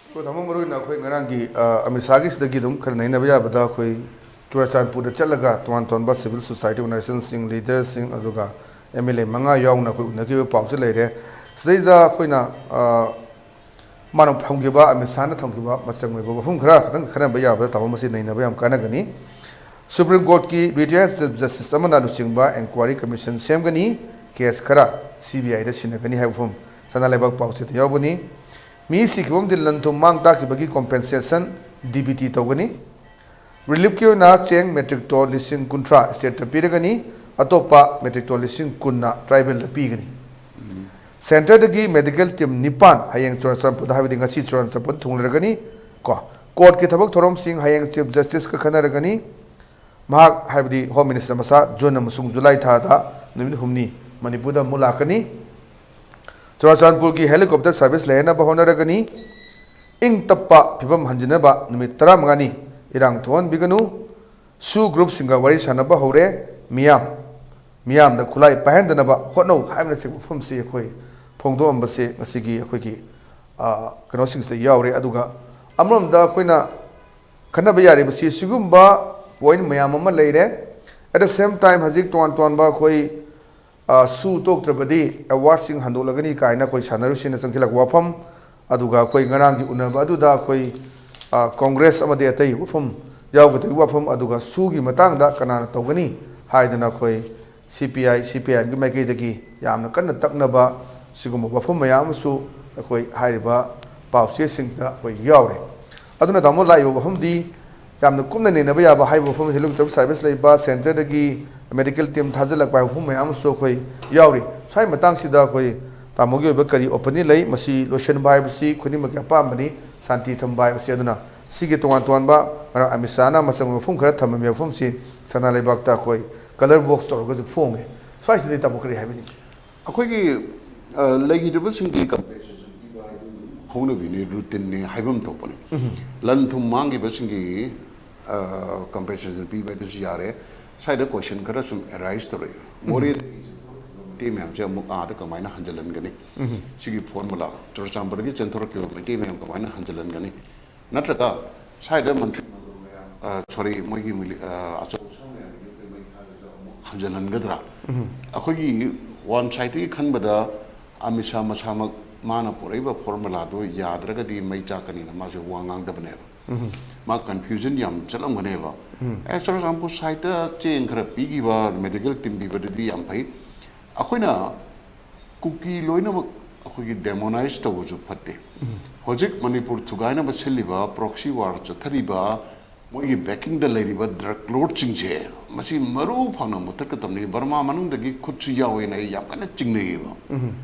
ꯑꯩꯈꯣꯏ ꯊꯝꯃꯣ ꯃꯔꯨ ꯑꯣꯏꯅ ꯑꯩꯈꯣꯏ ꯉꯔꯥꯡꯒꯤ, ꯑ, ꯑꯃꯤꯠ ꯁꯥꯍꯒꯤꯁꯤꯗꯒꯤ ꯑꯗꯨꯝ ꯈꯔ ꯅꯩꯅꯕ ꯌꯥꯕꯗ ꯑꯩꯈꯣꯏ ꯆꯨꯔꯥꯆꯥꯟꯄꯨꯔꯗ ꯆꯠꯂꯒ ꯇꯣꯉꯥꯟ ꯇꯣꯉꯥꯟꯕ ꯁꯤꯚꯤꯜ ꯁꯣꯁꯥꯏꯇꯤ ꯑꯣꯔꯒꯅꯥꯏꯖꯦꯁꯟꯁꯤꯡ, ꯂꯤꯗꯔꯁꯤꯡ, ꯑꯗꯨꯒ ꯑꯦꯝ ꯑꯦꯜ ꯑꯦ ꯃꯉꯥ ꯌꯥꯎꯅ ꯑꯩꯈꯣꯏ ꯎꯅꯈꯤꯕ ꯄꯥꯎꯁꯦ ꯂꯩꯔꯦ꯫ ꯁꯤꯗꯩꯗ ꯑꯩꯈꯣꯏꯅ, ꯑ, ꯃꯥꯅ ꯊꯝꯈꯤꯕ, ꯑꯃꯤꯠ ꯁꯥꯍꯅ ꯊꯝꯈꯤꯕ ꯃꯆꯪ ꯑꯣꯏꯕ ꯋꯥꯐꯝ ꯈꯔ ꯈꯛꯇꯪ ꯈꯟꯅꯕ ꯌꯥꯕꯗ ꯇꯥꯃꯣ ꯃꯁꯤ ꯅꯩꯅꯕ ꯌꯥꯝ ꯀꯥꯟꯅꯒꯅꯤ꯫ ꯁꯨꯄ꯭ꯔꯤꯝ ꯀꯣꯔꯠꯀꯤ ꯔꯤꯇꯥꯌꯔ ꯆꯤꯐ ꯖꯁꯇꯤꯁ ꯑꯃꯅ ꯂꯨꯆꯤꯡꯕ ꯏꯟꯀ꯭ꯋꯥꯏꯔꯤ ꯀꯃꯤꯁꯟ ꯁꯦꯝꯒꯅꯤ, ꯀꯦꯁ ꯈꯔ ꯁꯤ ꯕꯤ ꯑꯥꯏꯗ ꯁꯤꯟꯅꯒꯅꯤ ꯍꯥꯏꯕ ꯋꯥꯐꯝ ꯁꯅꯥ ꯂꯩꯕꯥꯛ ꯄꯥꯎꯆꯦꯗ ꯌꯥꯎꯕꯅꯤ꯫ ꯃꯤ ꯁꯤꯈꯤꯕ ꯑꯃꯗꯤ ꯂꯟ ꯊꯨꯝ ꯃꯥꯡ ꯇꯥꯛꯈꯤꯕꯒꯤ ꯀꯣꯝꯄꯦꯟꯁꯦꯁꯟ ꯗꯤ ꯕꯤ ꯇꯤ ꯇꯧꯒꯅꯤ꯫ ꯔꯤꯂꯤꯐꯀꯤ ꯑꯣꯏꯅ ꯆꯦꯡ ꯃꯦꯇ꯭ꯔꯤꯛ ꯇꯣꯟ ꯂꯤꯁꯤꯡ ꯀꯨꯟꯊ꯭ꯔꯥ ꯁ꯭ꯇꯦꯠꯇ ꯄꯤꯔꯒꯅꯤ, ꯑꯇꯣꯞꯄ ꯃꯦꯇ꯭ꯔꯤꯛ ꯇꯣꯟ ꯂꯤꯁꯤꯡ ꯀꯨꯟꯅ ꯇ꯭ꯔꯥꯏꯕꯦꯜꯗ ꯄꯤꯒꯅꯤ꯫ ꯁꯦꯟꯇꯔꯗꯒꯤ ꯃꯦꯗꯤꯀꯦꯜ ꯇꯤꯝ ꯅꯤꯄꯥꯟ ꯍꯌꯦꯡ ꯆꯨꯔꯥꯆꯥꯟꯄꯨꯔꯗ, ꯍꯥꯏꯕꯗꯤ ꯉꯁꯤ ꯆꯨꯔꯥꯆꯥꯟꯄꯨꯔꯗ ꯊꯨꯡꯂꯔꯒꯅꯤ꯫ ꯀꯣ, ꯀꯣꯔꯠꯀꯤ ꯊꯕꯛ ꯊꯧꯔꯝꯁꯤꯡ ꯍꯌꯦꯡ ꯆꯤꯐ ꯖꯁꯇꯤꯁꯀ ꯈꯟꯅꯔꯒꯅꯤ꯫ ꯃꯍꯥꯛ, ꯍꯥꯏꯕꯗꯤ ꯍꯣꯝ ꯃꯤꯅꯤꯁꯇꯔ ꯃꯁꯥ, ꯖꯨꯟ ꯑꯃꯁꯨꯡ ꯖꯨꯂꯥꯏ ꯊꯥꯗ ꯅꯨꯃꯤꯠ ꯍꯨꯝꯅꯤ ꯃꯅꯤꯄꯨꯔꯗ ꯑꯃꯨꯛ ꯂꯥꯛꯀꯅꯤ꯫ ꯆꯨꯔꯥꯆꯥꯟꯄꯨꯔꯒꯤ ꯍꯦꯂꯤꯀꯣꯞꯇꯔ ꯁꯥꯔꯚꯤꯁ ꯂꯩꯍꯟꯅꯕ ꯍꯣꯠꯅꯔꯒꯅꯤ꯫ ꯏꯪ ꯇꯞꯄ ꯐꯤꯕꯝ ꯍꯟꯖꯤꯟꯅꯕ ꯅꯨꯃꯤꯠ ꯇꯔꯥꯃꯉꯥꯅꯤ ꯏꯔꯥꯡ ꯊꯣꯛꯍꯟꯕꯤꯒꯅꯨ꯫ ꯁꯨ ꯒ꯭ꯔꯨꯞꯁꯤꯡꯒ ꯋꯥꯔꯤ ꯁꯥꯟꯅꯕ ꯍꯧꯔꯦ꯫ ꯃꯤꯌꯥꯝ, ꯃꯤꯌꯥꯝꯗ ꯈꯨꯠꯂꯥꯏ ꯄꯥꯏꯍꯟꯗꯅꯕ ꯍꯣꯠꯅꯧ ꯍꯥꯏꯕꯅꯆꯤꯡꯕ ꯋꯥꯐꯝꯁꯤ ꯑꯩꯈꯣꯏ ꯐꯣꯡꯗꯣꯛꯑꯝꯕꯁꯦ ꯉꯁꯤꯒꯤ ꯑꯩꯈꯣꯏꯒꯤ, ꯑ, ꯀꯩꯅꯣꯁꯤꯡꯁꯤꯗ ꯌꯥꯎꯔꯦ꯫ ꯑꯗꯨꯒ ꯑꯃꯔꯣꯝꯗ ꯑꯩꯈꯣꯏꯅ ꯈꯟꯅꯕ ꯌꯥꯔꯤꯕꯁꯤ ꯁꯤꯒꯨꯝꯕ ꯄꯣꯏꯟ ꯃꯌꯥꯝ ꯑꯃ ꯂꯩꯔꯦ꯫ At the same time, ꯍꯧꯖꯤꯛ ꯇꯣꯉꯥꯟ ꯇꯣꯉꯥꯟꯕ ꯑꯩꯈꯣꯏ, ꯑ, ꯁꯨ ꯇꯣꯛꯇ꯭ꯔꯕꯗꯤ ꯑꯦꯋꯥꯔꯗꯁꯤꯡ ꯍꯟꯗꯣꯛꯂꯒꯅꯤ ꯀꯥꯏꯅ ꯑꯩꯈꯣꯏ ꯁꯥꯟꯅꯔꯣꯏꯁꯤꯡꯅ ꯆꯪꯁꯤꯜꯂꯛꯄ ꯋꯥꯐꯝ, ꯑꯗꯨꯒ ꯑꯩꯈꯣꯏ ꯉꯔꯥꯡꯒꯤ ꯎꯅꯕ ꯑꯗꯨꯗ ꯑꯩꯈꯣꯏ, ꯑ, ꯀꯣꯡꯒ꯭ꯔꯦꯁ ꯑꯃꯗꯤ ꯑꯇꯩ ꯋꯥꯐꯝ ꯌꯥꯎꯒꯗꯕꯒꯤ ꯋꯥꯐꯝ, ꯑꯗꯨꯒ ꯁꯨꯒꯤ ꯃꯇꯥꯡꯗ ꯀꯅꯥꯅ ꯇꯧꯒꯅꯤ ꯍꯥꯏꯗꯅ ꯑꯩꯈꯣꯏ ꯁꯤ ꯄꯤ ꯑꯥꯏ, ꯁꯤ ꯄꯤ ꯑꯥꯏ ꯑꯦꯝꯒꯤ ꯃꯥꯏꯀꯩꯗꯒꯤ ꯌꯥꯝꯅ ꯀꯟꯅ ꯇꯛꯅꯕ ꯁꯤꯒꯨꯝꯕ ꯋꯥꯐꯝ ꯃꯌꯥꯝ ꯑꯃꯁꯨ ꯑꯩꯈꯣꯏ ꯍꯥꯏꯔꯤꯕ ꯄꯥꯎꯆꯦꯁꯤꯡꯁꯤꯗ ꯑꯩꯈꯣꯏ ꯌꯥꯎꯔꯦ꯫ ꯑꯗꯨꯅ ꯇꯥꯃꯣ, ꯂꯥꯛꯏꯕ ꯋꯥꯐꯝꯗꯤ ꯌꯥꯝꯅ ꯀꯨꯞꯅ ꯅꯩꯅꯕ ꯌꯥꯕ ꯍꯥꯏꯕ ꯋꯥꯐꯝ, ꯍꯦꯂꯤꯀꯣꯞꯇꯔ ꯁꯥꯔꯚꯤꯁ ꯂꯩꯕ, ꯁꯦꯟꯇꯔꯗꯒꯤ ꯃꯦꯗꯤꯀꯦꯜ ꯇꯤꯝ ꯊꯥꯖꯤꯜꯂꯛꯄ ꯍꯥꯏꯕ ꯋꯥꯐꯝ ꯃꯌꯥꯝ ꯑꯃꯁꯨ ꯑꯩꯈꯣꯏ ꯌꯥꯎꯔꯤ꯫ ꯁ꯭ꯋꯥꯏ ꯃꯇꯥꯡꯁꯤꯗ ꯑꯩꯈꯣꯏ ꯇꯥꯃꯣꯒꯤ ꯑꯣꯏꯕ ꯀꯔꯤ ꯑꯣꯄꯤꯅꯤꯌꯟ ꯂꯩ? ꯃꯁꯤ ꯂꯣꯏꯁꯤꯟꯕ ꯍꯥꯏꯕꯁꯤ ꯈꯨꯗꯤꯡꯃꯛꯀꯤ ꯑꯄꯥꯝꯕꯅꯤ, ꯁꯥꯟꯇꯤ ꯊꯝꯕ ꯍꯥꯏꯕꯁꯤ꯫ ꯑꯗꯨꯅ ꯁꯤꯒꯤ ꯇꯣꯉꯥꯟ ꯇꯣꯉꯥꯟꯕ ꯉꯔꯥꯡ ꯑꯃꯤꯠ ꯁꯥꯍꯅ ꯃꯆꯪ ꯑꯣꯏꯕ ꯃꯐꯝ ꯈꯔ ꯊꯝꯂꯝꯃꯤ ꯃꯐꯝꯁꯤ ꯁꯅꯥ ꯂꯩꯕꯥꯛꯇ ꯑꯩꯈꯣꯏ ꯀꯂꯔ ꯕꯣꯛꯁ ꯇꯧꯔꯒꯁꯨ ꯐꯣꯡꯉꯦ꯫ ꯁ꯭ꯋꯥꯏꯁꯤꯗ ꯇꯥꯃꯣ ꯀꯔꯤ ꯍꯥꯏꯕꯤꯅꯤꯡꯉꯤ? ꯑꯩꯈꯣꯏꯒꯤ ꯑ, ꯂꯩꯈꯤꯗꯕꯁꯤꯡꯒꯤ ꯀꯝꯄꯦꯟꯁꯦꯁꯟ ꯄꯤꯕ ꯍꯥꯏꯕ ꯍꯧꯅꯕꯤꯅꯤ, ꯔꯨꯇꯤꯟꯅꯤ ꯍꯥꯏꯐꯝ ꯊꯣꯛꯄꯅꯤ꯫ ꯂꯟ ꯊꯨꯝ ꯃꯥꯡꯈꯤꯕꯁꯤꯡꯒꯤ ꯀꯝꯄꯦꯟꯁꯦꯁꯟ ꯄꯤꯕ ꯍꯥꯏꯕꯁꯨ ꯌꯥꯔꯦ꯫ ꯁ꯭ꯋꯥꯏꯗ ꯀꯣꯏꯁꯟ ꯈꯔ ꯁꯨꯝ ꯑꯦꯔꯥꯏꯁ ꯇꯧꯔꯛꯑꯦ꯫ ꯃꯣꯔꯦꯗꯒꯤ ꯃꯩꯇꯩ ꯃꯌꯥꯝꯁꯦ ꯑꯃꯨꯛ ꯑꯥꯗ ꯀꯃꯥꯏꯅ ꯍꯟꯖꯤꯜꯍꯟꯒꯅꯤ? ꯁꯤꯒꯤ ꯐꯣꯔꯃꯨꯂꯥ, ꯆꯨꯔꯆꯥꯟꯄꯨꯔꯗꯒꯤ ꯆꯦꯟꯊꯣꯔꯛꯈꯤꯕ ꯃꯩꯇꯩ ꯃꯌꯥꯝ ꯀꯃꯥꯏꯅ ꯍꯟꯖꯤꯜꯍꯟꯒꯅꯤ? ꯅꯠꯇ꯭ꯔꯒ ꯁ꯭ꯋꯥꯏꯗ ꯃꯟꯇ꯭ꯔꯤ, ꯁꯣꯔꯤ, ꯃꯣꯏꯒꯤ ꯃꯤꯂꯤ-, ꯑ, ꯑꯆꯧ ꯑꯁꯥꯡ ꯃꯌꯥꯝꯒꯤ ꯃꯩ ꯊꯥꯗꯨꯁꯨ ꯑꯃꯨꯛ ꯍꯟꯖꯤꯜꯍꯟꯒꯗ꯭ꯔꯥ? ꯑꯩꯈꯣꯏꯒꯤ ꯋꯥꯟ ꯁꯥꯏꯠꯇꯒꯤ ꯈꯟꯕꯗ ꯑꯃꯤꯠ ꯁꯥ ꯃꯁꯥꯃꯛ ꯃꯥꯅ ꯄꯨꯔꯛꯏꯕ ꯐꯣꯔꯃꯨꯂꯥꯗꯣ ꯌꯥꯗ꯭ꯔꯒꯗꯤ ꯃꯩ ꯆꯥꯛꯀꯅꯤꯅ ꯃꯥꯁꯦ ꯋꯥ ꯉꯥꯡꯗꯕꯅꯦꯕ꯫ ꯃꯥ ꯀꯟꯐ꯭ꯌꯨꯖꯟ ꯌꯥꯝ ꯆꯠꯂꯝꯒꯅꯦꯕ꯫ ꯑꯦ, ꯆꯨꯔꯆꯥꯟꯄꯨꯔ ꯁꯥꯏꯠꯇ ꯆꯦꯡ ꯈꯔ ꯄꯤꯈꯤꯕ, ꯃꯦꯗꯤꯀꯦꯜ ꯇꯤꯝ ꯄꯤꯕꯗꯨꯗꯤ ꯌꯥꯝ ꯐꯩ꯫ ꯑꯩꯈꯣꯏꯅ ꯀꯨꯀꯤ ꯂꯣꯏꯅꯃꯛ ꯑꯩꯈꯣꯏꯒꯤ ꯗꯦꯃꯣꯅꯥꯏꯖ ꯇꯧꯕꯁꯨ ꯐꯠꯇꯦ꯫ ꯍꯧꯖꯤꯛ ꯃꯅꯤꯄꯨꯔ ꯊꯨꯒꯥꯏꯅꯕ ꯁꯤꯜꯂꯤꯕ, ꯄ꯭ꯔꯣꯛꯁꯤ ꯋꯥꯔ ꯆꯠꯊꯔꯤꯕ, ꯃꯣꯏꯒꯤ ꯕꯦꯀꯤꯡꯗ ꯂꯩꯔꯤꯕ ꯗ꯭ꯔꯒ ꯂꯣꯔꯗꯁꯤꯡꯁꯦ, ꯃꯁꯤ ꯃꯔꯨ ꯐꯪꯅ ꯃꯨꯊꯠꯀꯗꯕꯅꯤ꯫ ꯕꯔꯃꯥ ꯃꯅꯨꯡꯗꯒꯤ ꯈꯨꯠꯁꯨ ꯌꯥꯎꯋꯦꯅ ꯑꯩ ꯌꯥꯝ ꯀꯟꯅ ꯆꯤꯡꯅꯩꯌꯦꯕ꯫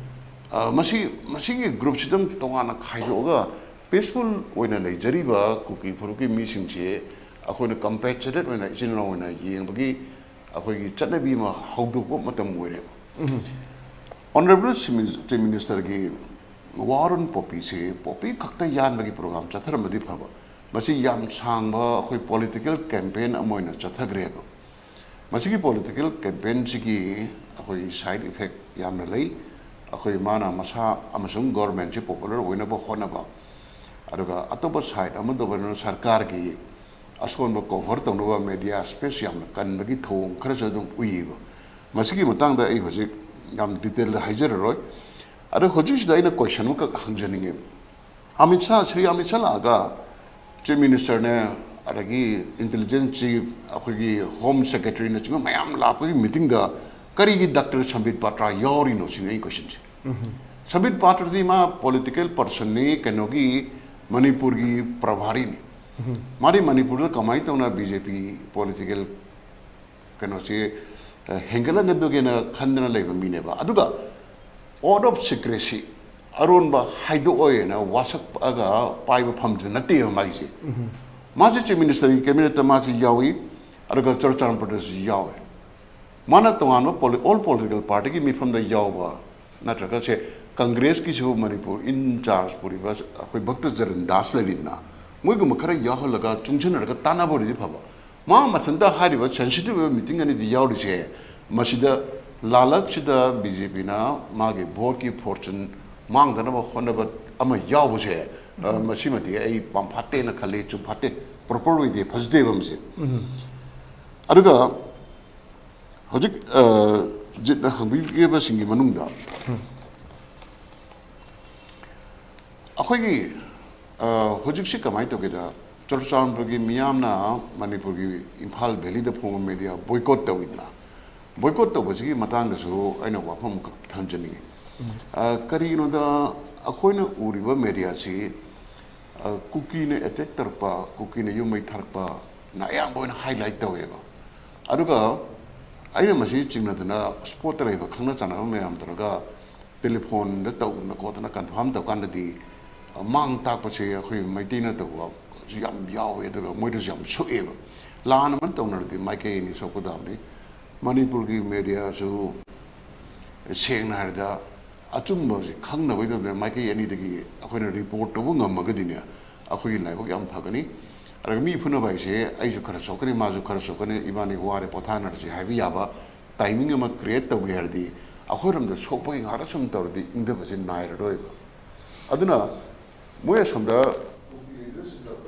ꯑ, ꯃꯁꯤ, ꯃꯁꯤꯒꯤ ꯒ꯭ꯔꯨꯞꯁꯤꯗꯪ ꯇꯣꯉꯥꯟꯅ ꯈꯥꯏꯗꯣꯛꯑꯒ ꯄꯤꯁꯐꯨꯜ ꯑꯣꯏꯅ ꯂꯩꯖꯔꯤꯕ ꯀꯨꯀꯤ ꯐꯨꯔꯨꯞꯀꯤ ꯃꯤꯁꯤꯡꯁꯦ ꯑꯩꯈꯣꯏꯅ ꯀꯝꯄꯦꯟꯁꯦꯇꯦꯠ ꯑꯣꯏꯅ ꯏꯆꯤꯟ ꯏꯅꯥꯎ ꯑꯣꯏꯅ ꯌꯦꯡꯕꯒꯤ ꯑꯩꯈꯣꯏꯒꯤ ꯆꯠꯅꯕꯤ ꯑꯃ ꯍꯧꯗꯣꯛꯄ ꯃꯇꯝ ꯑꯣꯏꯔꯦꯕ꯫ ꯑꯣꯅꯔꯦꯕꯜ ꯆꯤꯐ ꯃꯤꯅꯤꯁꯇꯔꯒꯤ ꯋꯥꯔ ꯑꯣꯟ ꯄꯣꯄꯤꯁꯤ ꯄꯣꯄꯤ ꯈꯛꯇ ꯌꯥꯟꯕꯒꯤ ꯄ꯭ꯔꯣꯒ꯭ꯔꯥꯝ ꯆꯠꯊꯔꯝꯃꯗꯤ ꯐꯕ, ꯃꯁꯤ ꯌꯥꯝ ꯁꯥꯡꯕ ꯑꯩꯈꯣꯏ ꯄꯣꯂꯤꯇꯤꯀꯦꯜ ꯀꯦꯝꯄꯦꯟ ꯑꯃ ꯑꯣꯏꯅ ꯆꯠꯊꯈ꯭ꯔꯦꯕ꯫ ꯃꯁꯤꯒꯤ ꯄꯣꯂꯤꯇꯤꯀꯦꯜ ꯀꯦꯝꯄꯦꯟꯁꯤꯒꯤ ꯑꯩꯈꯣꯏ ꯁꯥꯏꯠ ꯏꯐꯦꯛ ꯌꯥꯝꯅ ꯂꯩ꯫ ꯑꯩꯈꯣꯏ ꯃꯥꯅ ꯃꯁꯥ ꯑꯃꯁꯨꯡ ꯒꯣꯔꯃꯦꯟꯁꯤ ꯄꯣꯄꯨꯂꯔ ꯑꯣꯏꯅꯕ ꯍꯣꯠꯅꯕ, ꯑꯗꯨꯒ ꯑꯇꯣꯞꯄ ꯁꯥꯏꯠ ꯑꯃꯗ ꯑꯣꯏꯅ ꯁꯔꯀꯥꯔꯒꯤ ꯑꯁꯣꯟꯕ ꯀꯣꯚꯔ ꯇꯧꯅꯕ ꯃꯦꯗꯤꯌꯥ ꯁ꯭ꯄꯦꯁ ꯌꯥꯝꯅ ꯀꯟꯕꯒꯤ ꯊꯧꯑꯣꯡ ꯈꯔꯁꯨ ꯑꯗꯨꯝ ꯎꯏꯌꯦꯕ꯫ ꯃꯁꯤꯒꯤ ꯃꯇꯥꯡꯗ ꯑꯩ ꯍꯧꯖꯤꯛ ꯌꯥꯝ ꯗꯤꯇꯦꯜꯗ ꯍꯥꯏꯖꯔꯔꯣꯏ꯫ ꯑꯗꯣ ꯍꯧꯖꯤꯛꯁꯤꯗ ꯑꯩꯅ ꯀꯣꯏꯁꯟ ꯑꯃꯈꯛ ꯍꯪꯖꯅꯤꯡꯉꯦ꯫ ꯑꯃꯤꯠ ꯁꯥ, ꯁ꯭ꯔꯤ ꯑꯃꯤꯠ ꯁꯥ ꯂꯥꯛꯑꯒ ꯆꯤꯐ ꯃꯤꯅꯤꯁꯇꯔꯅꯦ, ꯑꯗꯒꯤ ꯏꯟꯇꯦꯂꯤꯖꯦꯟꯁ ꯆꯤꯐ, ꯑꯩꯈꯣꯏꯒꯤ ꯍꯣꯝ ꯁꯦꯀ꯭ꯔꯦꯇꯔꯤꯅꯆꯤꯡꯕ ꯃꯌꯥꯝ ꯂꯥꯛꯄꯒꯤ ꯃꯤꯇꯤꯡꯗ ꯀꯔꯤꯒꯤ ꯗꯥꯛꯇꯔ ꯁꯝꯕꯤꯠ ꯄꯥꯇ꯭ꯔꯥ ꯌꯥꯎꯔꯤꯅꯣ ꯁꯤꯅꯤ ꯑꯩ ꯀꯣꯏꯁꯟꯁꯦ꯫ ꯁꯝꯕꯤꯠ ꯄꯥꯇ꯭ꯔꯗꯤ ꯃꯥ ꯄꯣꯂꯤꯇꯤꯀꯦꯜ ꯄꯔꯁꯟꯅꯤ, ꯀꯩꯅꯣꯒꯤ ꯃꯅꯤꯄꯨꯔꯒꯤ ꯄ꯭ꯔꯚꯥꯔꯤꯅꯤ꯫ ꯃꯥꯗꯤ ꯃꯅꯤꯄꯨꯔꯗ ꯀꯃꯥꯏꯅ ꯇꯧꯅ ꯕꯤ ꯖꯦ ꯄꯤ ꯄꯣꯂꯤꯇꯤꯀꯦꯜ ꯀꯩꯅꯣꯁꯤ, ꯑ, ꯍꯦꯟꯒꯠꯍꯟꯒꯗꯒꯦꯅ ꯈꯟꯗꯅ ꯂꯩꯕ ꯃꯤꯅꯦꯕ꯫ ꯑꯗꯨꯒ Oath of secrecy, ꯑꯔꯣꯟꯕ ꯍꯥꯏꯗꯣꯛꯑꯣꯏꯅ ꯋꯥꯁꯛꯑꯒ ꯄꯥꯏꯕ ꯐꯝꯁꯨ ꯅꯠꯇꯦꯕ ꯃꯥꯒꯤꯁꯦ꯫ ꯃꯥꯁꯦ ꯆꯤꯐ ꯃꯤꯅꯤꯁꯇꯔꯒꯤ ꯀꯦꯕꯤꯅꯦꯠꯇ ꯃꯥꯁꯦ ꯌꯥꯎꯏ, ꯑꯗꯨꯒ ꯆꯨꯔꯆꯥꯟꯄꯨꯔꯗꯁꯨ ꯌꯥꯎꯋꯦ꯫ ꯃꯥꯅ ꯇꯣꯉꯥꯟꯕ ꯄꯣꯂꯤ-, ꯑꯣꯜ ꯄꯣꯂꯤꯇꯤꯀꯦꯜ ꯄꯥꯔꯇꯤꯒꯤ ꯃꯤꯐꯝꯗ ꯌꯥꯎꯕ ꯅꯠꯇ꯭ꯔꯒ ꯁꯦ ꯀꯪꯒ꯭ꯔꯦꯁꯀꯤꯁꯨ ꯃꯅꯤꯄꯨꯔ ꯏꯟ ꯆꯥꯔꯖ ꯄꯨꯔꯤꯕ ꯑꯩꯈꯣꯏ ꯚꯛꯇ ꯆꯔꯟ ꯗꯥꯁ ꯂꯩꯔꯤꯗꯅ, ꯃꯣꯏꯒꯨꯝꯕ ꯈꯔ ꯌꯥꯎꯍꯜꯂꯒ ꯆꯨꯡꯁꯤꯟꯅꯔꯒ ꯇꯥꯟꯅꯕ ꯑꯣꯏꯔꯗꯤ ꯐꯕ꯫ ꯃꯥ ꯃꯊꯟꯇ ꯍꯥꯏꯔꯤꯕ ꯁꯦꯟꯁꯤꯇꯤꯚ ꯑꯣꯏꯕ ꯃꯤꯇꯤꯡ ꯑꯅꯤꯗꯤ ꯌꯥꯎꯔꯤꯁꯦ, ꯃꯁꯤꯗ ꯂꯥꯜꯂꯛꯁꯤꯗ ꯕꯤ ꯖꯦ ꯄꯤꯅ ꯃꯥꯒꯤ ꯚꯣꯠꯀꯤ ꯐꯣꯔꯆꯨꯟ ꯃꯥꯡꯗꯅꯕ ꯍꯣꯠꯅꯕ ꯑꯃ ꯌꯥꯎꯕꯁꯦ, ꯑ, ꯃꯁꯤꯃꯗꯤ ꯑꯩ ꯄꯥꯝꯐꯥꯠꯇꯦꯅ ꯈꯜꯂꯤ, ꯆꯨꯝꯐꯥꯠꯇꯦ, ꯄ꯭ꯔꯣꯄꯔ ꯑꯣꯏꯗꯦ, ꯐꯖꯗꯦꯕ ꯃꯁꯤ꯫ ꯑꯗꯨꯒ ꯍꯧꯖꯤꯛ, ꯑ, ꯖꯤꯠꯅ ꯍꯪꯕꯤꯈꯤꯕꯁꯤꯡꯒꯤ ꯃꯅꯨꯡꯗ ꯑꯩꯈꯣꯏꯒꯤ, ꯑ, ꯍꯧꯖꯤꯛꯁꯤ ꯀꯃꯥꯏꯅ ꯇꯧꯒꯦꯗ, ꯆꯨꯔꯆꯥꯟꯄꯨꯔꯒꯤ ꯃꯤꯌꯥꯝꯅ ꯃꯅꯤꯄꯨꯔꯒꯤ ꯏꯝꯐꯥꯜ ꯚꯦꯂꯤꯗ ꯐꯣꯡꯕ ꯃꯦꯗꯤꯌꯥ ꯕꯣꯏꯀꯣꯠ ꯇꯧꯏꯗꯅ, ꯕꯣꯏꯀꯣꯠ ꯇꯧꯕꯁꯤꯒꯤ ꯃꯇꯥꯡꯗꯁꯨ ꯑꯩꯅ ꯋꯥꯐꯝ ꯑꯃꯈꯛ ꯊꯝꯖꯅꯤꯡꯉꯤ꯫ ꯑ, ꯀꯔꯤꯒꯤꯅꯣꯗ, ꯑꯩꯈꯣꯏꯅ ꯎꯔꯤꯕ ꯃꯦꯗꯤꯌꯥꯁꯤ, ꯑ, ꯀꯨꯀꯤꯅ ꯑꯦꯇꯦꯛ ꯇꯧꯔꯛꯄ, ꯀꯨꯀꯤꯅ ꯌꯨꯝ ꯃꯩ ꯊꯥꯔꯛꯄꯅ ꯑꯌꯥꯝꯕ ꯑꯣꯏꯅ ꯍꯥꯏꯂꯥꯏꯠ ꯇꯧꯋꯦꯕ꯫ ꯑꯗꯨꯒ ꯑꯩꯅ ꯃꯁꯤ ꯆꯤꯡꯅꯗꯅ ꯁ꯭ꯄꯣꯠꯇ ꯂꯩꯕ ꯈꯪꯅ ꯆꯥꯟꯅꯕ ꯃꯌꯥꯝ ꯇꯧꯔꯒ ꯇꯦꯂꯤꯐꯣꯟꯗ ꯇꯧꯗꯅ ꯈꯣꯠꯇꯅ ꯀꯟꯐꯥꯔꯝ ꯇꯧꯀꯥꯟꯗꯗꯤ, ꯑ, ꯃꯥꯡ ꯇꯥꯛꯄꯁꯦ ꯑꯩꯈꯣꯏ ꯃꯩꯇꯩꯅ ꯇꯧꯕꯁꯨ ꯌꯥꯝ ꯌꯥꯎꯋꯦ, ꯑꯗꯨꯒ ꯃꯣꯏꯗꯁꯨ ꯌꯥꯝ ꯁꯣꯛꯑꯦꯕ꯫ ꯂꯥꯟ ꯑꯃ ꯇꯧꯅꯔꯗꯤ ꯃꯥꯏꯀꯩ ꯑꯅꯤ ꯁꯣꯛꯀꯗꯕꯅꯤ꯫ ꯃꯅꯤꯄꯨꯔꯒꯤ ꯃꯦꯗꯤꯌꯥꯁꯨ ꯁꯦꯡꯅ ꯍꯥꯏꯔꯗ ꯑꯆꯨꯝꯕꯁꯤ ꯈꯪꯅꯕꯒꯤꯗꯃꯛꯇ ꯃꯥꯏꯀꯩ ꯑꯅꯤꯗꯒꯤ ꯑꯩꯈꯣꯏꯅ ꯔꯤꯄꯣꯔꯠ ꯇꯧꯕ ꯉꯝꯃꯒꯗꯤꯅꯦ, ꯑꯩꯈꯣꯏꯒꯤ ꯂꯥꯏꯕꯛ ꯌꯥꯝ ꯐꯒꯅꯤ꯫ ꯑꯗꯨꯒ ꯃꯤ ꯐꯨꯅꯕ ꯍꯥꯏꯁꯦ ꯑꯩꯁꯨ ꯈꯔ ꯁꯣꯛꯀꯅꯤ, ꯃꯥꯁꯨ ꯈꯔ ꯁꯣꯛꯀꯅꯤ, ꯏꯕꯥꯅꯤ ꯋꯥꯔꯦ ꯄꯣꯊꯥꯅꯔꯁꯤ ꯍꯥꯏꯕ ꯌꯥꯕ ꯇꯥꯏꯃꯤꯡ ꯑꯃ ꯀ꯭ꯔꯤꯌꯦꯠ ꯇꯧꯒꯦ ꯍꯥꯏꯔꯗꯤ, ꯑꯩꯈꯣꯏꯔꯣꯝꯗ ꯁꯣꯛꯄꯒꯤ ꯉꯥꯛꯇ ꯁꯨꯝ ꯇꯧꯔꯗꯤ ꯏꯪꯊꯕꯁꯦ ꯅꯥꯏꯔꯔꯣꯏꯕ꯫ ꯑꯗꯨꯅ ꯃꯣꯏ ꯑꯁꯣꯝꯗ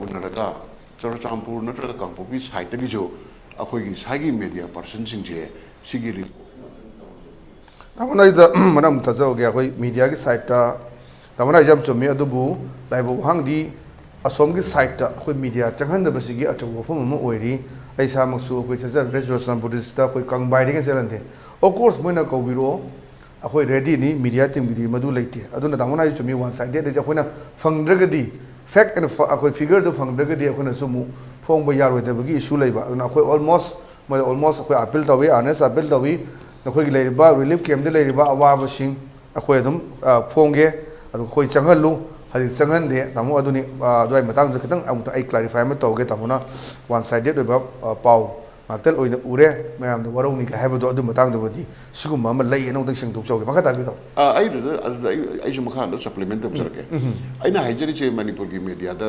ꯎꯅꯔꯒ ꯆꯨꯔꯆꯥꯟꯄꯨꯔ ꯅꯠꯇ꯭ꯔꯒ ꯀꯥꯡꯄꯣꯛꯄꯤ ꯁꯥꯏꯠꯇꯒꯤꯁꯨ ꯑꯩꯈꯣꯏꯒꯤ ꯁ꯭ꯋꯥꯏꯒꯤ ꯃꯦꯗꯤꯌꯥ ꯄꯥꯔꯁꯟꯁꯤꯡꯁꯦ ꯁꯤꯒꯤ ꯔꯤꯄꯣꯔꯠ ꯇꯥꯃꯣꯅ ꯑꯩꯗ ꯃꯔꯝ ꯊꯥꯖꯍꯧꯒꯦ꯫ ꯑꯩꯈꯣꯏ ꯃꯤꯗꯤꯌꯥꯒꯤ ꯁꯥꯏꯠꯇ ꯇꯥꯃꯣꯅ ꯍꯥꯏꯁꯦ ꯌꯥꯝ ꯆꯨꯝꯃꯤ, ꯑꯗꯨꯕꯨ ꯂꯥꯏꯕꯛ ꯋꯥꯍꯪꯗꯤ ꯑꯁꯣꯝꯒꯤ ꯁꯥꯏꯠꯇ ꯑꯩꯈꯣꯏ ꯃꯤꯗꯤꯌꯥ ꯆꯪꯍꯟꯗꯕꯁꯤꯒꯤ ꯑꯆꯧꯕ ꯋꯥꯐꯝ ꯑꯃ ꯑꯣꯏꯔꯤ꯫ ꯑꯩ ꯏꯁꯥꯃꯛꯁꯨ ꯑꯩꯈꯣꯏ ꯆꯠꯆꯔꯨꯔꯦ, ꯆꯨꯔꯆꯥꯟꯄꯨꯔ ꯗꯤꯁꯇ꯭ꯔꯤꯛꯇ ꯑꯩꯈꯣꯏ ꯀꯪꯕꯥꯏꯗꯒꯤ ꯆꯠꯍꯟꯗꯦ꯫ Of course ꯃꯣꯏꯅ ꯀꯧꯕꯤꯔꯛꯑꯣ, ꯑꯩꯈꯣꯏ ꯔꯦꯗꯤꯅꯤ, ꯃꯤꯗꯤꯌꯥ ꯇꯤꯝꯒꯤꯗꯤ ꯃꯗꯨ ꯂꯩꯇꯦ꯫ ꯑꯗꯨꯅ ꯇꯥꯃꯣꯅ ꯍꯥꯏꯁꯦ ꯆꯨꯝꯃꯤ, ꯋꯥꯟ ꯁꯥꯏꯗꯦꯠ ꯍꯥꯏꯁꯦ ꯑꯩꯈꯣꯏꯅ ꯐꯪꯗ꯭ꯔꯒꯗꯤ, ꯐꯦꯛ ꯑꯦꯟ ꯐ-, ꯑꯩꯈꯣꯏ ꯐꯤꯒꯔꯗꯨ ꯐꯪꯗ꯭ꯔꯒꯗꯤ ꯑꯩꯈꯣꯏꯅꯁꯨ ꯑꯃꯨꯛ ꯐꯣꯡꯕ ꯌꯥꯔꯣꯏꯗꯕꯒꯤ ꯏꯁꯨ ꯂꯩꯕ꯫ ꯑꯗꯨꯅ ꯑꯩꯈꯣꯏ ꯑꯣꯜꯃꯣꯁ ꯃꯣꯏꯗ ꯑꯣꯜꯃꯣꯁ ꯑꯩꯈꯣꯏ ꯑꯥꯄꯤꯜ ꯇꯧꯏ, ꯑꯥꯔꯅꯦꯁ ꯑꯥꯄꯤꯜ ꯇꯧꯏ, ꯅꯈꯣꯏꯒꯤ ꯂꯩꯔꯤꯕ ꯔꯤꯂꯤꯐ ꯀꯦꯝꯞꯇ ꯂꯩꯔꯤꯕ ꯑꯋꯥꯕꯁꯤꯡ, ꯑꯩꯈꯣꯏ ꯑꯗꯨꯝ ꯑ, ꯐꯣꯡꯒꯦ꯫ ꯑꯗꯨ ꯑꯩꯈꯣꯏ ꯆꯪꯍꯜꯂꯨ, ꯍꯧꯖꯤꯛ ꯆꯪꯍꯟꯗꯦ꯫ ꯇꯥꯃꯣ, ꯑꯗꯨꯅꯤ, ꯑ, ꯑꯗꯨꯋꯥꯏ ꯃꯇꯥꯡꯗꯨꯗ ꯈꯤꯇꯪ ꯑꯃꯨꯛꯇ ꯑꯩ clarify ꯑꯃ ꯇꯧꯒꯦ꯫ ꯇꯥꯃꯣꯅ one sided ꯑꯣꯏꯕ, ꯑ, ꯄꯥꯎ ꯉꯥꯛꯇ ꯑꯣꯏꯅ ꯎꯔꯦ, ꯃꯌꯥꯝꯗ ꯋꯥꯔꯧꯅꯤꯒ ꯍꯥꯏꯕꯗꯣ, ꯑꯗꯨ ꯃꯇꯥꯡꯗꯨꯃꯗꯤ ꯁꯤꯒꯨꯝꯕ ꯑꯃ ꯂꯩꯌꯦꯅ ꯑꯃꯨꯛꯇꯪ ꯁꯦꯡꯗꯣꯛꯆꯍꯧꯒꯦ꯫ ꯃꯈꯥ ꯇꯥꯕꯤꯌꯨ, ꯇꯥꯃꯣ꯫ ꯑ, ꯑꯩꯗꯨꯗ ꯑꯗꯨꯗ ꯑꯩ ꯑꯩꯁꯨ ꯃꯈꯥ ꯑꯝꯇ supplement ꯇꯧꯖꯔꯛꯀꯦ꯫ ꯑꯩꯅ ꯍꯥꯏꯖꯔꯤꯁꯦ ꯃꯅꯤꯄꯨꯔꯒꯤ mediaꯗ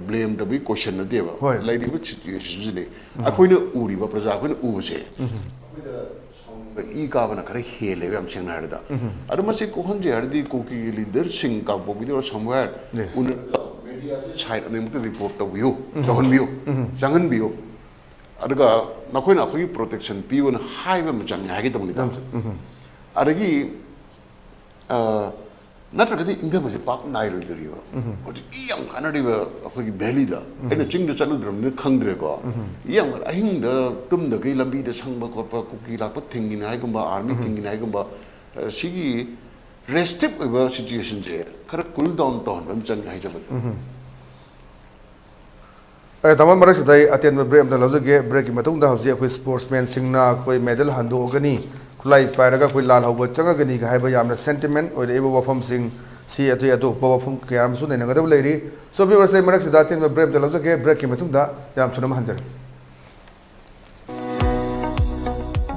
blame ꯇꯧꯕꯒꯤ question ꯅꯠꯇꯦꯕ꯫ ꯍꯣꯏ꯫ ꯂꯩꯔꯤꯕ situationꯁꯤꯅꯤ꯫ ꯑꯩꯈꯣꯏꯅ ꯎꯔꯤꯕ, ꯄ꯭ꯔꯖꯥ ꯑꯩꯈꯣꯏꯅ ꯎꯕꯁꯦ, ꯑꯩꯈꯣꯏꯗ ꯁꯥꯎꯅꯤꯡꯕ, ꯏ ꯀꯥꯕꯅ ꯈꯔ ꯍꯦꯜꯂꯦꯕ, ꯌꯥꯝ ꯁꯦꯡꯅ ꯍꯥꯏꯔꯕꯗ꯫ ꯑꯗꯣ ꯃꯁꯤ ꯀꯣꯛꯍꯟꯁꯦ ꯍꯥꯏꯔꯗꯤ ꯀꯨꯀꯤꯒꯤ leaderꯁꯤꯡ ꯀꯥꯡꯄꯣꯛꯄꯤꯗ ꯑꯣꯏꯔꯣ somewhere Yes. ꯎꯅꯔꯒ mediaꯁꯦ side ꯑꯅꯤꯃꯛꯇ report ꯇꯧꯕꯤꯌꯨ, ꯇꯧꯍꯟꯕꯤꯌꯨ, ꯆꯪꯍꯟꯕꯤꯌꯨ꯫ ꯑꯗꯨꯒ ꯅꯈꯣꯏꯅ ꯑꯩꯈꯣꯏꯒꯤ protection ꯄꯤꯌꯨꯅ ꯍꯥꯏꯕ ꯑꯃ ꯆꯪꯉꯦ ꯍꯥꯏꯒꯦ ꯇꯧꯕꯅꯤꯗ꯫ ꯑꯗꯒꯤ ꯑ, ꯅꯠꯇ꯭ꯔꯒꯗꯤ ꯏꯪꯊꯕꯁꯦ ꯄꯥꯛ ꯅꯥꯏꯔꯣꯏꯗꯧꯔꯤꯕ꯫ ꯍꯧꯖꯤꯛ ꯏ ꯌꯥꯝ ꯀꯥꯟꯅꯔꯤꯕ ꯑꯩꯈꯣꯏꯒꯤ valleyꯗ, ꯑꯩꯅ ꯆꯤꯡꯗ ꯆꯠꯂꯨꯗ꯭ꯔꯕꯅꯤꯅ ꯈꯪꯗ꯭ꯔꯦꯀꯣ꯫ ꯏ ꯌꯥꯝ ꯀꯥꯟꯅ-, ꯑꯍꯤꯡꯗ ꯇꯨꯝꯗꯈꯩ ꯂꯝꯕꯤꯗ ꯁꯪꯕ ꯈꯣꯠꯄ, ꯀꯨꯀꯤ ꯂꯥꯛꯄ ꯊꯤꯡꯉꯤꯅꯤ ꯍꯥꯏꯒꯨꯝꯕ, army ꯊꯤꯡꯉꯤꯅꯤ ꯍꯥꯏꯒꯨꯝꯕ, ꯑ, ꯁꯤꯒꯤ restrictive ꯑꯣꯏꯕ situationꯁꯦ ꯈꯔ cool down ꯇꯧꯍꯟꯕ ꯑꯃ ꯆꯪꯉꯦ ꯍꯥꯏꯖꯕꯅꯦ꯫ ꯑꯦ, ꯇꯥꯃꯣ, ꯃꯔꯛꯁꯤꯗ ꯑꯩ ꯑꯇꯦꯟꯕ break ꯑꯝꯇ ꯂꯧꯖꯒꯦ꯫ Breakꯀꯤ ꯃꯇꯨꯡꯗ ꯍꯧꯖꯤꯛ ꯑꯩꯈꯣꯏ sportsmanꯁꯤꯡꯅ ꯑꯩꯈꯣꯏ medal ꯍꯟꯗꯣꯛꯑꯒꯅꯤ, ꯈꯨꯠꯂꯥꯏ ꯄꯥꯏꯔꯒ ꯑꯩꯈꯣꯏ ꯂꯥꯜ ꯍꯧꯕ ꯆꯪꯉꯒꯅꯤꯒ ꯍꯥꯏꯕ ꯌꯥꯝꯅ sentiment ꯑꯣꯏꯔꯛꯏꯕ ꯋꯥꯐꯝꯁꯤꯡ ꯁꯤ ꯑꯇꯩ ꯑꯇꯣꯞꯄ ꯋꯥꯐꯝ ꯀꯌꯥ ꯑꯃꯁꯨ ꯅꯩꯅꯒꯗꯕ ꯂꯩꯔꯤ꯫ So viewers, ꯑꯩ ꯃꯔꯛꯁꯤꯗ ꯑꯇꯦꯟꯕ break ꯑꯝꯇ ꯂꯧꯖꯒꯦ꯫ Breakꯀꯤ ꯃꯇꯨꯡꯗ ꯌꯥꯝ ꯊꯨꯅ ꯑꯃ ꯍꯟꯖꯔꯛꯀꯦ꯫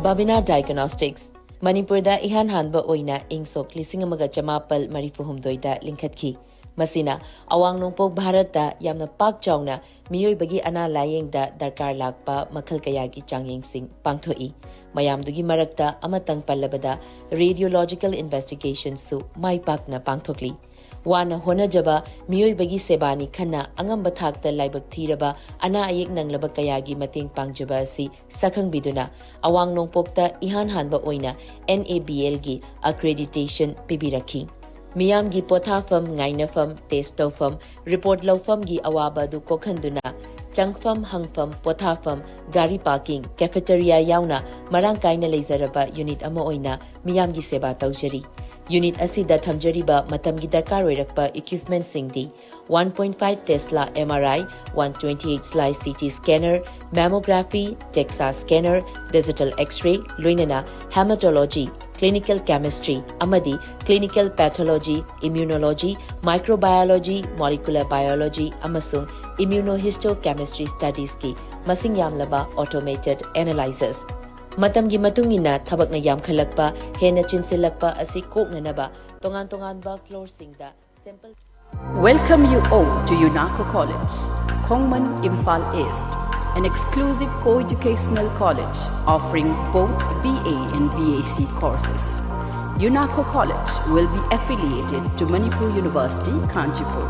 Babina Diagnostics, ꯃꯅꯤꯄꯨꯔꯗ ꯏꯍꯥꯟ ꯍꯥꯟꯕ ꯑꯣꯏꯅ ꯏꯪ ꯁꯣꯛ ꯂꯤꯁꯤꯡ ꯑꯃꯒ ꯆꯃꯥꯄꯜ ꯃꯔꯤꯐꯨ ꯍꯨꯝꯗꯣꯏꯗ ꯂꯤꯡꯈꯠꯈꯤ꯫ ꯃꯁꯤꯅ ꯑꯋꯥꯡ ꯅꯣꯡꯄꯣꯛ ꯚꯥꯔꯠꯇ ꯌꯥꯝꯅ ꯄꯥꯛ ꯆꯥꯎꯅ ꯃꯤꯑꯣꯏꯕꯒꯤ ꯑꯅꯥ ꯂꯥꯌꯦꯡꯗ ꯗꯔꯀꯥꯔ ꯂꯥꯛꯄ ꯃꯈꯜ ꯀꯌꯥꯒꯤ ꯆꯥꯡꯌꯦꯡꯁꯤꯡ ꯄꯥꯡꯊꯣꯛꯏ꯫ ꯃꯌꯥꯝꯗꯨꯒꯤ ꯃꯔꯛꯇ ꯑꯃꯇꯪ ꯄꯜꯂꯕꯗ radiological investigationꯁꯨ ꯃꯥꯏ ꯄꯥꯛꯅ ꯄꯥꯡꯊꯣꯛꯂꯤ꯫ ꯋꯥꯅ ꯍꯣꯠꯅꯖꯕ ꯃꯤꯑꯣꯏꯕꯒꯤ ꯁꯦꯕꯥꯅꯤ ꯈꯟꯅ ꯑꯉꯝꯕ ꯊꯥꯛꯇ ꯂꯥꯏꯕꯛ ꯊꯤꯔꯕ ꯑꯅꯥ ꯑꯌꯦꯛ ꯅꯪꯂꯕ ꯀꯌꯥꯒꯤ ꯃꯇꯦꯡ ꯄꯥꯡꯖꯕ ꯑꯁꯤ ꯁꯛꯈꯪꯕꯤꯗꯨꯅ ꯑꯋꯥꯡ ꯅꯣꯡꯄꯣꯛꯇ ꯏꯍꯥꯟ ꯍꯥꯟꯕ ꯑꯣꯏꯅ N A B Lꯒꯤ accreditation ꯄꯤꯕꯤꯔꯛꯈꯤ꯫ ꯃꯤꯌꯥꯝꯒꯤ ꯄꯣꯊꯥꯐꯝ, ꯉꯥꯏꯅꯐꯝ, test ꯇꯧꯐꯝ, report ꯂꯧꯐꯝꯒꯤ ꯑꯋꯥꯕ ꯑꯗꯨ ꯀꯣꯛꯍꯟꯗꯨꯅ ꯆꯪꯐꯝ, ꯍꯪꯐꯝ, ꯄꯣꯊꯥꯐꯝ, ꯒꯥꯔꯤ parking, cafeteria ꯌꯥꯎꯅ ꯃꯔꯥꯡ ꯀꯥꯏꯅ ꯂꯩꯖꯔꯕ unit ꯑꯃ ꯑꯣꯏꯅ ꯃꯤꯌꯥꯝꯒꯤ ꯁꯦꯕꯥ ꯇꯧꯖꯔꯤ꯫ Unit ꯑꯁꯤꯗ ꯊꯝꯖꯔꯤꯕ ꯃꯇꯝꯒꯤ ꯗꯔꯀꯥꯔ ꯑꯣꯏꯔꯛꯄ equipmentꯁꯤꯡꯗꯤ one point five Tesla M R I, one twenty-eight slice C T scanner, mammography, DEXA scanner, digital X-ray, ꯂꯣꯏꯅꯅ hematology, clinical chemistry ꯑꯃꯗꯤ clinical pathology, immunology, microbiology, molecular biology ꯑꯃꯁꯨꯡ immunohistochemistry studiesꯀꯤ ꯃꯁꯤꯡ ꯌꯥꯝꯂꯕ automated analyzers꯫ ꯃꯇꯝꯒꯤ ꯃꯇꯨꯡ ꯏꯟꯅ ꯊꯕꯛꯅ ꯌꯥꯝꯈꯠꯂꯛꯄ, ꯍꯦꯟꯅ ꯆꯤꯟꯁꯤꯜꯂꯛꯄ ꯑꯁꯤ ꯀꯣꯛꯅꯅꯕ ꯇꯣꯉꯥꯟ ꯇꯣꯉꯥꯟꯕ floorꯁꯤꯡꯗ sample Welcome you all to UNACO College, Khongman, Imphal East, an exclusive co-educational college offering both B A and B A C courses. UNACO College will be affiliated to Manipur University, Kanchanpur.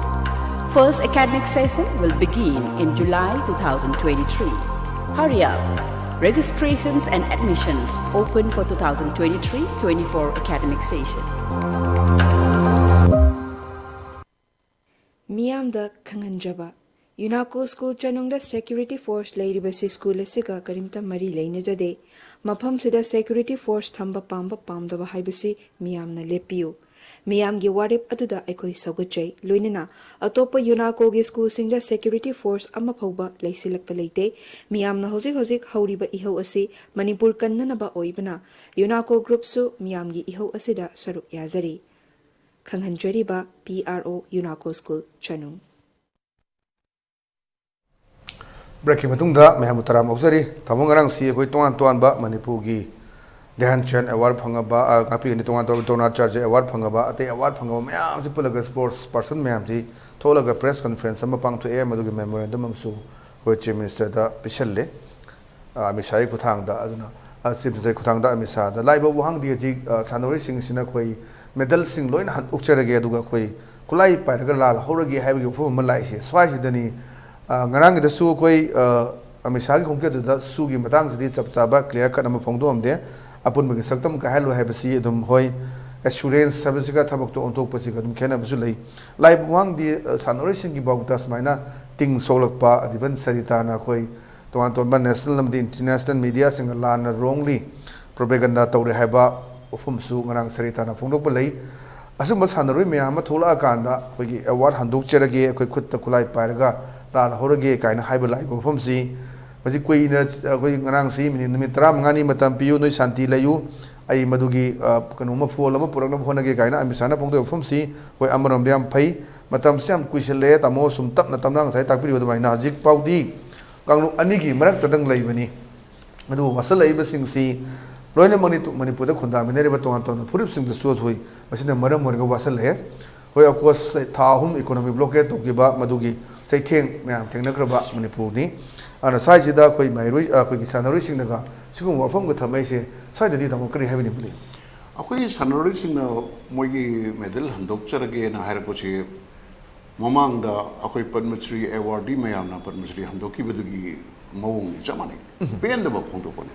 First academic session will begin in July two thousand twenty-three. Hurry up! Registrations and admissions open for two thousand twenty-three twenty-four academic session. ꯃꯤꯌꯥꯝꯗ ꯈꯪꯍꯟꯖꯕ꯫ UNACO school ꯆꯅꯨꯡꯗ security force ꯂꯩꯔꯤꯕꯁꯤ school ꯑꯁꯤꯒ ꯀꯔꯤꯝꯇ ꯃꯔꯤ ꯂꯩꯅꯖꯗꯦ꯫ ꯃꯐꯝꯁꯤꯗ security force ꯊꯝꯕ ꯄꯥꯝꯕ ꯄꯥꯝꯗꯕ ꯍꯥꯏꯕꯁꯤ ꯃꯤꯌꯥꯝꯅ ꯂꯦꯞꯄꯤꯌꯨ꯫ ꯃꯤꯌꯥꯝꯒꯤ ꯋꯥꯔꯦꯞ ꯑꯗꯨꯗ ꯑꯩꯈꯣꯏ ꯁꯧꯒꯠꯆꯩ꯫ ꯂꯣꯏꯅꯅ ꯑꯇꯣꯞꯄ UNACOꯒꯤ schoolꯁꯤꯡꯗ security force ꯑꯃ ꯐꯥꯎꯕ ꯂꯩꯁꯤꯜꯂꯛꯄ ꯂꯩꯇꯦ꯫ ꯃꯤꯌꯥꯝꯅ ꯍꯧꯖꯤꯛ ꯍꯧꯖꯤꯛ ꯍꯧꯔꯤꯕ ꯏꯍꯧ ꯑꯁꯤ ꯃꯅꯤꯄꯨꯔ ꯀꯟꯅꯅꯕ ꯑꯣꯏꯕꯅ UNACO groupꯁꯨ ꯃꯤꯌꯥꯝꯒꯤ ꯏꯍꯧ ꯑꯁꯤꯗ ꯁꯔꯨꯛ ꯌꯥꯖꯔꯤ꯫ ꯈꯪꯍꯟꯖꯔꯤꯕ, P R O, UNACO school, ꯆꯅꯨꯡ꯫ Breakꯀꯤ ꯃꯇꯨꯡꯗ ꯃꯌꯥꯝꯕꯨ ꯇꯔꯥꯝꯅ ꯑꯣꯛꯆꯔꯤ꯫ ꯊꯥꯕꯜ ꯉꯔꯥꯡꯁꯤ ꯑꯩꯈꯣꯏ ꯇꯣꯉꯥꯟ ꯇꯣꯉꯥꯟꯕ ꯃꯅꯤꯄꯨꯔꯒꯤ ꯙ꯭ꯌꯥꯟ ꯆꯟ award ꯐꯪꯉꯕ, ꯑ, ꯉꯥꯛꯄꯤꯒꯅꯤ, ꯇꯣꯉꯥꯟ ꯇꯣꯉꯥꯟꯕ ꯗ꯭ꯔꯣꯅꯥꯆꯥꯔꯖ award ꯐꯪꯉꯕ, ꯑꯇꯩ award ꯐꯪꯉꯕ ꯃꯌꯥꯝꯁꯤ ꯄꯨꯜꯂꯒ sports person ꯃꯌꯥꯝꯁꯤ ꯊꯣꯛꯂꯒ press conference ꯑꯃ ꯄꯥꯡꯊꯣꯛꯑꯦ꯫ ꯃꯗꯨꯒꯤ memorandum ꯑꯃꯁꯨ ꯑꯩꯈꯣꯏ Chief Ministerꯗ ꯄꯤꯁꯜꯂꯦ, ꯑ, ꯑꯃꯤꯠ ꯁꯥꯍꯒꯤ ꯈꯨꯠꯊꯥꯡꯗ꯫ ꯑꯗꯨꯅ, ꯑ, Chief Ministerꯒꯤ ꯈꯨꯠꯊꯥꯡꯗ ꯑꯃꯤꯠ ꯁꯥꯍꯗ꯫ ꯂꯥꯛꯏꯕ ꯋꯥꯍꯪꯗꯤ ꯍꯧꯖꯤꯛ, ꯑ, ꯁꯥꯟꯅꯔꯣꯏꯁꯤꯡꯁꯤꯅ ꯑꯩꯈꯣꯏ medalꯁꯤꯡ ꯂꯣꯏꯅ ꯍꯟꯗꯣꯛꯆꯔꯒꯦ, ꯑꯗꯨꯒ ꯑꯩꯈꯣꯏ ꯈꯨꯠꯂꯥꯏ ꯄꯥꯏꯔꯒ ꯂꯥ ꯂꯧꯍꯧꯔꯒꯦ ꯍꯥꯏꯕꯒꯤ ꯋꯥꯐꯝ ꯑꯃ ꯂꯥꯛꯏꯁꯦ ꯁ꯭ꯋꯥꯏꯁꯤꯗꯅꯤ꯫ ꯑ, ꯉꯔꯥꯡꯒꯤꯗꯁꯨ ꯑꯩꯈꯣꯏ, ꯑ, ꯑꯃꯤꯠ ꯁꯥꯍꯒꯤ ꯈꯣꯡꯆꯠꯇꯨꯗ ꯁꯨꯒꯤ ꯃꯇꯥꯡꯁꯤꯗꯤ ꯆꯞ ꯆꯥꯕ clear cut ꯑꯃ ꯐꯣꯡꯗꯣꯛꯑꯝꯗꯦ꯫ ꯑꯄꯨꯟꯕꯒꯤ ꯁꯛꯇꯝ ꯀꯥꯏꯍꯜꯂꯣꯏ ꯍꯥꯏꯕꯁꯤ ꯑꯗꯨꯝ ꯍꯣꯏ, assurance ꯍꯥꯏꯕꯁꯤꯒ ꯊꯕꯛꯇꯣ ꯑꯣꯟꯊꯣꯛꯄꯁꯤꯒ ꯑꯗꯨꯝ ꯈꯦꯠꯅꯕꯁꯨ ꯂꯩ꯫ ꯂꯥꯛꯏꯕ ꯋꯥꯍꯪꯗꯤ, ꯑ, ꯁꯥꯟꯅꯔꯣꯏꯁꯤꯡꯒꯤ ꯐꯥꯎꯗ ꯁꯨꯃꯥꯏꯅ ꯇꯤꯡ ꯁꯣꯛꯂꯛꯄ, even ꯁꯔꯤꯇꯥꯅ ꯑꯩꯈꯣꯏ ꯇꯣꯉꯥꯟ ꯇꯣꯉꯥꯟꯕ national ꯑꯃꯗꯤ international mediaꯁꯤꯡꯅ ꯂꯥꯟꯅ wrongly propaganda ꯇꯧꯔꯦ ꯍꯥꯏꯕ ꯋꯥꯐꯝꯁꯨ ꯉꯔꯥꯡ ꯁꯔꯤꯇꯥꯅ ꯐꯣꯡꯗꯣꯛꯄ ꯂꯩ꯫ ꯑꯁꯨꯝꯕ ꯁꯥꯟꯅꯔꯣꯏ ꯃꯌꯥꯝ ꯑꯃ ꯊꯣꯛꯂꯛꯑꯀꯥꯟꯗ ꯑꯩꯈꯣꯏꯒꯤ award ꯍꯟꯗꯣꯛꯆꯔꯒꯦ, ꯑꯩꯈꯣꯏ ꯈꯨꯠꯇ ꯈꯨꯠꯂꯥꯏ ꯄꯥꯏꯔꯒ ꯂꯥ ꯂꯧꯍꯧꯔꯒꯦ ꯀꯥꯏꯅ ꯍꯥꯏꯕ ꯂꯥꯛꯏꯕ ꯋꯥꯐꯝꯁꯤ ꯃꯁꯤ ꯀꯨꯏꯅ ꯑꯩꯈꯣꯏ ꯉꯔꯥꯡꯁꯤ ꯃꯤꯅꯤꯠ, ꯅꯨꯃꯤꯠ ꯇꯔꯥꯃꯉꯥꯅꯤ ꯃꯇꯝ ꯄꯤꯌꯨ, ꯅꯣꯏ ꯁꯥꯟꯇꯤ ꯂꯩꯌꯨ, ꯑꯩ ꯃꯗꯨꯒꯤ, ꯑ, ꯀꯩꯅꯣꯝꯃ, ꯐꯣꯜ ꯑꯃ ꯄꯨꯔꯛꯅꯕ ꯍꯣꯠꯅꯒꯦ ꯀꯥꯏꯅ ꯑꯃꯤꯠ ꯁꯥꯍꯅ ꯐꯣꯡꯗꯣꯛꯄ ꯋꯥꯐꯝꯁꯤ, ꯍꯣꯏ, ꯑꯃꯔꯣꯝꯗ ꯌꯥꯝ ꯐꯩ꯫ ꯃꯇꯝꯁꯤ ꯌꯥꯝ ꯀꯨꯏꯁꯜꯂꯛꯑꯦ, ꯇꯥꯃꯣ ꯁꯨꯝ ꯇꯞꯅ ꯇꯞꯅ ꯉꯁꯥꯏ ꯇꯥꯛꯄꯤꯔꯤꯕ ꯑꯗꯨꯃꯥꯏꯅ ꯍꯧꯖꯤꯛ ꯐꯥꯎꯗꯤ ꯀꯥꯡꯂꯨꯞ ꯑꯅꯤꯒꯤ ꯃꯔꯛꯇꯗꯪ ꯂꯩꯕꯅꯤ꯫ ꯑꯗꯨꯕꯨ ꯋꯥꯁꯜꯂꯛꯏꯕꯁꯤꯡꯁꯤ ꯂꯣꯏꯅꯃꯛ ꯃꯅꯤꯄꯨꯔꯗ ꯈꯨꯟꯗꯥꯃꯤꯟꯅꯔꯤꯕ ꯇꯣꯉꯥꯟ ꯇꯣꯉꯥꯟꯕ ꯐꯨꯔꯨꯞꯁꯤꯡꯗꯁꯨ ꯑꯩꯈꯣꯏ ꯃꯁꯤꯅ ꯃꯔꯝ ꯑꯣꯏꯔꯒ ꯋꯥꯁꯜꯂꯛꯑꯦ꯫ ꯍꯣꯏ, of course, ꯊꯥ ꯑꯍꯨꯝ economic blockade ꯇꯧꯈꯤꯕ ꯃꯗꯨꯒꯤ ꯆꯩꯊꯦꯡ ꯃꯌꯥꯝ ꯊꯦꯡꯅꯈ꯭ꯔꯕ ꯃꯅꯤꯄꯨꯔꯅꯤ꯫ ꯑꯗꯨꯅ ꯁ꯭ꯋꯥꯏꯁꯤꯗ ꯑꯩꯈꯣꯏ ꯃꯍꯩꯔꯣꯏ, ꯑꯩꯈꯣꯏꯒꯤ ꯁꯥꯟꯅꯔꯣꯏꯁꯤꯡꯅꯒ ꯁꯤꯒꯨꯝꯕ ꯋꯥꯐꯝꯒ ꯊꯝꯃꯛꯏꯁꯦ, ꯁ꯭ꯋꯥꯏꯗꯗꯤ ꯇꯥꯃꯣ ꯀꯔꯤ ꯍꯥꯏꯕꯤꯅꯤꯡꯕ ꯂꯩ? ꯑꯩꯈꯣꯏꯒꯤ ꯁꯥꯟꯅꯔꯣꯏꯁꯤꯡꯅ ꯃꯣꯏꯒꯤ ꯃꯦꯗꯜ ꯍꯟꯗꯣꯛꯆꯔꯒꯦꯅ ꯍꯥꯏꯔꯛꯄꯁꯤ, ꯃꯃꯥꯡꯗ ꯑꯩꯈꯣꯏ ꯄꯗꯃꯁ꯭ꯔꯤ awardee ꯃꯌꯥꯝꯅ ꯄꯗꯃꯁ꯭ꯔꯤ ꯍꯟꯗꯣꯛꯈꯤꯕꯗꯨꯒꯤ ꯃꯑꯣꯡꯅꯤ, ꯆꯞ ꯃꯥꯟꯅꯩ꯫ ꯄꯦꯟꯗꯕ ꯐꯣꯡꯗꯣꯛꯄꯅꯤ꯫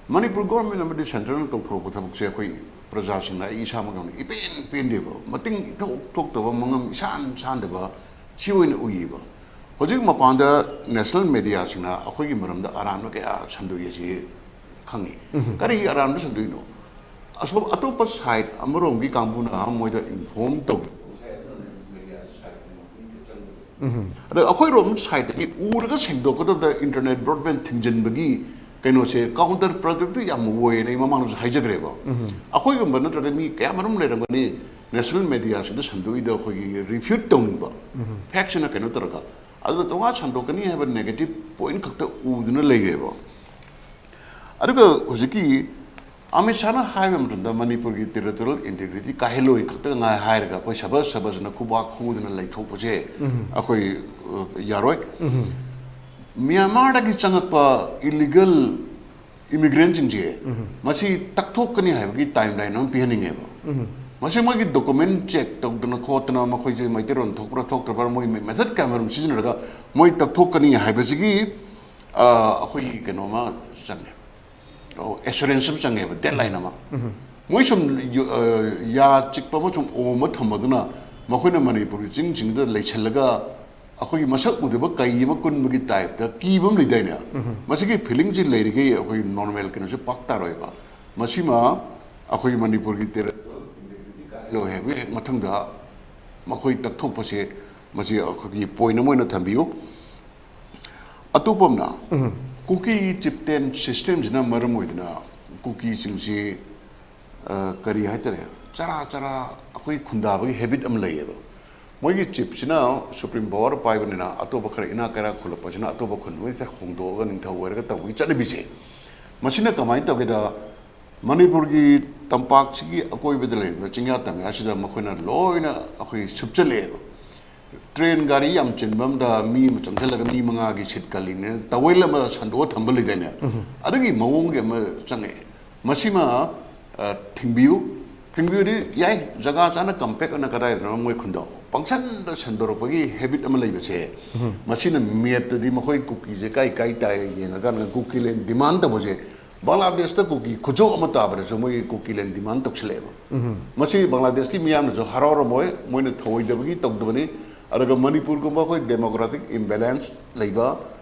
ꯃꯅꯤꯄꯨꯔ ꯒꯣꯔꯃꯦꯟ ꯑꯃꯗꯤ ꯁꯦꯟꯇ꯭ꯔꯅ ꯇꯧꯊꯣꯔꯛꯄ ꯊꯕꯛꯁꯦ ꯑꯩꯈꯣꯏ ꯄ꯭ꯔꯖꯥꯁꯤꯡꯅ, ꯑꯩ ꯏꯁꯥꯃꯛ ꯌꯥꯎꯅ ꯏꯄꯦꯟ ꯄꯦꯟꯗꯦꯕ, ꯃꯇꯤꯡ ꯏꯊꯣꯛ ꯊꯣꯛꯇꯕ, ꯃꯉꯝ ꯏꯁꯥꯟ ꯁꯥꯟꯗꯕ, ꯁꯤ ꯑꯣꯏꯅ ꯎꯏꯌꯦꯕ꯫ ꯍꯧꯖꯤꯛ ꯃꯄꯥꯟꯗ ꯅꯦꯁꯅꯦꯜ ꯃꯦꯗꯤꯌꯥꯁꯤꯡꯅ ꯑꯩꯈꯣꯏꯒꯤ ꯃꯔꯝꯗ ꯑꯔꯥꯟꯕ ꯀꯌꯥ ꯁꯟꯗꯣꯛꯏ ꯑꯁꯤ ꯈꯪꯉꯤ꯫ ꯀꯔꯤꯒꯤ ꯑꯔꯥꯟꯕ ꯁꯟꯗꯣꯛꯏꯅꯣ? ꯑꯁꯣꯝ ꯑꯇꯣꯞꯄ ꯁꯥꯏꯠ ꯑꯃꯔꯣꯝꯒꯤ ꯀꯥꯡꯕꯨꯅ ꯃꯣꯏꯗ ꯏꯟꯐꯣꯔꯝ ꯇꯧꯕ, ꯑꯗꯣ ꯑꯩꯈꯣꯏꯔꯣꯝ ꯁꯥꯏꯠꯇꯒꯤ ꯎꯔꯒ ꯁꯦꯡꯗꯣꯛꯀꯗꯕꯗ ꯏꯟꯇꯔꯅꯦꯠ ꯕ꯭ꯔꯣꯗꯕꯦꯟ ꯊꯤꯡꯖꯤꯟꯕꯒꯤ ꯀꯩꯅꯣꯁꯦ ꯀꯥꯎꯟꯇꯔ ꯄ꯭ꯔꯗꯛꯇꯤꯚ ꯌꯥꯝ ꯑꯣꯏꯌꯦꯅ ꯑꯩ ꯃꯃꯥꯡꯗꯁꯨ ꯍꯥꯏꯖꯈ꯭ꯔꯦꯕ꯫ ꯑꯩꯈꯣꯏꯒꯨꯝꯕ ꯅꯠꯇ꯭ꯔꯒ ꯃꯤ ꯀꯌꯥꯃꯔꯨꯝ ꯂꯩꯔꯝꯒꯅꯤ ꯅꯦꯁꯅꯦꯜ ꯃꯦꯗꯤꯌꯥꯁꯤꯡꯗ ꯁꯟꯗꯣꯛꯏꯗ ꯑꯩꯈꯣꯏꯒꯤ ꯔꯤꯐ꯭ꯌꯨꯠ ꯇꯧꯅꯤꯡꯕ, ꯐꯦꯛꯁꯤꯅ ꯀꯩꯅꯣ ꯇꯧꯔꯒ꯫ ꯑꯗꯨꯅ ꯇꯣꯉꯥꯟ ꯁꯟꯗꯣꯛꯀꯅꯤ ꯍꯥꯏꯕ ꯅꯦꯒꯦꯇꯤꯚ ꯄꯣꯏꯟꯠ ꯈꯛꯇ ꯎꯗꯨꯅ ꯂꯩꯔꯦꯕ꯫ ꯑꯗꯨꯒ ꯍꯧꯖꯤꯛꯀꯤ ꯑꯃꯤꯠ ꯁꯥꯍꯅ ꯍꯥꯏꯕ ꯃꯇꯝꯗ ꯃꯅꯤꯄꯨꯔꯒꯤ ꯇꯦꯔꯤꯇꯣꯔꯤꯌꯦꯜ ꯏꯟꯇꯤꯒ꯭ꯔꯤꯇꯤ ꯀꯥꯏꯍꯜꯂꯣꯏ ꯈꯛꯇ ꯉꯥꯏ ꯍꯥꯏꯔꯒ ꯑꯩꯈꯣꯏ ꯁꯕꯁ ꯁꯕꯁꯅ ꯈꯨꯕꯥꯛ ꯈꯨꯗꯅ ꯂꯩꯊꯣꯛꯄꯁꯦ ꯑꯩꯈꯣꯏ, ꯑ, ꯌꯥꯔꯣꯏ꯫ ꯃ꯭ꯌꯥꯟꯃꯥꯔꯗꯒꯤ ꯆꯪꯉꯛꯄ ꯏꯂꯤꯒꯦꯜ ꯏꯃꯤꯒ꯭ꯔꯦꯟꯁꯤꯡꯁꯦ ꯃꯁꯤ ꯇꯛꯊꯣꯛꯀꯅꯤ ꯍꯥꯏꯕꯒꯤ ꯇꯥꯏꯝ ꯂꯥꯏꯟ ꯑꯃ ꯄꯤꯍꯟꯅꯤꯡꯉꯦꯕ꯫ ꯃꯁꯤ ꯃꯣꯏꯒꯤ ꯗꯣꯀꯨꯃꯦꯟ ꯆꯦꯛ ꯇꯧꯗꯅ ꯈꯣꯠꯇꯅ ꯃꯈꯣꯏꯁꯦ ꯃꯩꯇꯩꯂꯣꯟ ꯊꯣꯛꯄ꯭ꯔꯥ ꯊꯣꯛꯇ꯭ꯔꯕ꯭ꯔꯥ, ꯃꯣꯏ ꯃꯦꯊꯠ ꯀꯌꯥꯃꯔꯨꯝ ꯁꯤꯖꯤꯟꯅꯔꯒ ꯃꯣꯏ ꯇꯛꯊꯣꯛꯀꯅꯤ ꯍꯥꯏꯕꯁꯤꯒꯤ, ꯑ, ꯑꯩꯈꯣꯏꯒꯤ ꯀꯩꯅꯣꯃ ꯆꯪꯉꯦ꯫ ꯑꯦꯁꯨꯔꯦꯟꯁ ꯑꯃ ꯆꯪꯉꯦꯕ, ꯗꯦꯠꯂꯥꯏꯟ ꯑꯃ꯫ ꯃꯣꯏ ꯁꯨꯝ ꯌꯨ-, ꯑ, ꯌꯥ ꯆꯤꯛꯄ ꯑꯃ ꯁꯨꯝ ꯑꯣꯝꯃ ꯊꯝꯃꯗꯨꯅ ꯃꯈꯣꯏꯅ ꯃꯅꯤꯄꯨꯔꯒꯤ ꯆꯤꯡꯁꯤꯡꯗ ꯂꯩꯁꯜꯂꯒ ꯑꯩꯈꯣꯏꯒꯤ ꯃꯁꯛ ꯎꯗꯕ ꯀꯩ ꯑꯃ ꯀꯨꯟꯕꯒꯤ ꯇꯥꯏꯞꯇ ꯀꯤꯕ ꯑꯃ ꯂꯩꯗꯥꯏꯅꯦ? ꯃꯁꯤꯒꯤ ꯐꯤꯂꯤꯡꯁꯤ ꯂꯩꯔꯤꯈꯩ ꯑꯩꯈꯣꯏ ꯅꯣꯔꯃꯦꯜ ꯀꯩꯅꯣꯁꯦ ꯄꯥꯛ ꯇꯥꯔꯣꯏꯕ꯫ ꯃꯁꯤꯃ ꯑꯩꯈꯣꯏꯒꯤ ꯃꯅꯤꯄꯨꯔꯒꯤ ꯇꯦꯔꯦꯇꯣꯔꯤꯌꯦꯜ ꯏꯟꯇꯤꯒ꯭ꯔꯤꯇꯤ ꯀꯥꯏꯍꯜꯂꯣꯏ ꯍꯥꯏꯕꯒꯤ ꯍꯦꯛ ꯃꯊꯪꯗ ꯃꯈꯣꯏ ꯇꯛꯊꯣꯛꯄꯁꯦ, ꯃꯁꯤ ꯑꯩꯈꯣꯏꯒꯤ ꯄꯣꯏꯟ ꯑꯃ ꯑꯣꯏꯅ ꯊꯝꯕꯤꯌꯨ꯫ ꯑꯇꯣꯞꯄ ꯑꯃꯅ, ꯀꯨꯀꯤ ꯆꯤꯞꯇꯦꯟ ꯁꯤꯁꯇꯦꯝꯁꯤꯅ ꯃꯔꯝ ꯑꯣꯏꯗꯨꯅ ꯀꯨꯀꯤꯁꯤꯡꯁꯤ ꯑ, ꯀꯔꯤ ꯍꯥꯏꯇꯥꯔꯦ, ꯆꯔꯥ ꯆꯔꯥ ꯑꯩꯈꯣꯏ ꯈꯨꯟꯗꯥꯕꯒꯤ ꯍꯦꯕꯤꯠ ꯑꯃ ꯂꯩꯌꯦꯕ꯫ ꯃꯣꯏꯒꯤ ꯆꯤꯞꯁꯤꯅ ꯁꯨꯄ꯭ꯔꯤꯝ ꯄꯋꯥꯔ ꯄꯥꯏꯕꯅꯤꯅ ꯑꯇꯣꯞꯄ ꯈꯔ ꯏꯅꯥꯛ ꯀꯩꯔꯥꯛ ꯈꯨꯜꯂꯛꯄꯁꯤꯅ ꯑꯇꯣꯞꯄ ꯈꯨꯟ ꯃꯣꯏꯁꯦ ꯍꯣꯡꯗꯣꯛꯑꯒ ꯅꯤꯡꯊꯧ ꯑꯣꯏꯔꯒ ꯇꯧꯕꯒꯤ ꯆꯠꯅꯕꯤꯁꯦ꯫ ꯃꯁꯤꯅ ꯀꯃꯥꯏꯅ ꯇꯧꯒꯦꯗ, ꯃꯅꯤꯄꯨꯔꯒꯤ ꯇꯝꯄꯥꯛꯁꯤꯒꯤ ꯑꯀꯣꯏꯕꯗ ꯂꯩꯔꯤꯕ ꯆꯤꯡꯌꯥ ꯇꯝꯌꯥꯁꯤꯗ ꯃꯈꯣꯏꯅ ꯂꯣꯏꯅ ꯑꯩꯈꯣꯏ ꯁꯨꯞꯆꯜꯂꯛꯑꯦꯕ꯫ ꯇ꯭ꯔꯦꯟ ꯒꯥꯔꯤ ꯌꯥꯝ ꯆꯤꯟꯕ ꯑꯝꯗ ꯃꯤ ꯑꯃ ꯆꯪꯁꯤꯜꯂꯒ ꯃꯤ ꯃꯉꯥꯒꯤ ꯁꯤꯠ ꯀꯜꯂꯤꯅꯦ, ꯇꯋꯦꯜ ꯑꯃ ꯁꯟꯗꯣꯛꯑ ꯊꯝꯕ ꯂꯩꯗꯥꯏꯅꯦ? ꯑꯗꯨꯒꯤ ꯃꯑꯣꯡꯒꯤ ꯑꯃ ꯆꯪꯉꯛꯑꯦ꯫ ꯃꯁꯤꯃ, ꯑ, ꯊꯤꯡꯕꯤꯌꯨ꯫ ꯊꯤꯡꯕꯤꯌꯨꯗꯤ ꯌꯥꯏ, ꯖꯒꯥ ꯆꯥꯅ ꯀꯝꯄꯦꯛ ꯑꯣꯏꯅ ꯀꯗꯥꯏꯗꯅꯣ ꯃꯣꯏ ꯈꯨꯟꯗꯣ꯫ ꯄꯪꯁꯟꯗ ꯁꯟꯗꯣꯔꯛꯄꯒꯤ ꯍꯦꯕꯤꯠ ꯑꯃ ꯂꯩꯕꯁꯦ, ꯃꯁꯤꯅ ꯃꯦꯞꯇꯗꯤ ꯃꯈꯣꯏ ꯀꯨꯀꯤꯁꯦ ꯀꯥꯏ ꯀꯥꯏ ꯇꯥꯏ ꯌꯦꯡꯉꯀꯥꯟꯗ ꯀꯨꯀꯤ ꯂꯦꯟ ꯗꯤꯃꯥꯟ ꯇꯧꯕꯁꯦ, ꯕꯪꯒ꯭ꯂꯥꯗꯦꯁꯇ ꯀꯨꯀꯤ ꯈꯨꯆꯣꯞ ꯑꯃ ꯇꯥꯕꯗꯁꯨ ꯃꯣꯏꯒꯤ ꯀꯨꯀꯤ ꯂꯦꯟ ꯗꯤꯃꯥꯟ ꯇꯧꯁꯤꯜꯂꯛꯑꯦꯕ꯫ ꯃꯁꯤ ꯕꯪꯒ꯭ꯂꯥꯗꯦꯁꯀꯤ ꯃꯤꯌꯥꯝꯅꯁꯨ ꯍꯔꯥꯎꯔꯝꯃꯣꯏ, ꯃꯣꯏꯅ ꯊꯧꯑꯣꯏꯗꯕꯒꯤ ꯇꯧꯗꯕꯅꯤ꯫ ꯑꯗꯨꯒ ꯃꯅꯤꯄꯨꯔꯒꯨꯝꯕ ꯑꯩꯈꯣꯏ ꯗꯦꯃꯣꯀ꯭ꯔꯥꯇꯤꯛ ꯏꯝꯕꯦꯂꯦꯟꯁ ꯂꯩꯕ,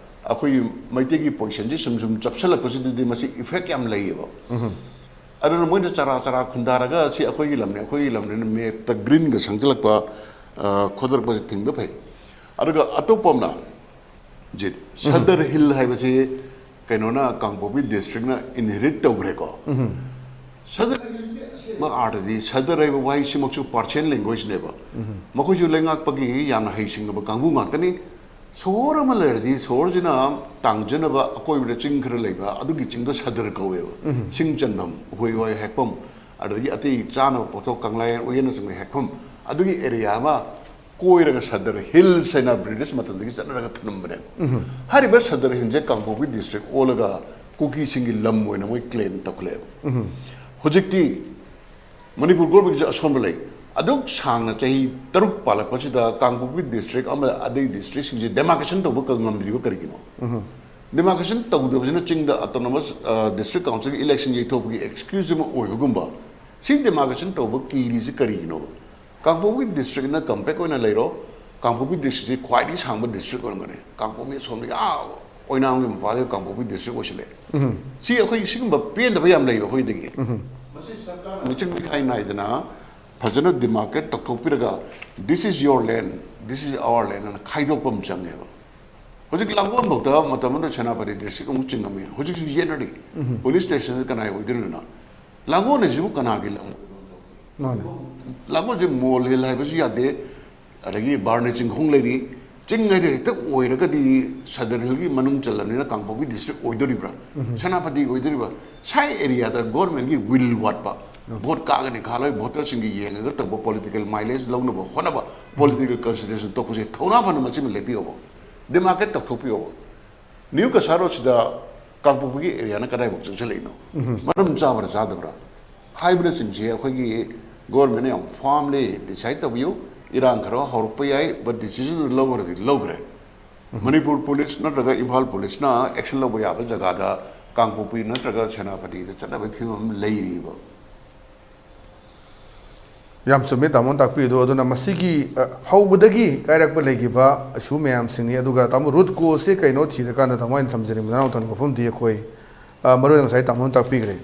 ꯑꯩꯈꯣꯏꯒꯤ ꯃꯩꯇꯩꯒꯤ ꯄꯣꯖꯤꯁꯟꯁꯤ ꯁꯨꯝ ꯁꯨꯝ ꯆꯞꯁꯤꯜꯂꯛꯄꯁꯤꯗꯗꯤ ꯃꯁꯤ ꯏꯐꯦꯛ ꯌꯥꯝ ꯂꯩꯌꯦꯕ꯫ ꯑꯗꯨꯅ ꯃꯣꯏꯅ ꯆꯔꯥ ꯆꯔꯥ ꯈꯨꯟꯗꯥꯔꯒ ꯁꯤ ꯑꯩꯈꯣꯏꯒꯤ ꯂꯝꯅꯤ, ꯑꯩꯈꯣꯏꯒꯤ ꯂꯝꯅꯤꯅ ꯃꯦꯞꯇ ꯒ꯭ꯔꯤꯟꯒ ꯁꯪꯖꯜꯂꯛꯄ, ꯑ, ꯈꯣꯠꯇꯣꯔꯛꯄꯁꯦ ꯊꯤꯡꯕ ꯐꯩ꯫ ꯑꯗꯨꯒ ꯑꯇꯣꯞꯄ ꯑꯃꯅ, ꯖꯤꯠ, ꯁꯗꯔ ꯍꯤꯜ ꯍꯥꯏꯕꯁꯤ ꯀꯩꯅꯣꯅ, ꯀꯥꯡꯄꯣꯛꯄꯤ ꯗꯤꯁꯇ꯭ꯔꯤꯛꯅ ꯏꯟꯍꯦꯔꯤꯠ ꯇꯧꯈ꯭ꯔꯦꯀꯣ꯫ ꯁꯗꯔ ꯍꯤꯜꯁꯀꯤ ꯑꯁꯦꯡꯕ ꯑꯥꯔꯊꯗꯤ, ꯁꯗꯔ ꯍꯥꯏꯕ ꯋꯥꯍꯩꯁꯤꯃꯛꯁꯨ ꯄꯥꯔꯁꯤꯌꯥꯟ ꯂꯦꯡꯒ꯭ꯋꯦꯖꯅꯦꯕ꯫ ꯃꯈꯣꯏꯁꯨ ꯂꯩꯉꯥꯛꯄꯒꯤ ꯌꯥꯝꯅ ꯍꯩꯁꯤꯡꯉꯕ ꯀꯥꯡꯕꯨ ꯉꯥꯛꯇꯅꯤ꯫ ꯁꯣꯍꯣꯔ ꯑꯃ ꯂꯩꯔꯗꯤ ꯁꯣꯍꯣꯔꯁꯤꯅ ꯇꯥꯡꯖꯅꯕ ꯑꯀꯣꯏꯕꯗ ꯆꯤꯡ ꯈꯔ ꯂꯩꯕ, ꯑꯗꯨꯒꯤ ꯆꯤꯡꯗꯣ ꯁꯗꯔ ꯀꯧꯋꯦꯕ꯫ ꯁꯤꯡ ꯆꯟꯐꯝ, ꯎꯍꯩ ꯋꯥꯍꯩ ꯍꯦꯛꯐꯝ, ꯑꯗꯨꯗꯒꯤ ꯑꯇꯩ ꯆꯥꯅꯕ ꯄꯣꯠꯊꯣꯛ, ꯀꯪꯂꯥꯌꯦꯟ, ꯎꯌꯦꯟꯅꯆꯤꯡꯕ ꯍꯦꯛꯐꯝ, ꯑꯗꯨꯒꯤ ꯑꯦꯔꯤꯌꯥ ꯑꯃ ꯀꯣꯏꯔꯒ ꯁꯗꯔ ꯍꯤꯜꯁ ꯍꯥꯏꯅ ꯕ꯭ꯔꯤꯇꯤꯁ ꯃꯇꯝꯗꯒꯤ ꯆꯠꯅꯔꯒ ꯊꯝꯂꯝꯕꯅꯦꯕ꯫ ꯍꯥꯏꯔꯤꯕ ꯁꯗꯔ ꯍꯤꯜꯁꯦ ꯀꯥꯡꯄꯣꯛꯄꯤ ꯗꯤꯁꯇ꯭ꯔꯤꯛ ꯑꯣꯜꯂꯒ ꯀꯨꯀꯤꯁꯤꯡꯒꯤ ꯂꯝ ꯑꯣꯏꯅ ꯃꯣꯏ ꯀ꯭ꯂꯦꯝ ꯇꯧꯈꯠꯂꯛꯑꯦꯕ꯫ ꯍꯧꯖꯤꯛꯇꯤ ꯃꯅꯤꯄꯨꯔ ꯒꯣꯔꯃꯦꯟꯒꯤꯁꯨ ꯑꯁꯣꯟꯕ ꯂꯩ꯫ ꯑꯗꯨꯛ ꯁꯥꯡꯅ ꯆꯍꯤ ꯇꯔꯨꯛ ꯄꯥꯜꯂꯛꯄꯁꯤꯗ ꯀꯥꯡꯄꯣꯛꯄꯤ ꯗꯤꯁꯇ꯭ꯔꯤꯛ ꯑꯃ ꯑꯗꯩ ꯗꯤꯁꯇ꯭ꯔꯤꯛꯁꯤꯡꯁꯦ ꯗꯦꯃꯥꯔꯀꯦꯁꯟ ꯇꯧꯕ ꯀ-, ꯉꯝꯗ꯭ꯔꯤꯕ ꯀꯔꯤꯒꯤꯅꯣ? ꯗꯦꯃꯥꯔꯀꯦꯁꯟ ꯇꯧꯗꯕꯁꯤꯅ ꯆꯤꯡꯗ ꯑꯣꯇꯣꯅꯣꯃꯁ, ꯑ, ꯗꯤꯁꯇ꯭ꯔꯤꯛ ꯀꯥꯎꯟꯁꯤꯜꯒꯤ ꯏꯂꯦꯛꯁꯟ ꯌꯩꯊꯣꯛꯄꯒꯤ ꯑꯦꯛꯁꯀ꯭ꯌꯨꯁ ꯑꯃ ꯑꯣꯏꯕꯒꯨꯝꯕ꯫ ꯁꯤ ꯗꯦꯃꯥꯔꯀꯦꯁꯟ ꯇꯧꯕ ꯀꯤꯔꯤꯁꯤ ꯀꯔꯤꯒꯤꯅꯣꯕ? ꯀꯥꯡꯄꯣꯛꯄꯤ ꯗꯤꯁꯇ꯭ꯔꯤꯛꯅ ꯀꯝꯄꯦꯛ ꯑꯣꯏꯅ ꯂꯩꯔꯣ, ꯀꯥꯡꯄꯣꯛꯄꯤ ꯗꯤꯁꯇ꯭ꯔꯤꯛꯁꯤ ꯈ꯭ꯋꯥꯏꯗꯒꯤ ꯁꯥꯡꯕ ꯗꯤꯁꯇ꯭ꯔꯤꯛ ꯑꯣꯏꯔꯝꯒꯅꯤ꯫ ꯀꯥꯡꯄꯣꯛꯄꯤ ꯑꯁꯣꯝꯗꯒꯤ ꯑꯥ ꯑꯣꯏꯅꯥꯝꯒꯤ ꯃꯄꯥꯗꯒꯤ ꯀꯥꯡꯄꯣꯛꯄꯤ ꯗꯤꯁꯇ꯭ꯔꯤꯛ ꯑꯣꯏꯁꯤꯜꯂꯦ꯫ ꯁꯤ ꯑꯩꯈꯣꯏ ꯁꯤꯒꯨꯝꯕ ꯄꯦꯟꯗꯕ ꯌꯥꯝ ꯂꯩꯕ ꯑꯩꯈꯣꯏꯗꯒꯤ꯫ ꯃꯁꯤ ꯁꯔꯀꯥꯔꯅ ꯃꯤꯆꯪ ꯃꯤꯈꯥꯏ ꯅꯥꯏꯗꯅ ꯐꯖꯅ ꯗꯤꯃꯥꯔꯀꯦꯠ ꯇꯧꯊꯣꯛꯄꯤꯔꯒ, "This is your land, this is our land" ꯑꯅ ꯈꯥꯏꯗꯣꯛꯄ ꯑꯃ ꯆꯪꯉꯦꯕ꯫ ꯍꯧꯖꯤꯛ ꯂꯥꯡꯒꯣꯜ ꯐꯥꯎꯗ ꯃꯇꯝ ꯑꯃꯗ ꯁꯦꯅꯥꯄꯇꯤ ꯗꯤꯁꯇ꯭ꯔꯤꯛ ꯑꯃꯨꯛ ꯆꯤꯡꯉꯝꯃꯤ, ꯍꯧꯖꯤꯛꯁꯨ ꯌꯦꯠꯅꯔꯤ꯫ ꯄꯨꯂꯤꯁ ꯁ꯭ꯇꯦꯁꯟꯁꯤ ꯀꯅꯥꯏ ꯑꯣꯏꯗꯣꯏꯅꯣꯅ? ꯂꯥꯡꯒꯣꯜ ꯍꯥꯏꯁꯤꯕꯨ ꯀꯅꯥꯒꯤ ꯂꯝ? ꯃꯥꯅꯦ꯫ ꯂꯥꯡꯒꯣꯜꯁꯦ ꯃꯣꯜ ꯍꯤꯜ ꯍꯥꯏꯕꯁꯨ ꯌꯥꯗꯦ, ꯑꯗꯒꯤ ꯕꯥꯔꯨꯅꯤ ꯆꯤꯡꯈꯣꯡ ꯂꯩꯔꯤ꯫ ꯆꯤꯡ ꯍꯥꯏꯗꯤ ꯍꯦꯛꯇ ꯑꯣꯏꯔꯒꯗꯤ ꯁꯗꯔ ꯍꯤꯜꯒꯤ ꯃꯅꯨꯡ ꯆꯜꯂꯕꯅꯤꯅ ꯀꯥꯡꯄꯣꯛꯄꯤ ꯗꯤꯁꯇ꯭ꯔꯤꯛ ꯑꯣꯏꯗꯣꯔꯤꯕ꯭ꯔꯥ, ꯁꯦꯅꯥꯄꯇꯤ ꯑꯣꯏꯗꯣꯔꯤꯕ꯭ꯔꯥ? ꯁꯥꯏ ꯑꯦꯔꯤꯌꯥꯗ ꯒꯣꯔꯃꯦꯟꯒꯤ ꯋꯤꯜ ꯋꯥꯠꯄ, ꯚꯣꯠ ꯀꯥꯒꯅꯤ ꯈꯥꯜꯂꯣꯏ, ꯚꯣꯇꯔꯁꯤꯡꯒꯤ ꯌꯦꯡꯉꯒ ꯇꯧꯕ, ꯄꯣꯂꯤꯇꯤꯀꯦꯜ ꯃꯥꯏꯂꯦꯖ ꯂꯧꯅꯕ ꯍꯣꯠꯅꯕ, ꯄꯣꯂꯤꯇꯤꯀꯦꯜ ꯀꯟꯁꯤꯗꯔꯦꯁꯟ ꯇꯧꯕꯁꯦ ꯊꯧꯅꯥ ꯐꯅ ꯃꯁꯤꯃ ꯂꯦꯞꯄꯤꯌꯣꯕ, ꯗꯤꯃꯥꯔꯀꯦꯠ ꯇꯧꯊꯣꯛꯄꯤꯌꯣꯕ꯫ ꯅ꯭ꯌꯨ ꯀꯁꯥꯔ ꯔꯣꯗꯁꯤꯗ ꯀꯥꯡꯄꯣꯛꯄꯤꯒꯤ ꯑꯦꯔꯤꯌꯥꯅ ꯀꯗꯥꯏꯐꯥꯎ ꯆꯪꯁꯤꯜꯂꯛꯏꯅꯣ? ꯃꯔꯝ ꯆꯥꯕ꯭ꯔꯥ ꯆꯥꯗꯕ꯭ꯔꯥ ꯍꯥꯏꯕꯅꯆꯤꯡꯕꯁꯦ ꯑꯩꯈꯣꯏꯒꯤ ꯒꯣꯔꯃꯦꯟꯅ ꯌꯥꯝ ꯐꯥꯔꯝꯂꯤ ꯗꯤꯁꯥꯏꯠ ꯇꯧꯕꯤꯌꯨ꯫ ꯏꯔꯥꯡ ꯈꯔ ꯍꯧꯔꯛꯄ ꯌꯥꯏ, ꯕꯠ ꯗꯤꯁꯤꯖꯟ ꯂꯧꯈ꯭ꯔꯗꯤ ꯂꯧꯈ꯭ꯔꯦ꯫ ꯃꯅꯤꯄꯨꯔ ꯄꯨꯂꯤꯁ ꯅꯠꯇ꯭ꯔꯒ ꯏꯝꯐꯥꯜ ꯄꯨꯂꯤꯁꯅ ꯑꯦꯛꯁꯟ ꯂꯧꯕ ꯌꯥꯕ ꯖꯒꯥꯗ ꯀꯥꯡꯄꯣꯛꯄꯤ ꯅꯠꯇ꯭ꯔꯒ ꯁꯦꯅꯥꯄꯇꯤꯗ ꯆꯠꯅꯕꯒꯤ ꯐꯤꯕꯝ ꯑꯃ ꯂꯩꯔꯤꯕ꯫ ꯌꯥꯝ ꯆꯨꯝꯃꯤ ꯇꯥꯃꯣꯅ ꯇꯥꯛꯄꯤꯔꯤꯗꯣ꯫ ꯑꯗꯨꯅ ꯃꯁꯤꯒꯤ, ꯑ, ꯍꯧꯕꯗꯒꯤ ꯀꯥꯏꯔꯛꯄ ꯂꯩꯈꯤꯕ ꯏꯁꯨ ꯃꯌꯥꯝꯁꯤꯡꯅꯤ꯫ ꯑꯗꯨꯒ ꯇꯥꯃꯣ, ꯔꯨꯠ ꯀꯣꯁꯁꯦ ꯀꯩꯅꯣ ꯊꯤꯔꯀꯥꯟꯗ ꯇꯥꯃꯣ ꯑꯩꯅ ꯊꯝꯖꯅꯤꯡꯕ ꯅꯅꯥꯎ ꯊꯝꯕ ꯃꯐꯝꯗꯤ ꯑꯩꯈꯣꯏ, ꯑ, ꯃꯔꯨ ꯑꯣꯏꯅ ꯉꯁꯥꯏ ꯇꯥꯃꯣꯅ ꯇꯥꯛꯄꯤꯈ꯭ꯔꯦ꯫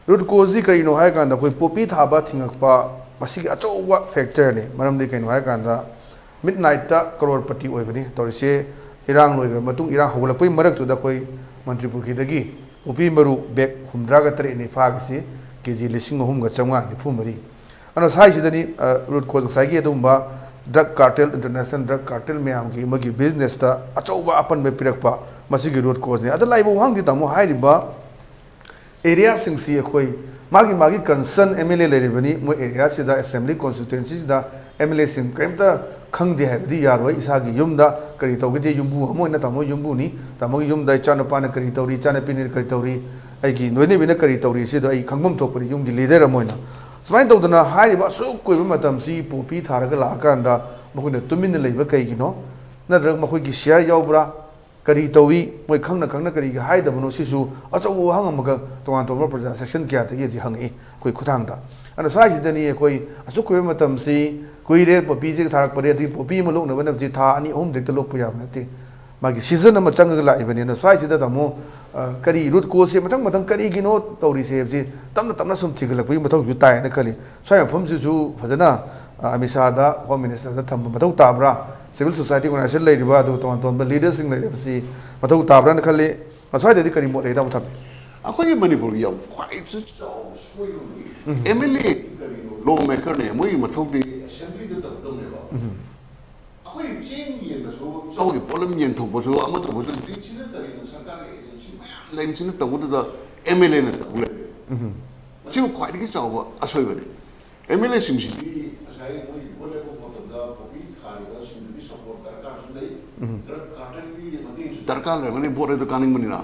ꯔꯨꯠ ꯀꯣꯁꯁꯤ ꯀꯩꯅꯣ ꯍꯥꯏꯔꯀꯥꯟꯗ ꯑꯩꯈꯣꯏ ꯄꯣꯄꯤ ꯊꯥꯕ ꯊꯤꯡꯉꯛꯄ ꯃꯁꯤꯒꯤ ꯑꯆꯧꯕ ꯐꯦꯛꯇꯔꯅꯤ꯫ ꯃꯔꯝꯗꯤ ꯀꯩꯅꯣ ꯍꯥꯏꯔꯀꯥꯟꯗ ꯃꯤꯠ ꯅꯥꯏꯠꯇ ꯀꯔꯣꯔꯄꯇꯤ ꯑꯣꯏꯕꯅꯤ ꯇꯧꯔꯤꯁꯦ꯫ ꯏꯔꯥꯡ ꯂꯣꯏꯈ꯭ꯔ ꯃꯇꯨꯡ, ꯏꯔꯥꯡ ꯍꯧꯒꯠꯂꯛꯄꯒꯤ ꯃꯔꯛꯇꯨꯗ ꯑꯩꯈꯣꯏ ꯃꯟꯇ꯭ꯔꯤ ꯄꯨꯈ꯭ꯔꯤꯗꯒꯤ ꯄꯣꯄꯤ ꯃꯔꯨ ꯕꯦꯒ ꯍꯨꯝꯗ꯭ꯔꯥꯒ ꯇꯔꯦꯠꯅꯤ ꯐꯥꯈꯤꯁꯤ, ꯀꯦ ꯖꯤ ꯂꯤꯁꯤꯡ ꯑꯍꯨꯝꯒ ꯆꯥꯝꯃꯉꯥ ꯅꯤꯐꯨ ꯃꯔꯤ꯫ ꯑꯗꯣ ꯁ꯭ꯋꯥꯏꯁꯤꯗꯅꯤ, ꯑ, ꯔꯨꯠ ꯀꯣꯁ ꯉꯁꯥꯏꯒꯤ ꯑꯗꯨꯒꯨꯝꯕ ꯗ꯭ꯔꯒ ꯀꯥꯔꯇꯦꯜ, ꯏꯟꯇꯔꯅꯦꯁꯅꯦꯜ ꯗ꯭ꯔꯒ ꯀꯥꯔꯇꯦꯜ ꯃꯌꯥꯝꯒꯤ ꯃꯣꯏꯒꯤ ꯕꯤꯖꯤꯅꯦꯁꯇ ꯑꯆꯧꯕ ꯑꯄꯟꯕ ꯄꯤꯔꯛꯄ ꯃꯁꯤꯒꯤ ꯔꯨꯠ ꯀꯣꯁꯅꯤ꯫ ꯑꯗ ꯂꯥꯏꯕ ꯋꯥꯍꯪꯗꯤ ꯇꯥꯃꯣ, ꯍꯥꯏꯔꯤꯕ ꯑꯦꯔꯤꯌꯥꯁꯤꯡꯁꯤ ꯑꯩꯈꯣꯏ ꯃꯥꯒꯤ ꯃꯥꯒꯤ ꯀꯟꯁꯔꯟ ꯑꯦꯝ ꯑꯦꯜ ꯑꯦ ꯂꯩꯔꯤꯕꯅꯤ꯫ ꯃꯣꯏ ꯑꯦꯔꯤꯌꯥꯁꯤꯗ, ꯑꯦꯁꯦꯝꯕ꯭ꯂꯤ ꯀꯣꯟꯁꯇꯤꯇ꯭ꯋꯦꯟꯁꯤꯁꯤꯗ ꯑꯦꯝ ꯑꯦꯜ ꯑꯦꯁꯤꯡ ꯀꯔꯤꯝꯇ ꯈꯪꯗꯦ ꯍꯥꯏꯕꯗꯤ ꯌꯥꯔꯣꯏ꯫ ꯏꯁꯥꯒꯤ ꯌꯨꯝꯗ ꯀꯔꯤ ꯇꯧꯒꯗꯦ, ꯌꯨꯝꯕꯨ ꯑꯃ ꯑꯣꯏꯅ ꯇꯥꯃꯣ ꯌꯨꯝꯕꯨꯅꯤ, ꯇꯥꯃꯣꯒꯤ ꯌꯨꯝꯗ ꯏꯆꯥꯅꯨꯄꯥꯅ ꯀꯔꯤ ꯇꯧꯔꯤ, ꯏꯆꯥꯅꯨꯄꯤꯅ ꯀꯔꯤ ꯇꯧꯔꯤ, ꯑꯩꯒꯤ ꯂꯣꯏꯅꯕꯤꯅ ꯀꯔꯤ ꯇꯧꯔꯤ, ꯁꯤꯗꯣ ꯑꯩ ꯈꯪꯐꯝ ꯊꯣꯛꯄꯅꯤ ꯌꯨꯝꯒꯤ ꯂꯤꯗꯔ ꯑꯃ ꯑꯣꯏꯅ꯫ ꯁꯨꯃꯥꯏꯅ ꯇꯧꯗꯅ ꯍꯥꯏꯔꯤꯕ ꯑꯁꯨꯛ ꯀꯨꯏꯕ ꯃꯇꯝꯁꯤ ꯄꯣꯄꯤ ꯊꯥꯔꯒ ꯂꯥꯛꯑꯀꯥꯟꯗ ꯃꯈꯣꯏꯅ ꯇꯨꯃꯤꯟꯅ ꯂꯩꯕ ꯀꯩꯒꯤꯅꯣ? ꯅꯠꯇ꯭ꯔꯒ ꯃꯈꯣꯏꯒꯤ ꯁꯤꯌꯥꯔ ꯌꯥꯎꯕ꯭ꯔꯥ? ꯀꯔꯤ ꯇꯧꯏ? ꯃꯣꯏ ꯈꯪꯅ ꯈꯪꯅ ꯀꯔꯤꯒꯤ ꯍꯥꯏꯗꯕꯅꯣ? ꯁꯤꯁꯨ ꯑꯆꯧꯕ ꯋꯥꯍꯪ ꯑꯃꯈꯛ ꯇꯣꯉꯥꯟ ꯇꯣꯉꯥꯟꯕ ꯄ꯭ꯔꯖꯥ ꯁꯦꯛꯁꯟ ꯀꯌꯥꯗꯒꯤ ꯍꯧꯖꯤꯛ ꯍꯪꯉꯛꯏ ꯑꯩꯈꯣꯏ ꯈꯨꯊꯥꯡꯗ꯫ ꯑꯗꯣ ꯁ꯭ꯋꯥꯏꯁꯤꯗꯅꯤ ꯑꯩꯈꯣꯏ ꯑꯁꯨꯛ ꯀꯨꯏꯕ ꯃꯇꯝꯁꯤ ꯀꯨꯏꯔꯦ, ꯄꯣꯄꯤꯁꯦ ꯊꯥꯔꯛꯄꯗꯒꯤ, ꯑꯗꯒꯤ ꯄꯣꯄꯤ ꯑꯃ ꯂꯣꯛꯅꯕ ꯍꯥꯏꯕꯁꯤ ꯊꯥ ꯑꯅꯤ ꯑꯍꯨꯝꯗ ꯍꯦꯛꯇ ꯂꯣꯛꯄ ꯌꯥꯕ ꯅꯠꯇꯦ꯫ ꯃꯥꯒꯤ ꯁꯤꯖꯟ ꯑꯃ ꯆꯪꯉꯒ ꯂꯥꯛꯏꯕꯅꯤꯅ ꯁ꯭ꯋꯥꯏꯁꯤꯗ ꯇꯥꯃꯣ, ꯑ, ꯀꯔꯤ ꯔꯨꯠ ꯀꯣꯁꯁꯦ ꯃꯊꯪ ꯃꯊꯪ ꯀꯔꯤꯒꯤꯅꯣ ꯇꯧꯔꯤꯁꯦ ꯍꯥꯏꯕꯁꯤ ꯇꯞꯅ ꯇꯞꯅ ꯁꯨꯝ ꯊꯤꯒꯠꯂꯛꯄꯒꯤ ꯃꯊꯧꯁꯨ ꯇꯥꯏꯅ ꯈꯜꯂꯤ꯫ ꯁ꯭ꯋꯥꯏ ꯃꯐꯝꯁꯤꯁꯨ ꯐꯖꯅ, ꯑ, ꯑꯃꯤꯠ ꯁꯥꯍꯗ, ꯍꯣꯝ ꯃꯤꯅꯤꯁꯇꯔꯗ ꯊꯝꯕ ꯃꯊꯧ ꯇꯥꯕ꯭ꯔꯥ? ꯁꯤꯚꯤꯜ ꯁꯣꯁꯥꯏꯇꯤ ꯑꯣꯔꯒꯅꯥꯏꯖꯦꯁꯟ ꯂꯩꯔꯤꯕ, ꯑꯗꯨꯒ ꯇꯣꯉꯥꯟ ꯇꯣꯉꯥꯟꯕ ꯂꯤꯗꯔꯁꯤꯡ ꯂꯩꯔꯤꯕꯁꯤ ꯃꯊꯧ ꯇꯥꯕ꯭ꯔꯥꯅ ꯈꯜꯂꯤ꯫ ꯑ, ꯁ꯭ꯋꯥꯏꯗꯗꯤ ꯀꯔꯤ ꯃꯣꯠ ꯂꯩ, ꯇꯥꯃꯣ ꯊꯝꯕꯤ? ꯑꯩꯈꯣꯏꯒꯤ ꯃꯅꯤꯄꯨꯔꯒꯤ ꯌꯥꯝ ꯈ꯭ꯋꯥꯏꯗꯒꯤ ꯆꯥꯎꯕ ꯁꯣꯏꯕ ꯑꯃꯗꯤ ꯑꯦꯝ ꯑꯦꯜ ꯑꯦ ꯀꯔꯤꯅꯣ, ꯂꯣ ꯃꯦꯀꯔꯅꯦ, ꯃꯣꯏꯒꯤ ꯃꯊꯧꯗꯤ ꯑꯦꯁꯦꯝꯕ꯭ꯂꯤꯗ ꯇꯧꯒꯗꯕꯅꯦꯕ꯫ ꯑꯩꯈꯣꯏꯅ ꯆꯦꯡ ꯌꯦꯟꯕꯁꯨ, ꯆꯧꯒꯤ ꯄꯣꯠꯂꯝ ꯌꯦꯟꯊꯣꯛꯄꯁꯨ, ꯑꯃ ꯇꯧꯕꯁꯨ, ꯗꯤ ꯁꯤꯅ ꯀꯔꯤꯅꯣ, ꯁꯔꯀꯥꯔꯒꯤ ꯑꯦꯖꯦꯟꯁꯤ ꯃꯌꯥꯝ ꯂꯩꯔꯤꯁꯤꯅ ꯇꯧꯕꯗꯨꯗ ꯑꯦꯝ ꯑꯦꯜ ꯑꯦꯅ ꯇꯧ ꯂꯩꯔꯦ꯫ ꯃꯁꯤꯕꯨ ꯈ꯭ꯋꯥꯏꯗꯒꯤ ꯆꯥꯎꯕ ꯑꯁꯣꯏꯕꯅꯤ꯫ ꯑꯦꯝ ꯑꯦꯜ ꯑꯦꯁꯤꯡꯁꯤꯗꯤ ꯉꯁꯥꯏ ꯃꯣꯏ ꯚꯣꯠ ꯂꯦꯞꯄ ꯃꯇꯝꯗ ꯄꯣꯄꯤ ꯊꯥꯔꯤꯕꯁꯤꯡꯗꯨꯒꯤ ꯁꯄꯣꯔꯠ ꯗꯔꯀꯥꯔꯁꯨ ꯂꯩ, ꯗ꯭ꯔꯒ ꯀꯥꯔꯇꯦꯜꯒꯤ ꯃꯇꯦꯡꯁꯨ ꯗꯔꯀꯥꯔ ꯂꯩꯔꯝꯒꯅꯤ, ꯚꯣꯠ ꯑꯗꯨ ꯀꯥꯅꯤꯡꯕꯅꯤꯅ꯫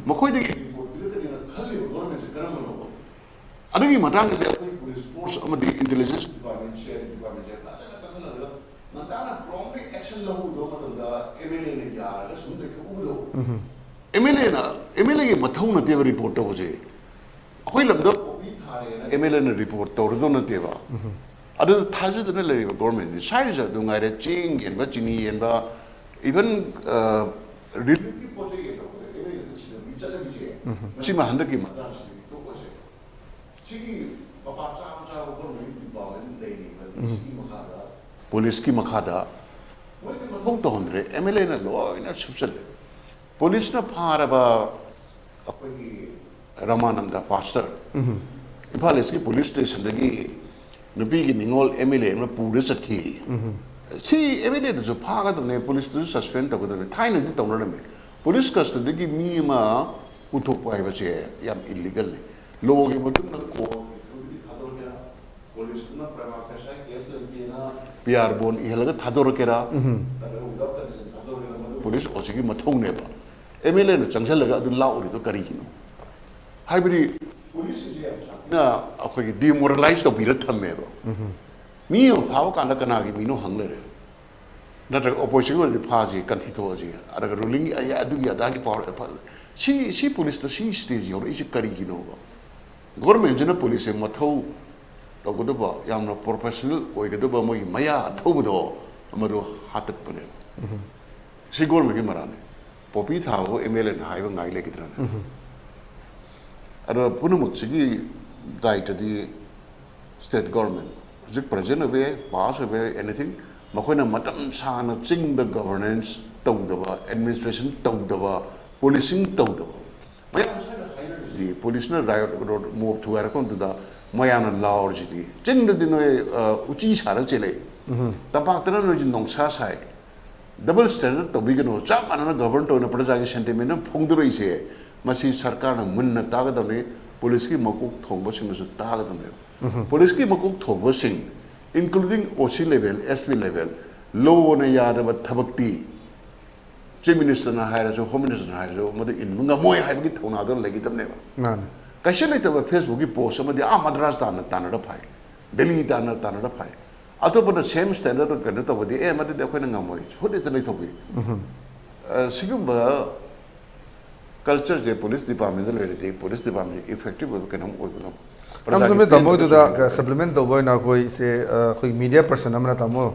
ꯃꯈꯣꯏꯗꯒꯤ ꯔꯤꯄꯣꯔꯠ ꯄꯤꯔꯛꯀꯅꯤꯅ ꯈꯜꯂꯤꯕ ꯒꯣꯔꯃꯦꯟꯁꯦ ꯀꯔꯝꯕꯅꯣꯕ? ꯑꯗꯨꯒꯤ ꯃꯇꯥꯡꯗꯗꯤ ꯑꯩꯈꯣꯏ ꯄꯨꯂꯤꯁ ꯐꯣꯔꯁ ꯑꯃꯗꯤ intelligence department, C I D ꯗꯤꯄꯥꯔꯠꯃꯦꯟꯁꯦ ꯐꯖꯅ ꯀꯟꯈꯠꯂꯒ ꯉꯟꯇꯥꯅ ꯄ꯭ꯔꯣꯝꯂꯤ ꯑꯦꯛꯁꯟ ꯂꯧꯍꯧꯗꯕ ꯃꯇꯝꯗ ꯑꯦꯝ ꯑꯦꯜ ꯑꯦꯅ ꯌꯥꯔꯒ ꯁꯨꯝ ꯂꯩꯊꯣꯛꯎꯕꯗꯣ꯫ ꯑꯦꯝ ꯑꯦꯜ ꯑꯦꯅ, ꯑꯦꯝ ꯑꯦꯜ ꯑꯦꯒꯤ ꯃꯊꯧ ꯅꯠꯇꯦꯕ ꯔꯤꯄꯣꯔꯠ ꯇꯧꯕꯁꯦ꯫ ꯑꯩꯈꯣꯏ ꯂꯝꯗ ꯄꯣꯄꯤ ꯊꯥꯔꯦꯅ ꯑꯦꯝ ꯑꯦꯜ ꯑꯦꯅ ꯔꯤꯄꯣꯔꯠ ꯇꯧꯔꯗꯧ ꯅꯠꯇꯦꯕ꯫ ꯑꯗꯨꯗ ꯊꯥꯖꯗꯅ ꯂꯩꯔꯤꯕ ꯒꯣꯔꯃꯦꯟꯁꯤ ꯁ꯭ꯋꯥꯏꯗꯁꯨ ꯑꯗꯨ ꯉꯥꯏꯔꯦ, ꯆꯦꯡ ꯌꯦꯟꯕ, ꯆꯤꯅꯤ ꯌꯦꯟꯕ, ꯏꯚꯟ ꯔꯤꯂꯤꯐꯀꯤ ꯄꯣꯠ ꯆꯩ ꯌꯦꯟꯊꯣꯛꯄꯗ ꯑꯦꯝ ꯑꯦꯜ ꯑꯦꯗ ꯁꯤꯗ ꯃꯤ ꯆꯠꯂꯝꯃꯤꯁꯦ꯫ ꯃꯁꯤꯃ ꯍꯟꯗꯛꯀꯤ ꯃꯇꯥꯡꯁꯤꯗꯒꯤ ꯇꯣꯛꯑꯁꯦ꯫ ꯁꯤꯒꯤ ꯃꯄꯥ ꯆꯥꯕ ꯆꯥꯕ ꯒꯣꯔꯃꯦꯟ ꯗꯤꯄꯥꯔꯠꯃꯦꯟ ꯂꯩꯔꯤꯕ ꯗꯤ ꯁꯤꯒꯤ ꯃꯈꯥꯗ, ꯄꯨꯂꯤꯁꯀꯤ ꯃꯈꯥꯗ ꯃꯣꯏꯗꯤ ꯃꯊꯧ ꯇꯧꯍꯟꯗ꯭ꯔꯦ, ꯑꯦꯝ ꯑꯦꯜ ꯑꯦꯅ ꯂꯣꯏꯅ ꯁꯨꯞꯆꯜꯂꯦ꯫ ꯄꯨꯂꯤꯁꯅ ꯐꯥꯔꯕ ꯑꯩꯈꯣꯏꯒꯤ ꯔꯃꯥꯅꯟꯗ ꯄꯥꯁꯇꯔ, ꯏꯝꯐꯥꯜ ꯏꯁꯀꯤ ꯄꯨꯂꯤꯁ ꯁ꯭ꯇꯦꯁꯟꯗꯒꯤ ꯅꯨꯄꯤꯒꯤ ꯅꯤꯉꯣꯜ ꯑꯦꯝ ꯑꯦꯜ ꯑꯦ ꯑꯃ ꯄꯨꯔ ꯆꯠꯈꯤ꯫ ꯁꯤ ꯑꯦꯝ ꯑꯦꯜ ꯑꯦꯗꯨꯁꯨ ꯐꯥꯒꯗꯕꯅꯦ, ꯄꯨꯂꯤꯁꯇꯨꯁꯨ ꯁꯁꯄꯦꯟ ꯇꯧꯒꯗꯕꯅꯦ꯫ ꯊꯥꯏꯅꯗꯤ ꯇꯧꯅꯔꯝꯃꯤ꯫ ꯄꯨꯂꯤꯁ ꯀꯁꯇꯗꯤꯒꯤ ꯃꯤ ꯑꯃ ꯄꯨꯊꯣꯛꯄ ꯍꯥꯏꯕꯁꯦ ꯌꯥꯝ ꯏꯜꯂꯤꯒꯜꯅꯤ꯫ ꯂꯣꯒꯤ ꯃꯇꯨꯡꯗ ꯀꯣꯔꯠꯀꯤ ꯊ꯭ꯔꯨꯗꯒꯤ ꯊꯥꯗꯣꯔꯛꯀꯦꯔꯥ, ꯄꯨꯂꯤꯁꯇꯨꯅ ꯄ꯭ꯔꯃꯥ ꯐꯦꯁꯥꯏ ꯀꯦꯁ ꯂꯩꯇꯦꯅ ꯄꯤ ꯑꯥꯔ ꯕꯣꯟ ꯏꯍꯜꯂꯒ ꯊꯥꯗꯣꯔꯛꯀꯦꯔꯥ, ꯅꯠꯇ꯭ꯔꯒ ꯋꯤꯗꯥꯎꯠ ꯀꯟꯗꯤꯁꯟ ꯊꯥꯗꯣꯔꯛꯀꯦꯔꯥ, ꯃꯗꯨ ꯄꯨꯂꯤꯁ ꯑꯣ ꯁꯤꯒꯤ ꯃꯊꯧꯅꯦꯕ꯫ ꯑꯦꯝ ꯑꯦꯜ ꯑꯦꯅ ꯆꯪꯁꯤꯜꯂꯒ ꯑꯗꯨ ꯂꯥꯛꯎꯔꯤꯗꯣ ꯀꯔꯤꯒꯤꯅꯣ? ꯍꯥꯏꯕꯗꯤ ꯄꯨꯂꯤꯁꯁꯤꯡꯁꯦ ꯌꯥꯝ ꯁꯥꯊꯤꯅ ꯑꯩꯈꯣꯏꯒꯤ ꯗꯤꯃꯣꯔꯦꯂꯥꯏꯁ ꯇꯧꯕꯤꯔ ꯊꯝꯃꯦꯕ꯫ ꯃꯤ ꯑꯃ ꯐꯥꯕ ꯀꯥꯟꯗ ꯀꯅꯥꯒꯤ ꯃꯤꯅꯣ ꯍꯪ ꯂꯩꯔꯦ꯫ ꯅꯠꯇ꯭ꯔꯒ ꯑꯣꯄꯣꯖꯤꯁꯟ ꯑꯣꯏꯔꯗꯤ ꯐꯥꯁꯤ, ꯀꯟꯊꯤ ꯊꯣꯛꯑꯁꯤ, ꯑꯗꯨꯒ ꯔꯨꯂꯤꯡ ꯑꯗꯨꯒꯤ ꯑꯗꯥꯒꯤ ꯄꯥꯋꯔ ꯁꯤ, ꯁꯤ ꯄꯨꯂꯤꯁꯇ ꯁꯤ ꯁ꯭ꯇꯦꯖ ꯌꯧꯔꯛꯏꯁꯤ ꯀꯔꯤꯒꯤꯅꯣꯕ? ꯒꯣꯔꯃꯦꯟꯁꯤꯅ ꯄꯨꯂꯤꯁꯁꯦ ꯃꯊꯧ ꯇꯧꯒꯗꯕ, ꯌꯥꯝꯅ ꯄ꯭ꯔꯣꯐꯦꯁꯅꯦꯜ ꯑꯣꯏꯒꯗꯕ, ꯃꯣꯏꯒꯤ ꯃꯌꯥ ꯊꯧꯕꯗꯣ ꯃꯗꯨ ꯍꯥꯠꯇꯠꯄꯅꯦꯕ꯫ ꯁꯤ ꯒꯣꯔꯃꯦꯟꯒꯤ ꯃꯔꯥꯜꯅꯤ꯫ ꯄꯣꯄꯤ ꯊꯥꯕꯕꯨ ꯑꯦꯝ ꯑꯦꯜ ꯑꯦꯅ ꯍꯥꯏꯕ ꯉꯥꯏ ꯂꯩꯒꯗ꯭ꯔꯅꯦ? ꯑꯗꯣ ꯄꯨꯝꯅꯃꯛꯁꯤꯒꯤ ꯗꯥꯏꯇꯗꯤ ꯁ꯭ꯇꯦꯠ ꯒꯣꯔꯃꯦꯟ, ꯍꯧꯖꯤꯛ ꯄ꯭ꯔꯖꯦꯟ ꯑꯣꯏꯕ ꯌꯥꯏ, ꯄꯥꯁ ꯑꯣꯏꯕ ꯌꯥꯏ, ꯑꯦꯅꯤꯊꯤꯡ, ꯃꯈꯣꯏꯅ ꯃꯇꯝ ꯁꯥꯡꯅ ꯆꯤꯡꯗ ꯒꯕꯔꯅꯦꯟꯁ ꯇꯧꯗꯕ, ꯑꯦꯗꯃꯤꯅꯤꯁꯇ꯭ꯔꯦꯁꯟ ꯇꯧꯗꯕ, ꯄꯨꯂꯤꯁꯤꯡ ꯇꯧꯗꯕ, ꯃꯌꯥꯝ ꯁ꯭ꯋꯥꯏꯗ ꯍꯥꯏꯅꯔꯤꯁꯤ ꯄꯨꯂꯤꯁꯅ ꯔꯥꯏꯑꯣꯠ ꯃꯣꯕ ꯊꯨꯒꯥꯏꯔꯛꯄ ꯃꯇꯝꯗ ꯃꯌꯥꯝꯅ ꯂꯥꯎꯔꯤꯁꯤꯗꯤ, ꯆꯤꯡꯗꯗꯤ ꯅꯣꯏ ꯑ, ꯎꯆꯤ ꯁꯥꯔ ꯆꯦꯜꯂꯛꯏ, ꯇꯝꯄꯥꯛꯇꯅ ꯅꯣꯏꯁꯤ ꯅꯣꯡꯁꯥ ꯁꯥꯏ꯫ ꯗꯕꯜ ꯁ꯭ꯇꯦꯟꯗꯔꯗ ꯇꯧꯕꯤꯒꯅꯨ, ꯆꯞ ꯃꯥꯟꯅꯅ ꯒꯕꯔꯟ ꯇꯧꯅ ꯄ꯭ꯔꯖꯥꯒꯤ ꯁꯦꯟꯇꯤꯃꯦꯟ ꯑꯃ ꯐꯣꯡꯗꯣꯔꯛꯏꯁꯦ, ꯃꯁꯤ ꯁꯔꯀꯥꯔꯅ ꯃꯨꯟꯅ ꯇꯥꯒꯗꯕꯅꯤ, ꯄꯨꯂꯤꯁꯀꯤ ꯃꯀꯣꯛ ꯊꯣꯡꯕꯁꯤꯡꯅꯁꯨ ꯇꯥꯒꯗꯕꯅꯦꯕ꯫ ꯄꯨꯂꯤꯁꯀꯤ ꯃꯀꯣꯛ ꯊꯣꯡꯕꯁꯤꯡ, including O C level, S P level, ꯂꯣꯅ ꯌꯥꯗꯕ ꯊꯕꯛꯇꯤ ꯆꯤꯐ ꯃꯤꯅꯤꯁꯇꯔꯅ ꯍꯥꯏꯔꯁꯨ, ꯍꯣꯝ ꯃꯤꯅꯤꯁꯇꯔꯅ ꯍꯥꯏꯔꯁꯨ, ꯃꯗꯨ ꯏꯟꯕ ꯉꯝꯃꯣꯏ ꯍꯥꯏꯕꯒꯤ ꯊꯧꯅꯥꯗꯣ ꯂꯩꯒꯗꯕꯅꯦꯕ꯫ ꯃꯥꯅꯦ꯫ ꯀꯩꯁꯨ ꯂꯩꯇꯕ ꯐꯦꯁꯕꯨꯛꯀꯤ ꯄꯣꯁ ꯑꯃꯗꯤ ꯑꯥ ꯃꯗ꯭ꯔꯥꯁ ꯇꯥꯟꯅ ꯇꯥꯟꯅꯔ ꯐꯥꯏ, ꯗꯦꯜꯂꯤ ꯇꯥꯟꯅ ꯇꯥꯟꯅꯔ ꯐꯥꯏ꯫ ꯑꯇꯣꯞꯄꯅ ꯁꯦꯝ ꯁ꯭ꯇꯦꯟꯗꯔꯗ ꯀꯩꯅꯣ ꯇꯧꯕꯗꯤ, "ꯑꯦ, ꯃꯗꯨꯗꯤ ꯑꯩꯈꯣꯏꯅ ꯉꯝꯃꯣꯏ, ꯍꯨꯠ ꯍꯦꯛꯇ ꯂꯩꯊꯣꯛꯄꯤ"꯫ ꯑ, ꯁꯤꯒꯨꯝꯕ ꯀꯜꯆꯔꯁꯦ ꯄꯨꯂꯤꯁ ꯗꯤꯄꯥꯔꯠꯃꯦꯟꯗ ꯂꯩꯔꯗꯤ ꯄꯨꯂꯤꯁ ꯗꯤꯄꯥꯔꯠꯃꯦꯟꯁꯦ ꯏꯐꯦꯛꯇꯤꯚ ꯑꯣꯏꯕ ꯀꯩꯅꯣꯝ ꯑꯣꯏꯕ ꯉꯝꯃꯤ꯫ ꯌꯥꯝ ꯆꯨꯝꯃꯦ ꯇꯥꯃꯣ꯫ ꯑꯗꯨꯗ ꯁꯕ꯭ꯂꯤꯃꯦꯟ ꯇꯧꯕ ꯑꯣꯏꯅ ꯑꯩꯈꯣꯏꯁꯦ, ꯑ, ꯑꯩꯈꯣꯏ ꯃꯤꯗꯤꯌꯥ ꯄꯔꯁꯟ ꯑꯃꯅ ꯇꯥꯃꯣ,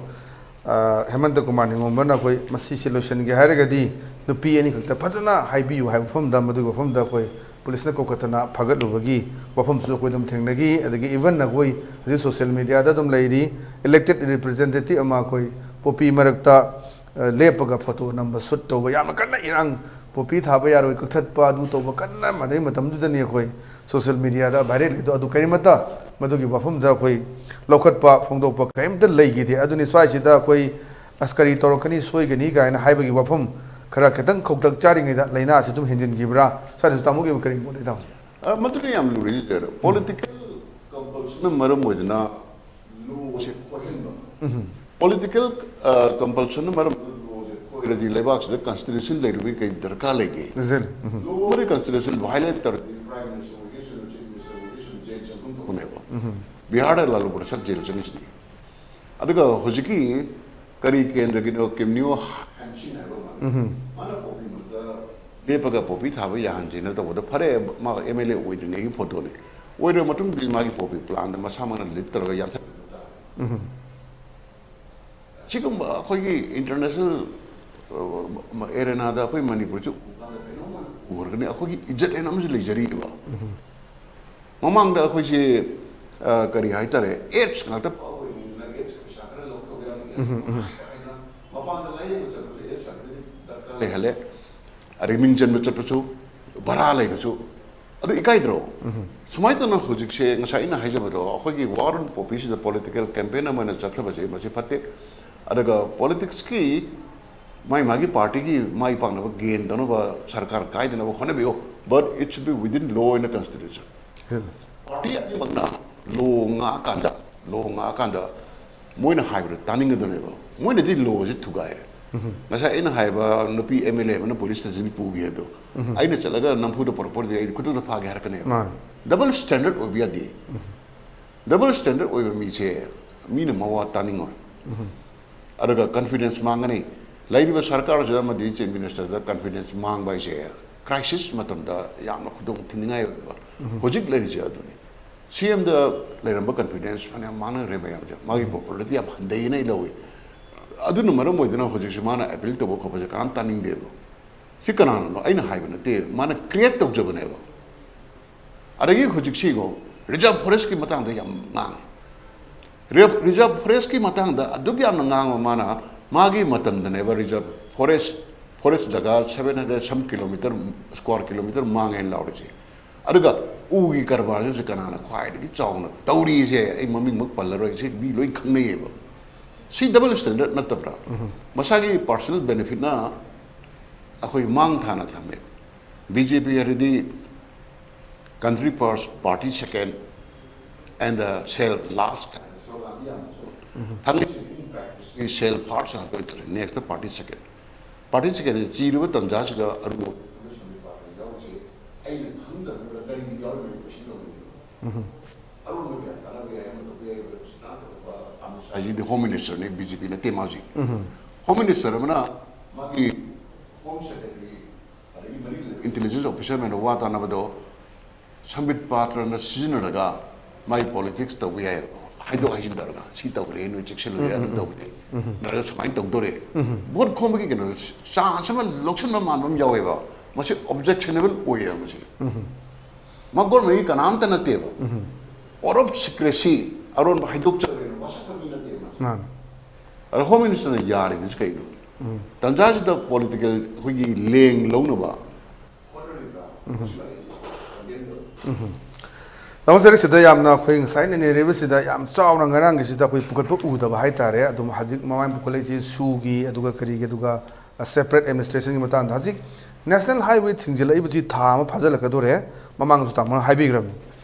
ꯑ, ꯍꯦꯃꯟꯇ ꯀꯨꯃꯥꯔ ꯅꯤꯡꯉꯣꯝꯕꯅ ꯑꯩꯈꯣꯏ ꯃꯁꯤꯁꯦ ꯂꯣꯏꯁꯤꯟꯒꯦ ꯍꯥꯏꯔꯒꯗꯤ ꯅꯨꯄꯤ ꯑꯅꯤꯈꯛꯇ ꯐꯖꯅ ꯍꯥꯏꯕꯤꯌꯨ ꯍꯥꯏꯕ ꯃꯐꯝꯗ, ꯃꯗꯨꯒꯤ ꯃꯐꯝꯗ ꯑꯩꯈꯣꯏ ꯄꯨꯂꯤꯁꯅ ꯀꯧꯈꯠꯇꯅ ꯐꯥꯒꯠꯂꯨꯕꯒꯤ ꯋꯥꯐꯝꯁꯨ ꯑꯩꯈꯣꯏ ꯑꯗꯨꯝ ꯊꯦꯡꯅꯈꯤ꯫ ꯑꯗꯒꯤ ꯏꯚꯟ ꯑꯩꯈꯣꯏ ꯍꯧꯖꯤꯛ ꯁꯣꯁꯤꯌꯦꯜ ꯃꯤꯗꯤꯌꯥꯗ ꯑꯗꯨꯝ ꯂꯩꯔꯤ, ꯏꯂꯦꯛꯇꯦꯠ ꯔꯤꯄ꯭ꯔꯖꯦꯟꯇꯦꯇꯤꯚ ꯑꯃ ꯑꯩꯈꯣꯏ ꯄꯣꯄꯤ ꯃꯔꯛꯇ, ꯑ, ꯂꯦꯞꯄꯒ ꯐꯣꯇꯣ ꯅꯝꯕ, ꯁꯨꯠ ꯇꯧꯕ, ꯌꯥꯝꯅ ꯀꯟꯅ ꯏꯔꯥꯡ, ꯄꯣꯄꯤ ꯊꯥꯕ ꯌꯥꯔꯣꯏ, ꯀꯛꯊꯠꯄ, ꯑꯗꯨ ꯇꯧꯕ ꯀꯟꯅ ꯃꯗꯩ ꯃꯇꯝꯗꯨꯗꯅꯤ ꯑꯩꯈꯣꯏ ꯁꯣꯁꯤꯌꯦꯜ ꯃꯤꯗꯤꯌꯥꯗ ꯚꯥꯏꯔꯦꯜꯒꯤꯗꯣ꯫ ꯑꯗꯨ ꯀꯔꯤꯃꯠꯇ ꯃꯗꯨꯒꯤ ꯋꯥꯐꯝꯗ ꯑꯩꯈꯣꯏ ꯂꯧꯈꯠꯄ ꯐꯣꯡꯗꯣꯛꯄ ꯀꯔꯤꯝꯇ ꯂꯩꯈꯤꯗꯦ꯫ ꯑꯗꯨꯅꯤ ꯁ꯭ꯋꯥꯏꯁꯤꯗ ꯑꯩꯈꯣꯏ ꯑꯁ ꯀꯔꯤ ꯇꯧꯔꯛꯀꯅꯤ, ꯁꯣꯏꯒꯅꯤ ꯀꯥꯏꯅ ꯍꯥꯏꯕꯒꯤ ꯋꯥꯐꯝ ꯈꯔ ꯈꯤꯇꯪ ꯈꯧꯇꯛ ꯆꯥꯔꯤꯉꯩꯗ ꯂꯥꯏꯅꯥꯁꯤ ꯁꯨꯝ ꯍꯦꯟꯖꯤꯟꯈꯤꯕ꯭ꯔꯥ? ꯁ꯭ꯋꯥꯏꯗꯁꯨ ꯇꯥꯃꯣꯒꯤ ꯀꯔꯤ ꯃꯣꯠ ꯂꯩ, ꯇꯥꯃꯣ? ꯑ, ꯃꯗꯨꯅ ꯌꯥꯝ ꯂꯨꯔꯤꯁꯦ ꯄꯣꯂꯤꯇꯤꯀꯦꯜ ꯀꯝꯄꯜꯁꯟꯅ ꯃꯔꯝ ꯑꯣꯏꯗꯨꯅ ꯂꯣꯁꯦ ꯈꯣꯏꯍꯟꯕ꯫ ꯄꯣꯂꯤꯇꯤꯀꯦꯜ ꯀꯝꯄꯜꯁꯟꯅ ꯃꯔꯝ ꯑꯣꯏꯗꯨꯅ ꯂꯣꯁꯦ ꯈꯣꯏꯔꯗꯤ ꯂꯩꯕꯥꯛꯁꯤꯗ ꯀꯟꯁꯇꯤꯇ꯭ꯌꯨꯁꯟ ꯂꯩꯔꯨꯕꯒꯤ ꯀꯩ ꯗꯔꯀꯥꯔ ꯂꯩꯒꯦ? ꯂꯩꯖꯩ꯫ ꯂꯣ ꯑꯃꯗꯤ ꯀꯟꯁꯇꯤꯇ꯭ꯌꯨꯁꯟ ꯚꯥꯏꯑꯣꯂꯦꯠ ꯇꯧꯔꯗꯤ ꯄ꯭ꯔꯥꯏꯝ ꯃꯤꯅꯤꯁꯇꯔ ꯑꯣꯏꯒꯦꯁꯨ, ꯆꯤꯐ ꯃꯤꯅꯤꯁꯇꯔ ꯑꯣꯏꯒꯦꯁꯨ, ꯖꯦꯜ ꯆꯪꯐꯝ ꯊꯣꯛꯄꯅꯦꯕ꯫ ꯕꯤꯍꯥꯔꯗ ꯂꯥꯂꯨ ꯄ꯭ꯔꯁꯥꯗ ꯖꯦꯜ ꯆꯪꯉꯤꯁꯤꯗꯤ꯫ ꯑꯗꯨꯒ ꯍꯧꯖꯤꯛꯀꯤ ꯀꯔꯤ ꯀꯦꯟꯗ꯭ꯔꯒꯤꯅꯣ, ꯀꯤꯝꯅꯤꯌꯣ ꯍꯥꯟꯁꯤꯟ ꯍꯥꯏꯕ ꯑꯃ, ꯃꯥꯅ ꯄꯣꯄꯤ ꯃꯔꯛꯇ ꯂꯦꯞꯄꯒ ꯄꯣꯄꯤ ꯊꯥꯕ ꯌꯥꯍꯟꯁꯦꯅ ꯇꯧꯕꯗ, ꯐꯔꯦ, ꯃꯥ ꯑꯦꯝ ꯑꯦꯜ ꯑꯦ ꯑꯣꯏꯗ꯭ꯔꯤꯉꯩꯒꯤ ꯐꯣꯇꯣꯅꯤ꯫ ꯑꯣꯏꯔꯕ ꯃꯇꯨꯡꯗꯗꯤ ꯃꯥꯒꯤ ꯄꯣꯄꯤ ꯄ꯭ꯂꯥꯟꯗ ꯃꯁꯥꯃꯛꯅ ꯂꯤꯗ ꯇꯧꯔꯒ ꯌꯥꯟꯊꯠꯄꯤꯕ ꯇꯥꯔꯦ꯫ ꯁꯤꯒꯨꯝꯕ ꯑꯩꯈꯣꯏꯒꯤ ꯏꯟꯇꯔꯅꯦꯁꯅꯦꯜ ꯑꯦꯔꯦꯅꯥꯗ ꯑꯩꯈꯣꯏ ꯃꯅꯤꯄꯨꯔꯁꯤ ꯎꯕ ꯀꯥꯟꯗ ꯀꯩꯅꯣꯝꯃ ꯎꯔꯒꯅꯤ꯫ ꯑꯩꯈꯣꯏꯒꯤ ꯏꯖꯠ ꯍꯥꯏꯅ ꯑꯃꯁꯨ ꯂꯩꯖꯔꯤꯕ꯫ ꯃꯃꯥꯡꯗ ꯑꯩꯈꯣꯏꯁꯤ, ꯑ, ꯀꯔꯤ ꯍꯥꯏꯇꯥꯔꯦ, ꯑꯦꯗꯁ ꯉꯥꯛꯇ ꯄꯥꯎ ꯑꯣꯏꯅꯤꯡꯗꯅ ꯑꯦꯗꯁ ꯄꯩꯁꯥ ꯈꯔ ꯂꯧꯊꯣꯛꯑꯒ ꯑꯦꯗꯁ ꯍꯥꯏꯅ ꯃꯄꯥꯟꯗ ꯂꯥꯏꯌꯦꯡꯕ ꯆꯠꯄꯁꯨ ꯑꯦꯗꯁ ꯁꯥꯔꯇꯤꯐꯤꯀꯦꯠ ꯗꯔꯀꯥꯔ ꯂꯩꯍꯜꯂꯦ꯫ ꯑꯗꯒꯤ ꯃꯤꯡ ꯆꯟꯕ ꯆꯠꯄꯁꯨ, ꯚꯔꯥ ꯂꯩꯕꯁꯨ, ꯑꯗꯨ ꯏꯀꯥꯏꯗ꯭ꯔꯣ? ꯁꯨꯃꯥꯏꯅ ꯇꯧꯅ ꯍꯧꯖꯤꯛꯁꯦ, ꯉꯁꯥꯏ ꯑꯩꯅ ꯍꯥꯏꯖꯕꯗꯣ, ꯑꯩꯈꯣꯏꯒꯤ ꯋꯥꯔ ꯑꯣꯟ ꯄꯣꯄꯤꯁꯤꯗ ꯄꯣꯂꯤꯇꯤꯀꯦꯜ ꯀꯦꯝꯄꯦꯟ ꯑꯃ ꯑꯣꯏꯅ ꯆꯠꯊꯕꯁꯦ, ꯃꯁꯤ ꯐꯠꯇꯦ꯫ ꯑꯗꯨꯒ ꯄꯣꯂꯤꯇꯤꯛꯁꯀꯤ ꯃꯥꯏ ꯃꯥꯒꯤ ꯄꯥꯔꯇꯤꯒꯤ ꯃꯥꯏ ꯄꯥꯛꯅꯕ ꯒꯦꯟ ꯇꯧꯅꯕ ꯁꯔꯀꯥꯔ ꯀꯥꯏꯗꯅꯕ ꯍꯣꯠꯅꯕꯤꯌꯨ, but it should be within law and constitution꯫ Party ꯑꯅꯤꯃꯛꯅ ꯂꯣ ꯉꯥꯛꯑꯀꯥꯟꯗ, ꯂꯣ ꯉꯥꯛꯑꯀꯥꯟꯗ ꯃꯣꯏꯅ ꯍꯥꯏꯕꯗꯣ ꯇꯥꯅꯤꯡꯒꯗꯕꯅꯦꯕ꯫ ꯃꯣꯏꯅꯗꯤ ꯂꯣꯁꯦ ꯊꯨꯒꯥꯏꯔꯦ꯫ ꯉꯁꯥꯏ ꯑꯩꯅ ꯍꯥꯏꯕ ꯅꯨꯄꯤ ꯑꯦꯝ ꯑꯦꯜ ꯑꯦ ꯑꯃꯅ ꯄꯣꯂꯤꯁ ꯁ꯭ꯇꯦꯁꯟꯗ ꯄꯨꯈꯤ ꯍꯥꯏꯕꯗꯣ, ꯑꯩꯅ ꯆꯠꯂꯒ ꯅꯝꯐꯨꯗ ꯄꯨꯔꯛꯄꯗꯤ ꯑꯩꯗꯤ ꯈꯨꯗꯛꯇ ꯐꯥꯒꯦ ꯍꯥꯏꯔꯛꯀꯅꯦꯕ꯫ ꯃꯥꯅꯦ꯫ ꯗꯕꯜ ꯁ꯭ꯇꯦꯟꯗꯔꯗ ꯑꯣꯏꯕ ꯌꯥꯗꯦ꯫ ꯗꯕꯜ ꯁ꯭ꯇꯦꯟꯗꯔꯗ ꯑꯣꯏꯕ ꯃꯤꯁꯦ ꯃꯤꯅ ꯃꯋꯥ ꯇꯥꯅꯤꯡꯉꯣꯏ꯫ ꯑꯗꯨꯒ ꯀꯟꯐꯤꯗꯦꯟꯁ ꯃꯥꯡꯒꯅꯤ꯫ ꯂꯩꯔꯤꯕ ꯁꯔꯀꯥꯔꯁꯤꯗ ꯑꯃꯗꯤ ꯆꯤꯐ ꯃꯤꯅꯤꯁꯇꯔꯗ ꯀꯟꯐꯤꯗꯦꯟꯁ ꯃꯥꯡꯕ ꯍꯥꯏꯁꯦ ꯀ꯭ꯔꯥꯏꯁꯤꯁ ꯃꯇꯝꯗ ꯌꯥꯝꯅ ꯈꯨꯗꯣꯡ ꯊꯤꯅꯤꯡꯉꯥꯏ ꯑꯣꯏꯕ꯫ ꯍꯧꯖꯤꯛ ꯂꯩꯔꯤꯁꯦ ꯑꯗꯨꯅꯤ꯫ ꯁꯤ ꯑꯦꯝꯗ ꯂꯩꯔꯝꯕ ꯀꯟꯐꯤꯗꯦꯟꯁ ꯐꯅꯌꯥꯝ ꯃꯥꯡꯅꯈ꯭ꯔꯦ ꯃꯌꯥꯝꯁꯦ꯫ ꯃꯥꯒꯤ ꯄꯣꯄꯨꯂꯔꯤꯇꯤ ꯌꯥꯝ ꯍꯟꯊꯩꯅ ꯑꯩ ꯂꯧꯏ꯫ ꯑꯗꯨꯅ ꯃꯔꯝ ꯑꯣꯏꯗꯨꯅ ꯍꯧꯖꯤꯛꯁꯦ ꯃꯥꯅ ꯑꯦꯄꯤꯜ ꯇꯧꯕ ꯈꯣꯠꯄꯁꯦ ꯀꯅꯥꯝ ꯇꯥꯅꯤꯡꯗꯦꯕ꯫ ꯁꯤ ꯀꯅꯥꯅꯅꯣ? ꯑꯩꯅ ꯍꯥꯏꯕ ꯅꯠꯇꯦ, ꯃꯥꯅ ꯀ꯭ꯔꯤꯌꯦꯠ ꯇꯧꯖꯕꯅꯦꯕ꯫ ꯑꯗꯒꯤ ꯍꯧꯖꯤꯛꯁꯤꯀꯣ, ꯔꯤꯖꯥꯔꯚ ꯐꯣꯔꯦꯁꯀꯤ ꯃꯇꯥꯡꯗ ꯌꯥꯝ ꯉꯥꯡꯉꯤ꯫ ꯔꯤꯖꯥꯔꯚ ꯐꯣꯔꯦꯁꯀꯤ ꯃꯇꯥꯡꯗ ꯑꯗꯨꯛ ꯌꯥꯝꯅ ꯉꯥꯡꯕ ꯃꯥꯅ, ꯃꯥꯒꯤ ꯃꯇꯝꯗꯅꯦꯕ ꯔꯤꯖꯥꯔꯚ ꯐꯣꯔꯦꯁ, ꯐꯣꯔꯦꯁ ꯖꯒꯥ ꯁꯚꯦꯟ ꯍꯟꯗ꯭ꯔꯦꯗ ꯁꯝ ꯀꯤꯂꯣꯃꯤꯇꯔ, ꯁ꯭ꯀ꯭ꯋꯥꯔ ꯀꯤꯂꯣꯃꯤꯇꯔ ꯃꯥꯡꯉꯦꯅ ꯂꯥꯎꯔꯤꯁꯦ꯫ ꯑꯗꯨꯒ ꯎꯒꯤ ꯀꯔꯕꯥꯔꯁꯤꯁꯨ ꯀꯅꯥꯅ ꯈ꯭ꯋꯥꯏꯗꯒꯤ ꯆꯥꯎꯅ ꯇꯧꯔꯤꯁꯦ, ꯑꯩ ꯃꯃꯤꯡꯃꯛ ꯄꯜꯂꯔꯣꯏ, ꯁꯤ ꯃꯤ ꯂꯣꯏ ꯈꯪꯅꯩꯌꯦꯕ꯫ ꯁꯤ ꯗꯕꯜ ꯁ꯭ꯇꯦꯟꯗꯔꯗ ꯅꯠꯇꯕ꯭ꯔꯥ? ꯃꯁꯥꯒꯤ ꯄꯥꯔꯁꯣꯅꯦꯜ ꯕꯦꯅꯤꯐꯤꯠꯅ ꯑꯩꯈꯣꯏ ꯃꯥꯡ ꯊꯥꯅ ꯊꯝꯃꯦ꯫ ꯕꯤ ꯖꯦ ꯄꯤ ꯍꯥꯏꯔꯗꯤ country first, party second, and the self last. ꯊꯥꯡꯒꯩꯁꯦꯡꯒꯤ ꯁꯦꯜꯐ ꯐꯥꯔꯁ ꯍꯥꯏꯕ ꯇꯥꯔꯦ, next party second. Party second ꯆꯤꯔꯨꯕ ꯇꯥꯟꯖꯥꯁꯤꯗ ꯑꯔꯨꯕ ꯑꯩꯅ ꯈꯪꯗꯕ ꯀꯔꯤ ꯌꯥꯎꯔꯤꯕꯅꯣ ꯀꯣꯏꯁꯟ ꯇꯧꯅꯤꯡꯉꯤ꯫ ꯑꯔꯨꯕ ꯀꯌꯥ ꯇꯥꯟꯅꯕ ꯌꯥꯏ, ꯑꯃ ꯇꯧꯕ ꯌꯥꯏ, ꯁꯤꯗꯤ ꯍꯣꯝ ꯃꯤꯅꯤꯁꯇꯔꯅꯤ, ꯕꯤ ꯖꯦ ꯄꯤ ꯅꯠꯇꯦ ꯃꯥ ꯍꯧꯖꯤꯛ꯫ ꯍꯣꯝ ꯃꯤꯅꯤꯁꯇꯔ ꯑꯃꯅ ꯃꯥꯒꯤ ꯍꯣꯝ ꯁꯦꯀ꯭ꯔꯦꯇꯔꯤ ꯑꯗꯒꯤ ꯃꯔꯤ ꯂꯩꯅꯕ ꯏꯟꯇꯦꯂꯤꯖꯦꯟꯁ ꯑꯣꯐꯤꯁꯔ ꯃꯌꯥꯝꯗ ꯋꯥ ꯇꯥꯅꯕꯗꯣ ꯁꯝꯕꯤꯠ ꯄꯥꯇ꯭ꯔꯅ ꯁꯤꯖꯤꯟꯅꯔꯒ ꯃꯥꯏ ꯄꯣꯂꯤꯇꯤꯛꯁ ꯇꯧꯕ ꯌꯥꯏꯑꯕ꯫ ꯍꯥꯏꯗꯣꯛ ꯍꯥꯏꯖꯤꯟ ꯇꯧꯔꯒ ꯁꯤ ꯇꯧꯈ꯭ꯔꯦ, ꯅꯣꯏ ꯆꯦꯛꯁꯤꯜꯂꯨ, ꯑꯗꯨ ꯇꯧꯕꯗꯤ ꯅꯠꯇ꯭ꯔꯒ ꯁꯨꯃꯥꯏꯅ ꯇꯧꯗꯣꯔꯦ꯫ ꯚꯣꯠ ꯈꯣꯝꯕꯒꯤ ꯀꯩꯅꯣ ꯆꯥꯟꯁ ꯑꯃ ꯂꯧꯁꯤꯟꯕ ꯃꯥꯟꯕ ꯑꯃ ꯌꯥꯎꯋꯦꯕ꯫ ꯃꯁꯤ ꯑꯣꯕꯖꯦꯛꯁꯅꯦꯕꯜ ꯑꯣꯏꯌꯦꯕ꯫ ꯃꯁꯤ ꯃꯥ ꯒꯣꯔꯃꯦꯟꯒꯤ ꯀꯅꯥꯝꯇ ꯅꯠꯇꯦꯕ꯫ ꯑꯣꯠ ꯑꯣꯐ ꯁꯤꯀ꯭ꯔꯦꯁꯤ, ꯑꯔꯣꯟꯕ ꯍꯥꯏꯗꯣꯛꯆꯕ ꯃꯁꯛꯇ ꯃꯤ ꯅꯠꯇꯦꯕ ꯃꯥꯁꯦ꯫ ꯃꯥꯅꯦ꯫ ꯑꯗ ꯍꯣꯝ ꯃꯤꯅꯤꯁꯇꯔꯅ ꯌꯥꯔꯤꯗꯨꯁꯨ ꯀꯩꯅꯣ? ꯇꯥꯟꯖꯥꯁꯤꯗ ꯄꯣꯂꯤꯇꯤꯀꯦꯜ ꯑꯩꯈꯣꯏꯒꯤ ꯂꯦꯡ ꯂꯧꯅꯕ ꯍꯣꯠꯅꯔꯤꯕ꯭ꯔꯥ? ꯃꯁꯤ ꯑꯩ ꯀꯟꯗꯦꯝ ꯇꯥꯃꯣ ꯁꯔ, ꯁꯤꯗ ꯌꯥꯝꯅ ꯑꯩꯈꯣꯏ ꯉꯁꯥꯏ ꯅꯩꯅꯔꯤꯕꯁꯤꯗ ꯌꯥꯝ ꯆꯥꯎꯅ ꯉꯔꯥꯡꯒꯤꯁꯤꯗ ꯑꯩꯈꯣꯏ ꯄꯨꯈꯠꯄ ꯎꯗꯕ ꯍꯥꯏꯇꯥꯔꯦ꯫ ꯑꯗꯨꯝ ꯍꯧꯖꯤꯛ ꯃꯃꯥꯡ ꯄꯨꯈꯠꯂꯛꯏꯁꯤ ꯁꯨꯒꯤ, ꯑꯗꯨꯒ ꯀꯔꯤꯒꯤ, ꯑꯗꯨꯒ separate administrationꯒꯤ ꯃꯇꯥꯡꯗ꯫ ꯍꯧꯖꯤꯛ National Highway ꯊꯤꯡꯖꯤꯜꯂꯛꯏꯕꯁꯤ ꯊꯥ ꯑꯃ ꯐꯥꯖꯤꯜꯂꯛꯀꯗꯧꯔꯦ꯫ ꯃꯃꯥꯡꯗꯁꯨ ꯇꯥꯃꯣꯅ ꯍꯥꯏꯕꯤꯈ꯭ꯔꯕꯅꯤ꯫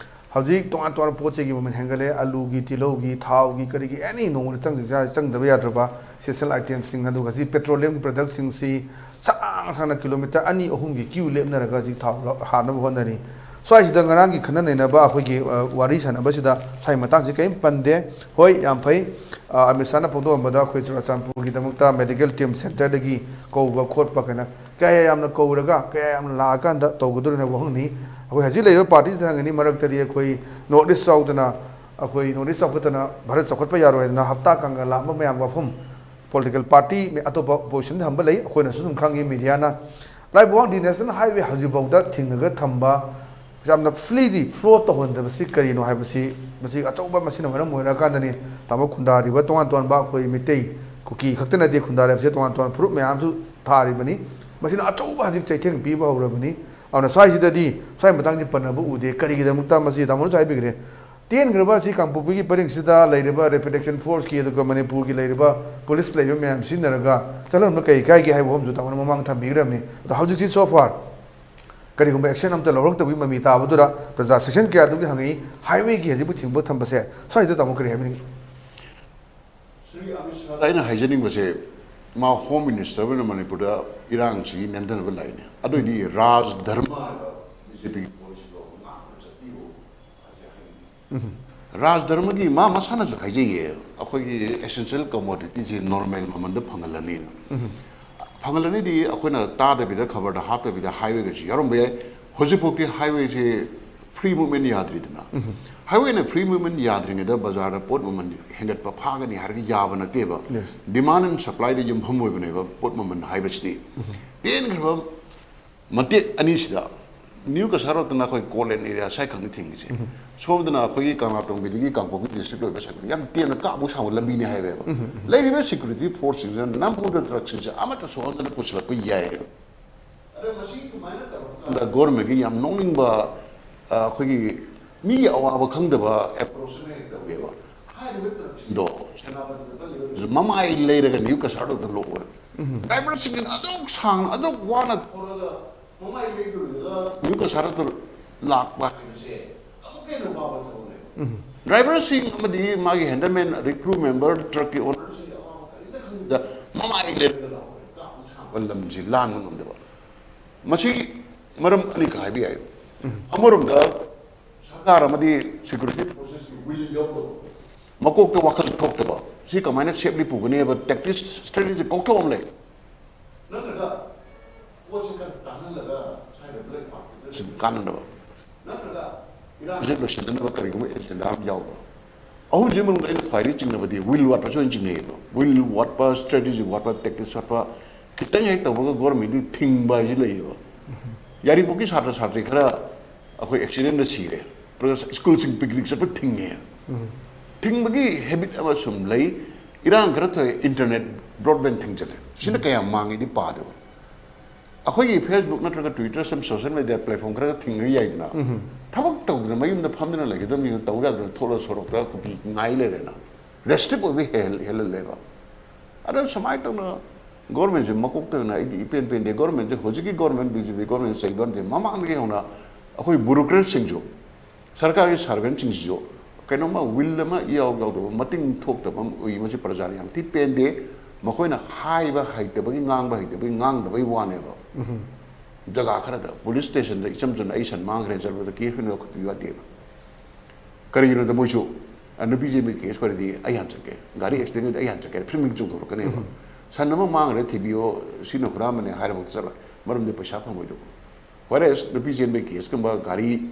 ꯍꯧꯖꯤꯛ ꯇꯣꯉꯥꯟ ꯇꯣꯉꯥꯟꯕ ꯄꯣꯠ ꯆꯩꯒꯤ ꯃꯃꯜ ꯍꯦꯟꯒꯠꯂꯦ, ꯑꯂꯨꯒꯤ, ꯇꯤꯜꯍꯧꯒꯤ, ꯊꯥꯎꯒꯤ, ꯀꯔꯤꯒꯤ, ꯑꯦꯅꯤ ꯅꯣꯡꯃꯗ ꯆꯪ-, ꯆꯪꯗꯕ ꯌꯥꯗ꯭ꯔꯕ essential itemꯁꯤꯡ, ꯑꯗꯨꯒ ꯍꯧꯖꯤꯛ petroleumꯒꯤ productꯁꯤꯡꯁꯤ ꯁꯥꯡ ꯁꯥꯡꯅ kilometre ꯑꯅꯤ ꯑꯍꯨꯝꯒꯤ queue ꯂꯦꯞꯅꯔꯒ ꯍꯧꯖꯤꯛ ꯊꯥꯎ ꯂꯧ-, ꯍꯥꯟꯅꯕ ꯍꯣꯠꯅꯔꯤ꯫ ꯁ꯭ꯋꯥꯏꯁꯤꯗ ꯉꯔꯥꯡꯒꯤ ꯈꯟꯅ ꯅꯩꯅꯕ ꯑꯩꯈꯣꯏꯒꯤ, ꯑ, ꯋꯥꯔꯤ ꯁꯥꯟꯅꯕꯁꯤꯗ ꯁ꯭ꯋꯥꯏ ꯃꯇꯥꯡꯁꯤ ꯀꯔꯤꯝ ꯄꯟꯗꯦ꯫ ꯍꯣꯏ, ꯌꯥꯝ ꯐꯩ꯫ ꯑ, ꯑꯃꯤꯠ ꯁꯥꯍꯅ ꯐꯣꯡꯗꯣꯛꯑꯝꯕꯗ ꯑꯩꯈꯣꯏ ꯆꯨꯔꯥꯆꯥꯟꯄꯨꯔꯒꯤꯗꯃꯛꯇ medical team centreꯗꯒꯤ ꯀꯧꯕ ꯈꯣꯠꯄ ꯀꯩꯅꯣ ꯀꯌꯥ ꯌꯥꯝꯅ ꯀꯧꯔꯒ ꯀꯌꯥ ꯌꯥꯝꯅ ꯂꯥꯛꯑꯀꯥꯟꯗ ꯇꯧꯒꯗꯣꯔꯤꯅ ꯋꯥꯍꯪꯅꯤ꯫ ꯑꯩꯈꯣꯏ ꯍꯧꯖꯤꯛ ꯂꯩꯔꯤꯕ partyꯁꯤꯗ ꯍꯪꯒꯅꯤ, ꯃꯔꯛꯇꯗꯤ ꯑꯩꯈꯣꯏ North East ꯌꯥꯎꯗꯅ, ꯑꯩꯈꯣꯏ North East ꯆꯥꯎꯈꯠꯇꯅ ꯚꯥꯔꯠ ꯆꯥꯎꯈꯠꯄ ꯌꯥꯔꯣꯏ ꯍꯥꯏꯗꯅ ꯍꯞꯇꯥ ꯀꯥꯡꯒ ꯂꯥꯛꯄ ꯃꯌꯥꯝ ꯋꯥꯐꯝ꯫ Political party ꯃꯤ-, ꯑꯇꯣꯞꯄ oppositionꯗ ꯊꯝꯕ ꯂꯩ, ꯑꯩꯈꯣꯏꯅꯁꯨ ꯑꯗꯨꯝ ꯈꯪꯉꯤ, mediaꯅ꯫ ꯂꯥꯏꯕꯨ ꯋꯥꯡꯗꯤ National Highway ꯍꯧꯖꯤꯛꯐꯥꯎꯗ ꯊꯤꯡꯉꯒ ꯊꯝꯕ, ꯌꯥꯝꯅ freely flow ꯇꯧꯍꯟꯗꯕꯁꯤ ꯀꯔꯤꯅꯣ ꯍꯥꯏꯕꯁꯤ, ꯃꯁꯤ ꯑꯆꯧꯕ, ꯃꯁꯤꯅ ꯃꯔꯝ ꯑꯣꯏꯔꯀꯥꯟꯗꯅꯤ ꯇꯥꯃꯣ ꯈꯨꯟꯗꯥꯔꯤꯕ ꯇꯣꯉꯥꯟ ꯇꯣꯉꯥꯟꯕ ꯑꯩꯈꯣꯏ ꯃꯤꯇꯩ, ꯀꯨꯀꯤ ꯈꯛꯇ ꯅꯠꯇꯦ ꯈꯨꯟꯗꯥꯔꯤꯕꯁꯦ, ꯇꯣꯉꯥꯟ ꯇꯣꯉꯥꯟꯕ ꯐꯨꯔꯨꯞ ꯃꯌꯥꯝꯁꯨ ꯊꯥꯔꯤꯕꯅꯤ꯫ ꯃꯁꯤꯅ ꯑꯆꯧꯕ ꯍꯧꯖꯤꯛ ꯆꯩꯊꯦꯡ ꯄꯤꯕ ꯍꯧꯔꯕꯅꯤ꯫ ꯑꯗꯨꯅ ꯁ꯭ꯋꯥꯏꯁꯤꯗꯗꯤ ꯁ꯭ꯋꯥꯏ ꯃꯇꯥꯡꯁꯤ ꯄꯟꯅꯕ ꯎꯗꯦ꯫ ꯀꯔꯤꯒꯤꯗꯃꯛꯇ? ꯃꯁꯤ ꯇꯥꯃꯣꯅꯁꯨ ꯍꯥꯏꯕꯤꯈ꯭ꯔꯦ꯫ ꯇꯦꯟꯈ꯭ꯔꯕ ꯑꯁꯤ ꯀꯥꯡꯄꯣꯛꯄꯤꯒꯤ ꯄꯔꯤꯡꯁꯤꯗ ꯂꯩꯔꯤꯕ repatriation forceꯀꯤ, ꯑꯗꯨꯒ ꯃꯅꯤꯄꯨꯔꯒꯤ ꯂꯩꯔꯤꯕ police ꯂꯩꯕ ꯃꯌꯥꯝ ꯁꯤꯖꯤꯟꯅꯔꯒ ꯆꯠꯍꯟꯕ ꯀꯩ ꯀꯥꯏꯒꯦ ꯍꯥꯏꯕ ꯋꯥꯐꯝꯁꯨ ꯇꯥꯃꯣꯅ ꯃꯃꯥꯡ ꯊꯝꯕꯤꯈ꯭ꯔꯕꯅꯤ꯫ ꯑꯗꯣ ꯍꯧꯖꯤꯛꯁꯤ so far ꯀꯔꯤꯒꯨꯝꯕ action ꯑꯝꯇ ꯂꯧꯔꯛꯇꯕꯒꯤ ꯃꯃꯤ ꯇꯥꯕꯗꯨꯗ ꯄ꯭ꯔꯖꯥ section ꯀꯌꯥꯗꯨꯒꯤ ꯍꯪꯉꯛꯏ, highwayꯒꯤ ꯍꯧꯖꯤꯛꯄꯨ ꯊꯤꯡꯕ ꯊꯝꯕꯁꯦ ꯁ꯭ꯋꯥꯏꯗ ꯇꯥꯃꯣ ꯀꯔꯤ ꯍꯥꯏꯕꯤꯅꯤꯡꯉꯤ? ꯁ꯭ꯔꯤ ꯑꯃꯤꯠ ꯁꯥꯍꯗ ꯑꯩꯅ ꯍꯥꯏꯖꯅꯤꯡꯕꯁꯦ, ꯃꯥ Home Minister ꯑꯣꯏꯅ ꯃꯅꯤꯄꯨꯔꯗ ꯏꯔꯥꯡꯁꯤ ꯅꯦꯝꯊꯅꯕ ꯂꯥꯛꯏꯅꯦ꯫ ꯑꯗꯨ ꯑꯣꯏꯗꯤ ꯔꯥꯖ ꯙꯔꯃ ꯍꯥꯏꯕ BJPꯒꯤ policyꯗꯣ ꯉꯥꯛꯅ ꯆꯠꯄꯤꯌꯨ ꯍꯥꯏꯁꯦ ꯍꯥꯏꯅꯤꯡꯉꯤ꯫ ꯔꯥꯖ ꯙꯔꯃꯒꯤ ꯃꯥ ꯃꯁꯥꯅꯁꯨ ꯍꯥꯏꯖꯩꯌꯦ, ꯑꯩꯈꯣꯏꯒꯤ essential commoditiesꯁꯦ normal ꯃꯃꯜꯗ ꯐꯪꯍꯜꯂꯅꯤꯅ꯫ ꯐꯪꯍꯜꯂꯅꯤꯗꯤ ꯑꯩꯈꯣꯏꯅ ꯇꯥꯗꯕꯤꯗ, ꯈꯕꯔꯗ ꯍꯥꯞꯇꯕꯤꯗ highwayꯒꯁꯨ ꯌꯥꯎꯔꯝꯕ ꯌꯥꯏ꯫ ꯍꯧꯖꯤꯛꯐꯥꯎꯗꯤ highwayꯁꯦ free movement ꯌꯥꯗ꯭ꯔꯤꯗꯅ꯫ Highwayꯅ free movement ꯌꯥꯗ꯭ꯔꯤꯉꯩꯗ ꯕꯖꯥꯔꯗ ꯄꯣꯠ ꯃꯃꯜ ꯍꯦꯟꯒꯠꯄ ꯐꯥꯒꯅꯤ ꯍꯥꯏꯔꯒ ꯌꯥꯕ ꯅꯠꯇꯦꯕ꯫ Yes. Demand and supplyꯗ ꯌꯨꯝꯐꯝ ꯑꯣꯏꯕꯅꯦꯕ ꯄꯣꯠ ꯃꯃꯜ ꯍꯥꯏꯕꯁꯤꯗꯤ꯫ ꯇꯦꯟꯈ꯭ꯔꯕ ꯃꯇꯦꯛ ꯑꯅꯤꯁꯤꯗ New ꯀꯁꯥꯔꯃꯠꯇꯅ ꯑꯩꯈꯣꯏ Coal Land Area ꯁ꯭ꯋꯥꯏ ꯈꯛꯅꯤ ꯊꯤꯡꯉꯤꯁꯦ꯫ ꯁꯣꯝꯗꯅ ꯑꯩꯈꯣꯏꯒꯤ ꯀꯪꯂꯥꯇꯣꯡꯕꯤꯗꯒꯤ ꯀꯥꯡꯄꯣꯛꯄꯤ district ꯂꯣꯏꯕ ꯁꯥꯏꯠ ꯌꯥꯝ ꯇꯦꯟꯅ ꯀꯥꯞꯄ ꯁꯥꯡꯕ ꯂꯝꯕꯤꯅꯤ ꯍꯥꯏꯋꯦꯕ꯫ ꯂꯩꯔꯤꯕ security forceꯁꯤꯡꯁꯤꯅ ꯅꯝꯐꯨꯗ truckꯁꯤꯡꯁꯦ ꯑꯃꯠꯇ ꯁꯣꯛꯍꯟꯗꯅ ꯄꯨꯁꯤꯜꯂꯛꯄ ꯌꯥꯏꯌꯦꯕ꯫ ꯑꯗꯣ ꯃꯁꯤ ꯀꯃꯥꯏꯅ ꯇꯧꯔꯀꯥꯟꯗ governmentꯀꯤ ꯌꯥꯝ ꯅꯣꯛꯅꯤꯡꯕ, ꯑꯩꯈꯣꯏꯒꯤ ꯃꯤꯒꯤ ꯑꯋꯥꯕ ꯈꯪꯗꯕ ꯑꯦꯄ꯭ꯔꯣꯆ ꯑꯃ ꯍꯦꯛ ꯇꯧꯋꯦꯕ꯫ ꯍꯥꯏꯔꯤꯕ ꯇ꯭ꯔꯛꯁꯤꯡꯗꯣ ꯁꯦꯅꯥꯄꯇꯤꯗ ꯄꯜꯂꯤꯕ ꯃꯃꯥꯏ ꯂꯩꯔꯒ ꯅ꯭ꯌꯨ ꯀꯁꯥꯔꯗ ꯂꯣꯛꯑꯣ꯫ ꯗ꯭ꯔꯥꯏꯚꯔꯁꯤꯡ ꯑꯗꯨꯛ ꯁꯥꯡꯅ ꯑꯗꯨꯛ ꯋꯥꯅ ꯊꯧꯔꯒ ꯃꯃꯥꯏ ꯂꯩꯗꯨꯔꯒ ꯅ꯭ꯌꯨ ꯀꯁꯥꯔꯗ ꯂꯥꯛꯄ ꯍꯥꯏꯕꯁꯦ ꯑꯃꯨꯛꯀ ꯍꯦꯟꯅ ꯋꯥꯕ ꯊꯕꯛꯅꯦꯕ꯫ ꯗ꯭ꯔꯥꯏꯚꯔꯁꯤꯡ ꯑꯃꯗꯤ ꯃꯥꯒꯤ ꯍꯦꯟꯗꯜꯃꯦꯟ ꯑꯗꯩ ꯀ꯭ꯔꯨ ꯃꯦꯝꯕꯔ ꯇ꯭ꯔꯛꯀꯤ ꯑꯣꯅꯔꯁꯤꯡꯒꯤ ꯑꯋꯥꯕ ꯀꯔꯤꯝꯇ ꯈꯪꯗ ꯃꯃꯥꯏ ꯂꯩꯔꯒ ꯂꯥꯛꯄ ꯂꯝꯁꯤ ꯂꯥꯟꯕ ꯉꯝꯗꯕ꯫ ꯃꯁꯤꯒꯤ ꯃꯔꯝ ꯑꯅꯤꯈꯛ ꯍꯥꯏꯕ ꯌꯥꯏ꯫ ꯑꯃꯔꯣꯝꯗ ꯁꯔꯀꯥꯔ ꯑꯃꯗꯤ ꯁꯦꯀ꯭ꯌꯨꯔꯤꯇꯤ ꯐꯣꯔꯁꯦꯁꯀꯤ ꯋꯤꯜ ꯌꯥꯎꯗꯕ, ꯃꯀꯣꯛꯇ ꯋꯥꯈꯜ ꯊꯣꯛꯇꯕ, ꯁꯤ ꯀꯃꯥꯏꯅ ꯁꯦꯞꯂꯤ ꯄꯨꯒꯅꯤ ꯍꯥꯏꯕ ꯇꯦꯛꯇꯤꯛꯁ ꯁ꯭ꯇ꯭ꯔꯦꯇꯦꯖꯤ ꯀꯣꯛꯊꯣꯛ ꯑꯃ ꯂꯩ꯫ ꯅꯠꯇ꯭ꯔꯒ ꯄꯣꯠꯁꯦ ꯈꯔ ꯇꯥꯡꯍꯜꯂꯒ ꯁ꯭ꯋꯥꯏꯗ ꯕ꯭ꯂꯦꯛ ꯃꯥꯔꯀꯦꯠꯇ ꯁꯨꯝ ꯀꯥꯟꯅꯗꯕ, ꯅꯠꯇ꯭ꯔꯒ ꯏꯔꯥꯡꯁꯦ ꯂꯣꯏꯁꯤꯟꯗꯅꯕ ꯀꯔꯤꯒꯨꯝꯕ ꯑꯦꯖꯦꯟꯗꯥ ꯑꯃ ꯌꯥꯎꯕ꯫ ꯑꯍꯨꯝꯁꯤ ꯃꯅꯨꯡꯗ ꯑꯩꯅ ꯈ꯭ꯋꯥꯏꯗꯒꯤ ꯆꯤꯡꯅꯕꯗꯤ ꯋꯤꯜ ꯋꯥꯠꯄꯁꯨ ꯑꯣꯏꯅ ꯆꯤꯡꯅꯩꯌꯦꯕ꯫ ꯋꯤꯜ ꯋꯥꯠꯄ, ꯁ꯭ꯇ꯭ꯔꯦꯇꯦꯖꯤ ꯋꯥꯠꯄ, ꯇꯦꯛꯇꯤꯛꯁ ꯋꯥꯠꯄ, ꯈꯤꯇꯪ ꯍꯦꯛ ꯇꯧꯕꯒ ꯒꯣꯔꯃꯦꯟꯗꯤ ꯊꯤꯡꯕ ꯍꯥꯏꯁꯤ ꯂꯩꯌꯦꯕ꯫ ꯌꯥꯏꯔꯤꯄꯣꯛꯀꯤ ꯁꯥꯇ꯭ꯔ ꯁꯥꯇ꯭ꯔꯤ ꯈꯔ ꯑꯩꯈꯣꯏ ꯑꯦꯛꯁꯤꯗꯦꯟꯗ ꯁꯤꯔꯦ, ꯑꯗꯨꯒ ꯁ꯭ꯀꯨꯜꯁꯤꯡ ꯄꯤꯛꯅꯤꯛ ꯆꯠꯄ ꯊꯤꯡꯉꯦ꯫ ꯊꯤꯡꯕꯒꯤ ꯍꯦꯕꯤꯠ ꯑꯃ ꯁꯨꯝ ꯂꯩ꯫ ꯏꯔꯥꯡ ꯈꯔ ꯊꯣꯛꯑꯦ, ꯏꯟꯇꯔꯅꯦꯠ ꯕ꯭ꯔꯣꯗꯕꯦꯟ ꯊꯤꯡꯖꯤꯜꯂꯦ꯫ ꯁꯤꯅ ꯀꯌꯥꯝ ꯃꯥꯡꯉꯤꯗꯤ ꯄꯥꯗꯦꯕ꯫ ꯑꯩꯈꯣꯏꯒꯤ ꯐꯦꯁꯕꯨꯛ ꯅꯠꯇ꯭ꯔꯒ ꯇ꯭ꯋꯤꯇꯔ, ꯁꯝ ꯁꯣꯁꯦꯜ ꯃꯦꯗꯤꯌꯥ ꯄ꯭ꯂꯦꯠꯐꯣꯔꯝ ꯈꯔ ꯊꯤꯡꯉ ꯌꯥꯏꯗꯅ꯫ ꯊꯕꯛ ꯇꯧꯗꯅ ꯃꯌꯨꯝꯗ ꯐꯝꯗꯨꯅ ꯂꯩꯒꯗꯕꯅꯤꯅ ꯇꯧ ꯌꯥꯗꯅ ꯊꯣꯛꯂꯒ ꯁꯣꯔꯣꯛꯇ ꯀꯨꯀꯤ ꯉꯥꯏ ꯂꯩꯔꯦꯅ꯫ ꯔꯦꯁꯇ꯭ꯔꯤꯛ ꯑꯣꯏꯕ ꯍꯦꯜ-, ꯍꯦꯜꯍꯜꯂꯦꯕ꯫ ꯑꯗꯣ ꯁꯨꯃꯥꯏꯅ ꯇꯧꯅ ꯒꯣꯔꯃꯦꯟꯁꯦ ꯃꯀꯣꯛꯇ ꯑꯣꯏꯅ ꯑꯩꯗꯤ ꯏꯄꯦꯟ ꯄꯦꯟꯗꯦ꯫ ꯒꯣꯔꯃꯦꯟꯁꯦ ꯍꯧꯖꯤꯛꯀꯤ ꯒꯣꯔꯃꯦꯟ, ꯕꯤ ꯖꯦ ꯄꯤ ꯒꯣꯔꯃꯦꯟ ꯆꯩꯕ ꯅꯠꯇꯦ, ꯃꯃꯥꯡꯗꯒꯤ ꯍꯧꯅ ꯑꯩꯈꯣꯏ ꯕ꯭ꯌꯨꯔꯣꯀ꯭ꯔꯦꯠꯁꯤꯡꯁꯨ, ꯁꯔꯀꯥꯔꯒꯤ ꯁꯥꯔꯚꯦꯟꯁꯤꯡꯁꯤꯁꯨ ꯀꯩꯅꯣꯝꯃ ꯋꯤꯜ ꯑꯃ ꯏꯌꯥꯎ ꯌꯥꯎꯗꯕ, ꯃꯇꯤꯡ ꯊꯣꯛꯇꯕ ꯑꯃ ꯎꯏ꯫ ꯃꯁꯤ ꯄ꯭ꯔꯖꯥꯅ ꯌꯥꯝ ꯊꯤ ꯄꯦꯟꯗꯦ꯫ ꯃꯈꯣꯏꯅ ꯍꯥꯏꯕ ꯍꯩꯇꯕꯒꯤ, ꯉꯥꯡꯕ ꯍꯩꯇꯕꯒꯤ, ꯉꯥꯡꯗꯕꯒꯤ ꯋꯥꯅꯦꯕ꯫ ꯖꯒꯥ ꯈꯔꯗ ꯄꯨꯂꯤꯁ ꯁ꯭ꯇꯦꯁꯟꯗ ꯏꯆꯝ ꯆꯝꯅ ꯑꯩ ꯁꯟ ꯃꯥꯡꯈ꯭ꯔꯦꯅ ꯆꯠꯄꯗ ꯀꯦꯁ ꯑꯣꯏꯅ ꯂꯧꯈꯠꯄꯤꯌꯨ ꯌꯥꯗꯦꯕ꯫ ꯀꯔꯤꯒꯤꯅꯣꯗ ꯃꯣꯏꯁꯨ, ꯑ, ꯅꯨꯄꯤ ꯆꯦꯟꯕꯒꯤ ꯀꯦꯁ ꯑꯣꯏꯔꯗꯤ ꯑꯩ ꯍꯥꯟꯅ ꯆꯠꯀꯦ, ꯒꯥꯔꯤ ꯑꯦꯛꯁꯤꯗꯦꯟ ꯑꯣꯏꯔꯗꯤ ꯑꯩ ꯍꯥꯟꯅ ꯆꯠꯀꯦ, ꯐꯤꯔꯃꯤꯡ ꯆꯣꯡꯊꯣꯔꯛꯀꯅꯦꯕ꯫ ꯁꯟ ꯑꯃ ꯃꯥꯡꯈ꯭ꯔꯦ ꯊꯤꯕꯤꯌꯣ, ꯁꯤꯅ ꯍꯨꯔꯥꯟꯕꯅꯦ ꯍꯥꯏꯔꯕ ꯆꯠꯂꯣꯏ, ꯃꯔꯝꯗꯤ ꯄꯩꯁꯥ ꯐꯪꯉꯣꯏꯗꯧꯕ꯫ ꯋꯦꯔꯦꯁ ꯅꯨꯄꯤ ꯆꯦꯟꯕꯒꯤ ꯀꯦꯁꯀꯨꯝꯕ, ꯒꯥꯔꯤ,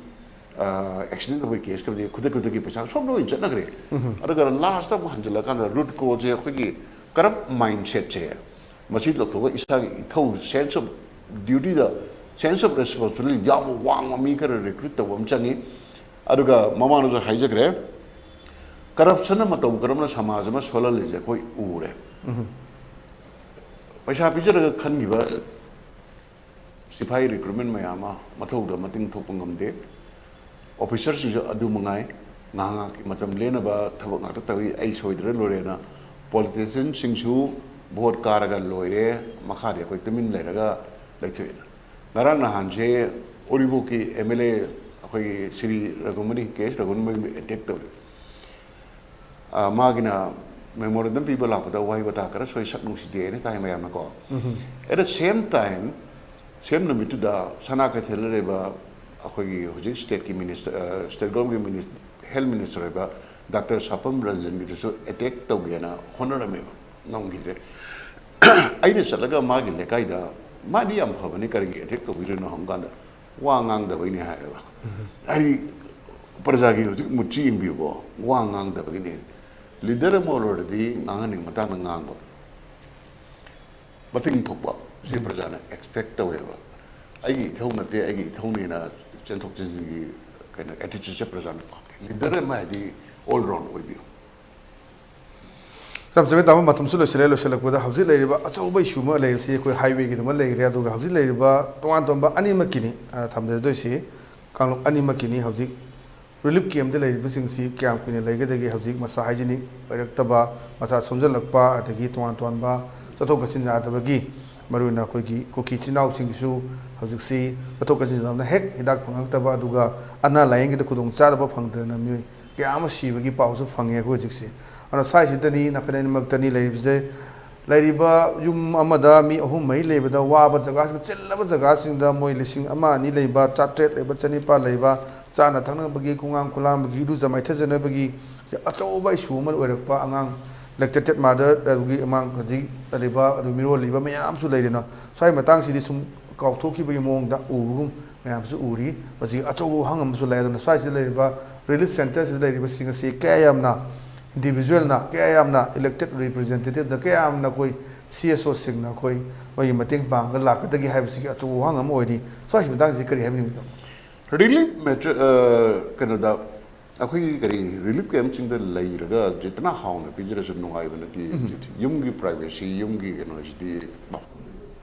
ꯑ, ꯑꯦꯛꯁꯤꯗꯦꯟ ꯇꯧꯕꯒꯤ ꯀꯦꯁꯀꯨꯝꯕꯗꯤ ꯈꯨꯗꯛ ꯈꯨꯗꯛꯀꯤ ꯄꯩꯁꯥ ꯁꯣꯝꯗ ꯑꯣꯏꯅ ꯆꯠꯅꯈ꯭ꯔꯦ꯫ ꯑꯗꯨꯒ ꯂꯥꯁꯇ ꯑꯃꯨꯛ ꯍꯟꯖꯤꯜꯂꯀꯥꯟꯗ ꯔꯨꯠ ꯀꯣꯖꯁꯦ ꯑꯩꯈꯣꯏꯒꯤ ꯀꯔꯞ ꯃꯥꯏꯟꯁꯦꯠꯁꯦ, ꯃꯁꯤ ꯂꯧꯊꯣꯛꯑꯒ ꯏꯁꯥꯒꯤ ꯏꯊꯧ, ꯁꯦꯟꯁ ꯑꯣꯐ ꯗ꯭ꯌꯨꯇꯤꯗ, ꯁꯦꯟꯁ ꯑꯣꯐ ꯔꯦꯁꯄꯣꯟꯁꯤꯕꯤꯂꯤꯇꯤ ꯌꯥꯝꯅ ꯋꯥꯡꯕ ꯃꯤ ꯈꯔ ꯔꯤꯀ꯭ꯔꯨꯠ ꯇꯧꯕ ꯑꯃ ꯆꯪꯉꯤ꯫ ꯑꯗꯨꯒ ꯃꯃꯥꯡꯗꯁꯨ ꯍꯥꯏꯖꯈ꯭ꯔꯦ, ꯀꯔꯞꯁꯟꯅ ꯃꯇꯧ ꯀꯔꯝꯅ ꯁꯃꯥꯖ ꯑꯃ ꯁꯣꯜꯍꯜꯂꯤꯁꯦ ꯑꯩꯈꯣꯏ ꯎꯔꯦ꯫ ꯄꯩꯁꯥ ꯄꯤꯖꯔꯒ ꯈꯟꯈꯤꯕ ꯁꯤꯐꯥꯏ ꯔꯤꯀ꯭ꯔꯨꯠꯃꯦꯟ ꯃꯌꯥꯝ ꯑꯃ ꯃꯊꯧꯗ ꯃꯇꯤꯡ ꯊꯣꯛꯄ ꯉꯝꯗꯦ꯫ ꯑꯣꯐꯤꯁꯔꯁꯤꯡꯁꯨ ꯑꯗꯨ ꯃꯉꯥꯏ, ꯉꯥꯏꯍꯥꯛ ꯉꯥꯏꯍꯥꯛꯀꯤ ꯃꯇꯝ ꯂꯦꯟꯅꯕ ꯊꯕꯛ ꯉꯥꯛꯇ ꯇꯧꯏ, ꯑꯩ ꯁꯣꯏꯗ꯭ꯔ ꯂꯣꯏꯔꯦꯅ꯫ ꯄꯣꯂꯤꯇꯤꯁꯤꯌꯟꯁꯤꯡꯁꯨ ꯚꯣꯠ ꯀꯥꯔꯒ ꯂꯣꯏꯔꯦ, ꯃꯈꯥꯗꯤ ꯑꯩꯈꯣꯏ ꯇꯨꯃꯤꯟ ꯂꯩꯔꯒ ꯂꯩꯊꯣꯛꯑꯦꯅ꯫ ꯉꯔꯥꯡ ꯅꯍꯥꯟꯁꯦ ꯎꯔꯤꯄꯣꯛꯀꯤ ꯑꯦꯝ ꯑꯦꯜ ꯑꯦ ꯑꯩꯈꯣꯏꯒꯤ ꯁ꯭ꯔꯤ ꯔꯘꯨꯃꯅꯤ, ꯀꯦ ꯑꯦꯁ ꯔꯘꯨꯃꯅꯤꯕꯨ ꯑꯦꯇꯦꯛ ꯇꯧꯏ꯫ ꯑ, ꯃꯥꯒꯤꯅ ꯃꯦꯃꯣꯔꯦꯟꯗꯝ ꯄꯤꯕ ꯂꯥꯛꯄꯗ ꯋꯥꯍꯩ ꯋꯥꯇꯥ ꯈꯔ ꯁꯣꯏ ꯁꯛ ꯅꯨꯡꯁꯤꯗꯦ ꯍꯥꯏꯅ ꯇꯥꯏ ꯃꯌꯥꯝꯅꯀꯣ꯫ At the same time, ꯁꯦꯝ ꯅꯨꯃꯤꯠꯇꯨꯗ ꯁꯅꯥ ꯀꯩꯊꯦꯜꯗ ꯂꯩꯕ ꯑꯩꯈꯣꯏꯒꯤ ꯍꯧꯖꯤꯛ ꯁ꯭ꯇꯦꯠꯀꯤ ꯃꯤꯅꯤꯁꯇꯔ, ꯁ꯭ꯇꯦꯠ ꯒꯣꯔꯃꯦꯟꯒꯤ ꯃꯤꯅꯤꯁ-, ꯍꯦꯜꯊ ꯃꯤꯅꯤꯁꯇꯔ ꯑꯣꯏꯕ ꯗꯥꯛꯇꯔ ꯁꯥꯄꯝ ꯔꯟꯖꯟꯒꯤꯗꯨꯁꯨ ꯑꯦꯇꯦꯛ ꯇꯧꯒꯦꯅ ꯍꯣꯠꯅꯔꯝꯃꯦꯕ, ꯉꯝꯈꯤꯗ꯭ꯔꯦ꯫ ꯑꯩꯅ ꯆꯠꯂꯒ ꯃꯥꯒꯤ ꯂꯩꯀꯥꯏꯗ ꯃꯥꯗꯤ ꯌꯥꯝ ꯐꯕꯅꯤ, ꯀꯔꯤꯒꯤ ꯑꯦꯇꯦꯛ ꯇꯧꯕꯤꯔꯤꯅꯣ ꯍꯪꯕ ꯀꯥꯟꯗ ꯋꯥ ꯉꯥꯡꯗꯕꯩꯅꯦ ꯍꯥꯏꯌꯦꯕ꯫ ꯍꯥꯏꯗꯤ ꯄ꯭ꯔꯖꯥꯒꯤ ꯍꯧꯖꯤꯛ ꯃꯨꯠꯁꯤ ꯌꯦꯡꯕꯤꯌꯨꯀꯣ, ꯋꯥ ꯉꯥꯡꯗꯕꯒꯤꯅꯦ꯫ ꯂꯤꯗꯔ ꯑꯃ ꯑꯣꯏꯔꯗꯤ ꯉꯥꯡꯍꯟꯅꯤꯡꯕ ꯃꯇꯥꯡꯗ ꯉꯥꯡꯕ, ꯃꯇꯤꯡ ꯊꯣꯛꯄ, ꯁꯤ ꯄ꯭ꯔꯖꯥꯅ ꯑꯦꯛꯁꯄꯦꯛ ꯇꯧꯋꯦꯕ꯫ ꯑꯩꯒꯤ ꯏꯊꯧ ꯅꯠꯇꯦ, ꯑꯩꯒꯤ ꯏꯊꯧꯅꯦꯅ ꯆꯦꯟꯊꯣꯛ ꯆꯦꯟꯁꯤꯟꯒꯤ ꯀꯩꯅꯣ ꯑꯦꯇꯤꯆꯨꯠꯁꯦ ꯄ꯭ꯔꯖꯥꯅ ꯄꯥꯝꯗꯦ꯫ ꯂꯤꯗꯔ ꯑꯃ ꯍꯥꯏꯗꯤ ꯑꯣꯜ ꯔꯥꯎꯟ ꯑꯣꯏꯕꯤꯌꯨ꯫ ꯌꯥꯝ ꯆꯨꯝꯃꯦ ꯇꯥꯃꯣ, ꯃꯇꯝꯁꯨ ꯂꯣꯏꯁꯤꯜꯂꯦ꯫ ꯂꯣꯏꯁꯤꯜꯂꯛꯄꯗ ꯍꯧꯖꯤꯛ ꯂꯩꯔꯤꯕ ꯑꯆꯧꯕ ꯏꯁꯨ ꯑꯃ ꯂꯩꯔꯤꯁꯤ ꯑꯩꯈꯣꯏ ꯍꯥꯏꯋꯦꯒꯤꯗꯃꯛ ꯂꯩꯈ꯭ꯔꯦ, ꯑꯗꯨꯒ ꯍꯧꯖꯤꯛ ꯂꯩꯔꯤꯕ ꯇꯣꯉꯥꯟ ꯇꯣꯉꯥꯟꯕ ꯑꯅꯤꯃꯛꯀꯤꯅꯤ, ꯑ, ꯊꯝꯖꯗꯣꯏꯁꯤ꯫ ꯀꯥꯡꯂꯨꯞ ꯑꯅꯤꯃꯛꯀꯤꯅꯤ꯫ ꯍꯧꯖꯤꯛ ꯔꯤꯂꯤꯐ ꯀꯦꯝꯞꯇ ꯂꯩꯔꯤꯕꯁꯤꯡꯁꯤ ꯀꯌꯥꯝ ꯀꯨꯏꯅ ꯂꯩꯒꯗꯒꯦ? ꯍꯧꯖꯤꯛ ꯃꯁꯥ ꯍꯥꯏꯖꯤꯅꯤꯛ ꯑꯣꯏꯔꯛꯇꯕ, ꯃꯁꯥ ꯁꯣꯟꯖꯜꯂꯛꯄ, ꯑꯗꯒꯤ ꯇꯣꯉꯥꯟ ꯇꯣꯉꯥꯟꯕ ꯆꯠꯊꯣꯛ ꯆꯠꯁꯤꯟ ꯌꯥꯗꯕꯒꯤ, ꯃꯔꯨꯑꯣꯏꯅ ꯑꯩꯈꯣꯏꯒꯤ ꯀꯨꯀꯤ ꯏꯆꯤꯟ ꯏꯅꯥꯎꯁꯤꯡꯒꯤꯁꯨ ꯍꯧꯖꯤꯛꯁꯤ ꯆꯠꯊꯣꯛ ꯆꯠꯁꯤꯟ ꯌꯥꯗꯕꯅ ꯍꯦꯛ ꯍꯤꯗꯥꯛ ꯐꯪꯉꯛꯇꯕ, ꯑꯗꯨꯒ ꯑꯅꯥ ꯂꯥꯏꯌꯦꯡꯒꯤꯗ ꯈꯨꯗꯣꯡ ꯆꯥꯗꯕ ꯐꯪꯗꯗꯅ ꯃꯤꯑꯣꯏ ꯀꯌꯥ ꯑꯃ ꯁꯤꯕꯒꯤ ꯄꯥꯎꯁꯨ ꯐꯪꯉꯦ ꯑꯩꯈꯣꯏ ꯍꯧꯖꯤꯛꯁꯦ꯫ ꯑꯗꯨꯅ ꯁ꯭ꯋꯥꯏꯁꯤꯗꯅꯤ, ꯅꯥꯀꯟ ꯑꯅꯤꯃꯛꯇꯅꯤ ꯂꯩꯔꯤꯕꯁꯦ꯫ ꯂꯩꯔꯤꯕ ꯌꯨꯝ ꯑꯃꯗ ꯃꯤ ꯑꯍꯨꯝ ꯃꯔꯤ ꯂꯩꯕꯗ ꯋꯥꯕ ꯖꯒꯥꯁꯤꯡ, ꯆꯤꯜꯂꯕ ꯖꯒꯥꯁꯤꯡꯗ ꯃꯣꯏ ꯂꯤꯁꯤꯡ ꯑꯃ ꯑꯅꯤ ꯂꯩꯕ, ꯆꯥꯇ꯭ꯔꯦꯠ ꯂꯩꯕ, ꯆꯅꯤꯄꯥꯜ ꯂꯩꯕ, ꯆꯥꯅ ꯊꯛꯅꯕꯒꯤ, ꯈꯣꯡꯍꯥꯝ ꯈꯨꯂꯥꯝꯕꯒꯤ, ꯏꯔꯨꯖ ꯃꯥꯏꯊꯖꯅꯕꯒꯤ ꯁꯤ ꯑꯆꯧꯕ ꯏꯁꯨ ꯑꯃ ꯑꯣꯏꯔꯛꯄ, ꯑꯉꯥꯡ ꯂꯦꯛꯇꯦꯇꯦꯠ ꯃꯥꯗꯔ, ꯑꯗꯨꯒꯤ ꯑꯉꯥꯡ ꯍꯧꯖꯤꯛ ꯂꯩꯔꯤꯕ, ꯑꯗꯨ ꯃꯤꯔꯣꯜꯂꯤꯕ ꯃꯌꯥꯝꯁꯨ ꯂꯩꯔꯦꯅ꯫ ꯁ꯭ꯋꯥꯏ ꯃꯇꯥꯡꯁꯤꯗꯤ ꯁꯨꯝ ꯀꯥꯎꯊꯣꯛꯈꯤꯕꯒꯤ ꯃꯑꯣꯡꯗ ꯎꯕꯒꯨꯝ ꯃꯌꯥꯝꯁꯨ ꯎꯔꯤ꯫ ꯃꯁꯤ ꯑꯆꯧꯕ ꯋꯥꯍꯪ ꯑꯃꯁꯨ ꯂꯩ꯫ ꯑꯗꯨꯅ ꯁ꯭ꯋꯥꯏꯁꯤꯗ ꯂꯩꯔꯤꯕ ꯔꯤꯂꯤꯐ ꯁꯦꯟꯇꯔꯁꯤꯗ ꯂꯩꯔꯤꯕꯁꯤꯡ ꯑꯁꯤ ꯀꯌꯥ ꯌꯥꯝꯅ ꯏꯟꯗꯤꯚꯤꯖꯨꯋꯦꯜꯅ, ꯀꯌꯥ ꯌꯥꯝꯅ ꯏꯂꯦꯛꯇꯦꯠ ꯔꯤꯄ꯭ꯔꯖꯦꯟꯇꯦꯇꯤꯚꯅ, ꯀꯌꯥ ꯌꯥꯝꯅ ꯑꯩꯈꯣꯏ ꯁꯤ ꯑꯦꯁ ꯑꯣꯁꯤꯡꯅ ꯑꯩꯈꯣꯏ ꯃꯣꯏꯒꯤ ꯃꯇꯦꯡ ꯄꯥꯡꯕ ꯂꯥꯛꯀꯗꯒꯦ ꯍꯥꯏꯕꯁꯤꯒꯤ ꯑꯆꯧꯕ ꯋꯥꯍꯪ ꯑꯃ ꯑꯣꯏꯔꯤ꯫ ꯁ꯭ꯋꯥꯏꯁꯤ ꯃꯇꯥꯡꯁꯤ ꯀꯔꯤ ꯍꯥꯏꯕꯤꯅꯤꯡꯕ? ꯔꯤꯂꯤꯐ ꯃꯦꯇꯔ, ꯀꯩꯅꯣꯗ, ꯑꯩꯈꯣꯏꯒꯤ ꯀꯔꯤ, ꯔꯤꯂꯤꯐ ꯀꯦꯝꯞꯁꯤꯡꯗ ꯂꯩꯔꯒ ꯖꯤꯇꯅ ꯍꯥꯎꯅ ꯄꯤꯖꯔꯁꯨ ꯅꯨꯡꯉꯥꯏꯕ ꯅꯠꯇꯦ꯫ ꯌꯨꯝꯒꯤ ꯄ꯭ꯔꯥꯏꯚꯦꯁꯤ, ꯌꯨꯝꯒꯤ ꯀꯩꯅꯣꯁꯤꯗꯤ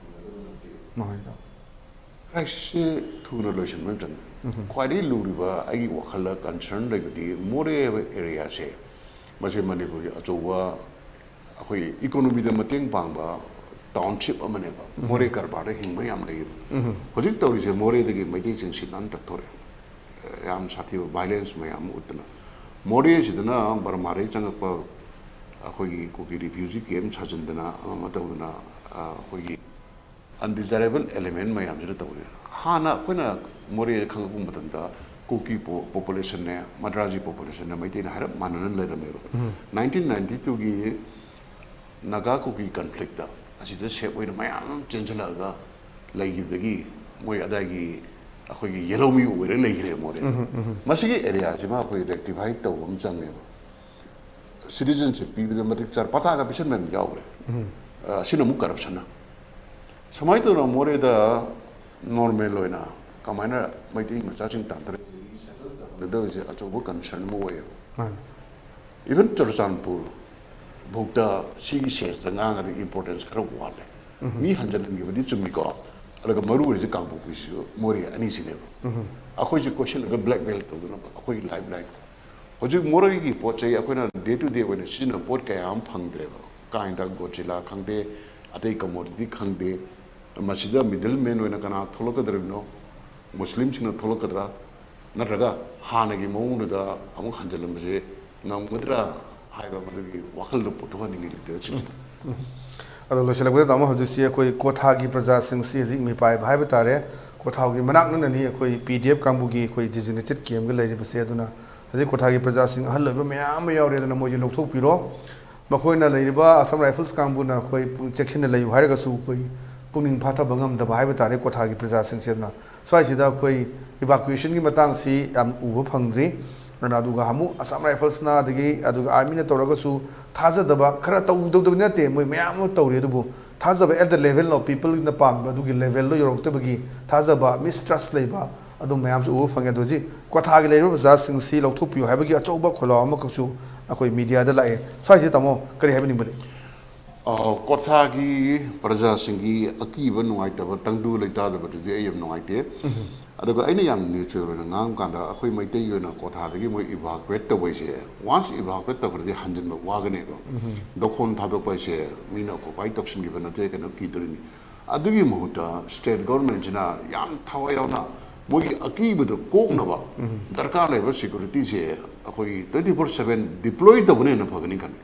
ꯃꯥꯅꯤ ꯏꯇꯥꯎ꯫ ꯀ꯭ꯔꯥꯏꯁꯤꯁꯁꯦ ꯊꯨꯅ ꯂꯣꯏꯁꯤꯟꯕ ꯑꯃ ꯆꯪꯉꯤ꯫ ꯈ꯭ꯋꯥꯏꯗꯒꯤ ꯂꯨꯔꯤꯕ ꯑꯩꯒꯤ ꯋꯥꯈꯜꯗ ꯀꯟꯁꯔꯟ ꯂꯩꯕꯗꯤ ꯃꯣꯔꯦ ꯍꯥꯏꯕ ꯑꯦꯔꯤꯌꯥꯁꯦ, ꯃꯁꯤ ꯃꯅꯤꯄꯨꯔꯒꯤ ꯑꯆꯧꯕ ꯑꯩꯈꯣꯏꯒꯤ ꯏꯀꯣꯅꯣꯃꯤꯗ ꯃꯇꯦꯡ ꯄꯥꯡꯕ ꯇꯥꯎꯟꯁꯤꯞ ꯑꯃꯅꯦꯕ꯫ ꯃꯣꯔꯦ ꯀꯔꯕꯥꯔꯗ ꯍꯤꯡꯕ ꯌꯥꯝ ꯂꯩꯌꯦꯕ꯫ ꯍꯧꯖꯤꯛ ꯇꯧꯔꯤꯁꯦ ꯃꯣꯔꯦꯗꯒꯤ ꯃꯩꯇꯩꯁꯤꯡ ꯁꯤꯠ ꯅꯥꯟ ꯇꯛꯊꯣꯔꯛꯑꯦ꯫ ꯌꯥꯝ ꯁꯥꯊꯤꯕ ꯚꯥꯏꯂꯦꯟꯁ ꯃꯌꯥꯝ ꯑꯃ ꯎꯠꯇꯅ, ꯃꯣꯔꯦꯁꯤꯗꯅ ꯕꯔꯃꯥꯗꯒꯤ ꯆꯪꯉꯛꯄ ꯑꯩꯈꯣꯏꯒꯤ ꯀꯨꯀꯤ ꯔꯤꯐ꯭ꯌꯨꯖꯤ ꯀꯦꯝ ꯁꯥꯖꯤꯟꯗꯅ ꯑꯃ ꯑꯃ ꯇꯧꯗꯅ, ꯑ, ꯑꯩꯈꯣꯏꯒꯤ ꯑꯟꯗꯤꯖꯥꯏꯔꯦꯕꯜ ꯑꯦꯂꯤꯃꯦꯟ ꯃꯌꯥꯝꯁꯤꯅ ꯇꯧꯔꯤ꯫ ꯍꯥꯟꯅ ꯑꯩꯈꯣꯏꯅ ꯃꯣꯔꯦ ꯈꯪꯉꯛꯄ ꯃꯇꯝꯗ ꯀꯨꯀꯤ ꯄꯣ-, ꯄꯣꯄꯨꯂꯦꯁꯟꯅꯦ, ꯃꯗ꯭ꯔꯥꯖꯤ ꯄꯣꯄꯨꯂꯦꯁꯟꯅꯦ, ꯃꯩꯇꯩꯅ ꯍꯥꯏꯔꯞ ꯃꯥꯟꯅꯅ ꯂꯩꯔꯝꯃꯦꯕ꯫ ꯅꯥꯏꯟꯇꯤꯟ ꯅꯥꯏꯟꯇꯤ ꯇꯨꯒꯤ ꯅꯥꯒꯥ ꯀꯨꯀꯤ ꯀꯟꯐ꯭ꯂꯤꯛꯇ ꯑꯁꯤꯗ ꯁꯦꯞ ꯑꯣꯏꯅ ꯃꯌꯥꯝ ꯑꯃ ꯆꯦꯟꯁꯤꯜꯂꯛꯑꯒ ꯂꯩꯈꯤꯕꯗꯒꯤ ꯃꯣꯏ ꯑꯗꯥꯏꯒꯤ ꯑꯩꯈꯣꯏꯒꯤ ꯌꯦꯜꯍꯧꯃꯤ ꯑꯣꯏꯔ ꯂꯩꯈ꯭ꯔꯦ ꯃꯣꯔꯦ꯫ ꯃꯁꯤꯒꯤ ꯑꯦꯔꯤꯌꯥꯁꯤꯃ ꯑꯩꯈꯣꯏ ꯔꯦꯛꯇꯤꯐꯥꯏ ꯇꯧꯕ ꯑꯃ ꯆꯪꯉꯦꯕ꯫ ꯁꯤꯇꯤꯖꯟꯁꯤꯞ ꯄꯤꯕꯗ ꯃꯇꯤꯛ ꯆꯥꯔ ꯄꯇꯥꯒ ꯄꯤꯁꯟꯕ ꯌꯥꯝ ꯌꯥꯎꯈ꯭ꯔꯦ꯫ ꯑ, ꯑꯁꯤꯅ ꯑꯃꯨꯛ ꯀꯔꯞꯁꯟꯅ꯫ ꯁꯨꯃꯥꯏꯅ ꯇꯧꯗꯅ ꯃꯣꯔꯦꯗ ꯅꯣꯔꯃꯦꯜ ꯑꯣꯏꯅ ꯀꯃꯥꯏꯅ ꯃꯩꯇꯩ ꯃꯆꯥꯁꯤꯡ ꯇꯥꯟꯊꯔꯛꯏ, ꯁꯦꯇꯜ ꯇꯧꯍꯟꯒꯗꯕꯁꯦ ꯑꯆꯧꯕ ꯀꯟꯁꯔꯟ ꯑꯃ ꯑꯣꯏꯌꯦꯕ꯫ ꯃꯥꯅꯤ꯫ ꯏꯚꯟ ꯆꯨꯔꯆꯥꯟꯄꯨꯔ ꯐꯥꯎꯗ ꯁꯤꯒꯤ ꯁꯦꯟꯁꯇ ꯉꯥꯡꯉꯗꯤ ꯏꯝꯄꯣꯔꯇꯦꯟꯁ ꯈꯔ ꯋꯥꯠꯂꯦ꯫ ꯃꯤ ꯍꯟꯖꯤꯟꯍꯟꯈꯤꯕꯗꯤ ꯆꯨꯝꯃꯤꯀꯣ, ꯑꯗꯨꯒ ꯃꯔꯨ ꯑꯣꯏꯔꯤꯁꯦ ꯀꯥꯡꯄꯣꯛꯄꯤꯁꯤꯁꯨ ꯃꯣꯔꯦ ꯑꯅꯤꯁꯤꯅꯦꯕ꯫ ꯑꯩꯈꯣꯏꯁꯦ ꯀꯣꯏꯁꯤꯜꯂꯒ ꯕ꯭ꯂꯦꯛꯃꯦꯜ ꯇꯧꯗꯅ ꯑꯩꯈꯣꯏꯒꯤ ꯂꯥꯏꯐ ꯂꯥꯏꯟ꯫ ꯍꯧꯖꯤꯛ ꯃꯣꯔꯦꯒꯤ ꯄꯣꯠ ꯆꯩ ꯑꯩꯈꯣꯏꯅ ꯗꯦ ꯇꯨ ꯗꯦ ꯑꯣꯏꯅ ꯁꯤꯖꯤꯟꯅꯕ ꯄꯣꯠ ꯀꯌꯥ ꯑꯃ ꯐꯪꯗ꯭ꯔꯦꯕ꯫ ꯀꯥꯏꯗ ꯒꯣꯖꯤꯂꯥ ꯈꯪꯗꯦ, ꯑꯇꯩ ꯀꯃꯣꯗꯤꯇꯤ ꯈꯪꯗꯦ, ꯃꯁꯤꯗ ꯃꯤꯗꯜ ꯃꯦꯟ ꯑꯣꯏꯅ ꯀꯅꯥ ꯊꯣꯛꯂꯛꯀꯗꯧꯔꯤꯕꯅꯣ? ꯃꯨꯁꯂꯤꯝꯁꯤꯡꯅ ꯊꯣꯛꯂꯛꯀꯗ꯭ꯔꯥ? ꯅꯠꯇ꯭ꯔꯒ ꯍꯥꯟꯅꯒꯤ ꯃꯑꯣꯡꯗꯨꯗ ꯑꯃꯨꯛ ꯍꯟꯖꯤꯜꯂꯝꯕꯁꯦ ꯉꯝꯒꯗ꯭ꯔꯥ ꯍꯥꯏꯕ ꯃꯗꯨꯒꯤ ꯋꯥꯈꯜꯗꯣ ꯄꯨꯊꯣꯛꯍꯟꯅꯤꯡꯉꯤ ꯂꯤꯗꯔꯁꯤꯡꯁꯤꯗ꯫ ꯑꯗꯣ ꯂꯣꯏꯁꯤꯜꯂꯛꯄꯗ, ꯇꯥꯃꯣ, ꯍꯧꯖꯤꯛꯁꯤ ꯑꯩꯈꯣꯏ ꯀ꯭ꯋꯥꯊꯥꯒꯤ ꯄ꯭ꯔꯖꯥꯁꯤꯡꯁꯤ ꯍꯧꯖꯤꯛ ꯃꯤꯄꯥꯏꯕ ꯍꯥꯏꯕ ꯇꯥꯔꯦ꯫ ꯀ꯭ꯋꯥꯊꯥꯒꯤ ꯃꯅꯥꯛ ꯅꯛꯅꯅꯤ ꯑꯩꯈꯣꯏ ꯄꯤ ꯗꯤ ꯑꯦꯐ ꯀꯥꯡꯕꯨꯒꯤ ꯑꯩꯈꯣꯏ ꯗꯤꯖꯤꯒꯅꯦꯇꯦꯠ ꯀꯦꯝꯒ ꯂꯩꯔꯤꯕꯁꯦ꯫ ꯑꯗꯨꯅ ꯍꯧꯖꯤꯛ ꯀ꯭ꯋꯥꯊꯥꯒꯤ ꯄ꯭ꯔꯖꯥꯁꯤꯡ ꯑꯍꯜ ꯑꯣꯏꯕ ꯃꯌꯥꯝ ꯑꯃ ꯌꯥꯎꯔꯦ, ꯑꯗꯨꯅ ꯃꯣꯏꯁꯦ ꯂꯧꯊꯣꯛꯄꯤꯔꯣ꯫ ꯃꯈꯣꯏꯅ ꯂꯩꯔꯤꯕ ꯑꯁꯥꯝ ꯔꯥꯏꯐꯜꯁ ꯀꯥꯡꯕꯨꯅ ꯑꯩꯈꯣꯏ ꯄꯨꯛꯅꯤꯡ ꯆꯦꯛꯁꯤꯟꯅ ꯂꯩꯌꯨ ꯍꯥꯏꯔꯒꯁꯨ ꯑꯩꯈꯣꯏ ꯄꯨꯛꯅꯤꯡ ꯐꯥꯊꯕ ꯉꯝꯗꯕ ꯍꯥꯏꯕ ꯇꯥꯔꯦ ꯀ꯭ꯋꯥꯊꯥꯒꯤ ꯄ꯭ꯔꯖꯥꯁꯤꯡꯁꯦ꯫ ꯑꯗꯨꯅ ꯁ꯭ꯋꯥꯏꯁꯤꯗ ꯑꯩꯈꯣꯏ ꯏꯚꯥꯀ꯭ꯌꯨꯌꯦꯁꯟꯒꯤ ꯃꯇꯥꯡꯁꯤ ꯌꯥꯝ ꯎꯕ ꯐꯪꯗ꯭ꯔꯤ꯫ ꯑꯗꯨꯅ ꯑꯗꯨꯒ ꯑꯃꯨꯛ ꯑꯁꯥꯝ ꯔꯥꯏꯐꯜꯁꯅ ꯑꯗꯒꯤ ꯑꯗꯨꯒ ꯑꯥꯔꯃꯤꯅ ꯇꯧꯔꯒꯁꯨ ꯊꯥꯖꯗꯕ ꯈꯔ ꯇꯧꯗꯧꯗꯕ ꯅꯠꯇꯦ, ꯃꯣꯏ ꯃꯌꯥꯝ ꯑꯃ ꯇꯧꯔꯤ, ꯑꯗꯨꯕꯨ ꯊꯥꯖꯕ at the level of peopleꯅ ꯄꯥꯝꯕ ꯑꯗꯨꯒꯤ ꯂꯦꯚꯦꯜꯗꯣ ꯌꯧꯔꯛꯇꯕꯒꯤ ꯊꯥꯖꯕ, ꯃꯤꯁꯇ꯭ꯔꯁ ꯂꯩꯕ, ꯑꯗꯨꯝ ꯃꯌꯥꯝꯁꯨ ꯎꯕ ꯐꯪꯉꯦ꯫ ꯑꯗꯣ ꯍꯧꯖꯤꯛ ꯀ꯭ꯋꯥꯊꯥꯒꯤ ꯂꯩꯔꯤꯕ ꯄ꯭ꯔꯖꯥꯁꯤꯡꯁꯤ ꯂꯧꯊꯣꯛꯄꯤꯌꯨ ꯍꯥꯏꯕꯒꯤ ꯑꯆꯧꯕ ꯈꯣꯜꯂꯥꯎ ꯑꯃꯈꯛꯁꯨ ꯑꯩꯈꯣꯏ ꯃꯤꯗꯤꯌꯥꯗ ꯂꯥꯛꯑꯦ꯫ ꯁ꯭ꯋꯥꯏꯁꯤꯗ ꯇꯥꯃꯣ ꯀꯔꯤ ꯍꯥꯏꯕꯤꯅꯤꯡꯕ ꯂꯩ? ꯑ, ꯀ꯭ꯋꯥꯊꯥꯒꯤ ꯄ꯭ꯔꯖꯥꯁꯤꯡꯒꯤ ꯑꯀꯤꯕ, ꯅꯨꯡꯉꯥꯏꯇꯕ, ꯇꯪꯗꯨ ꯂꯩꯇꯥꯗꯕꯗꯨꯗꯤ ꯑꯩ ꯌꯥꯝ ꯅꯨꯡꯉꯥꯏꯇꯦ꯫ ꯑꯗꯨꯒ ꯑꯩꯅ ꯌꯥꯝ ꯅ꯭ꯌꯨꯇ꯭ꯔꯦꯜ ꯑꯣꯏꯅ ꯉꯥꯡꯕ ꯀꯥꯟꯗ, ꯑꯩꯈꯣꯏ ꯃꯩꯇꯩꯒꯤ ꯑꯣꯏꯅ ꯀ꯭ꯋꯥꯊꯥꯗꯒꯤ ꯃꯣꯏ ꯏꯚꯥꯀꯨꯋꯦꯠ ꯇꯧꯕ ꯍꯥꯏꯁꯦ, ꯋꯥꯟꯁ ꯏꯚꯥꯀꯨꯋꯦꯠ ꯇꯧꯈ꯭ꯔꯗꯤ ꯍꯟꯖꯤꯟꯕ ꯋꯥꯒꯅꯦꯕ꯫ ꯗꯣꯈꯣꯟ ꯊꯥꯗꯣꯛꯄ ꯍꯥꯏꯁꯦ ꯃꯤꯅ ꯑꯣꯀꯨꯄꯥꯏ ꯇꯧꯁꯤꯟꯈꯤꯕ ꯅꯠꯇꯦ, ꯀꯩꯅꯣ ꯀꯤꯗꯣꯔꯤꯅꯤ꯫ ꯑꯗꯨꯒꯤ ꯃꯍꯨꯠꯇ ꯁ꯭ꯇꯦꯠ ꯒꯣꯔꯃꯦꯟꯁꯤꯅ ꯌꯥꯝ ꯊꯋꯥꯏ ꯌꯥꯎꯅ ꯃꯣꯏꯒꯤ ꯑꯀꯤꯕꯗꯣ ꯀꯣꯛꯅꯕ ꯗꯔꯀꯥꯔ ꯂꯩꯕ ꯁꯦꯀ꯭ꯌꯨꯔꯤꯇꯤꯁꯦ ꯑꯩꯈꯣꯏꯒꯤ ꯇ꯭ꯋꯦꯟꯇꯤ ꯐꯣꯔ ꯁꯚꯦꯟ ꯗꯤꯄ꯭ꯂꯣꯏ ꯇꯧꯕꯅ ꯍꯦꯟꯅ ꯐꯒꯅꯤ ꯈꯜꯂꯤ꯫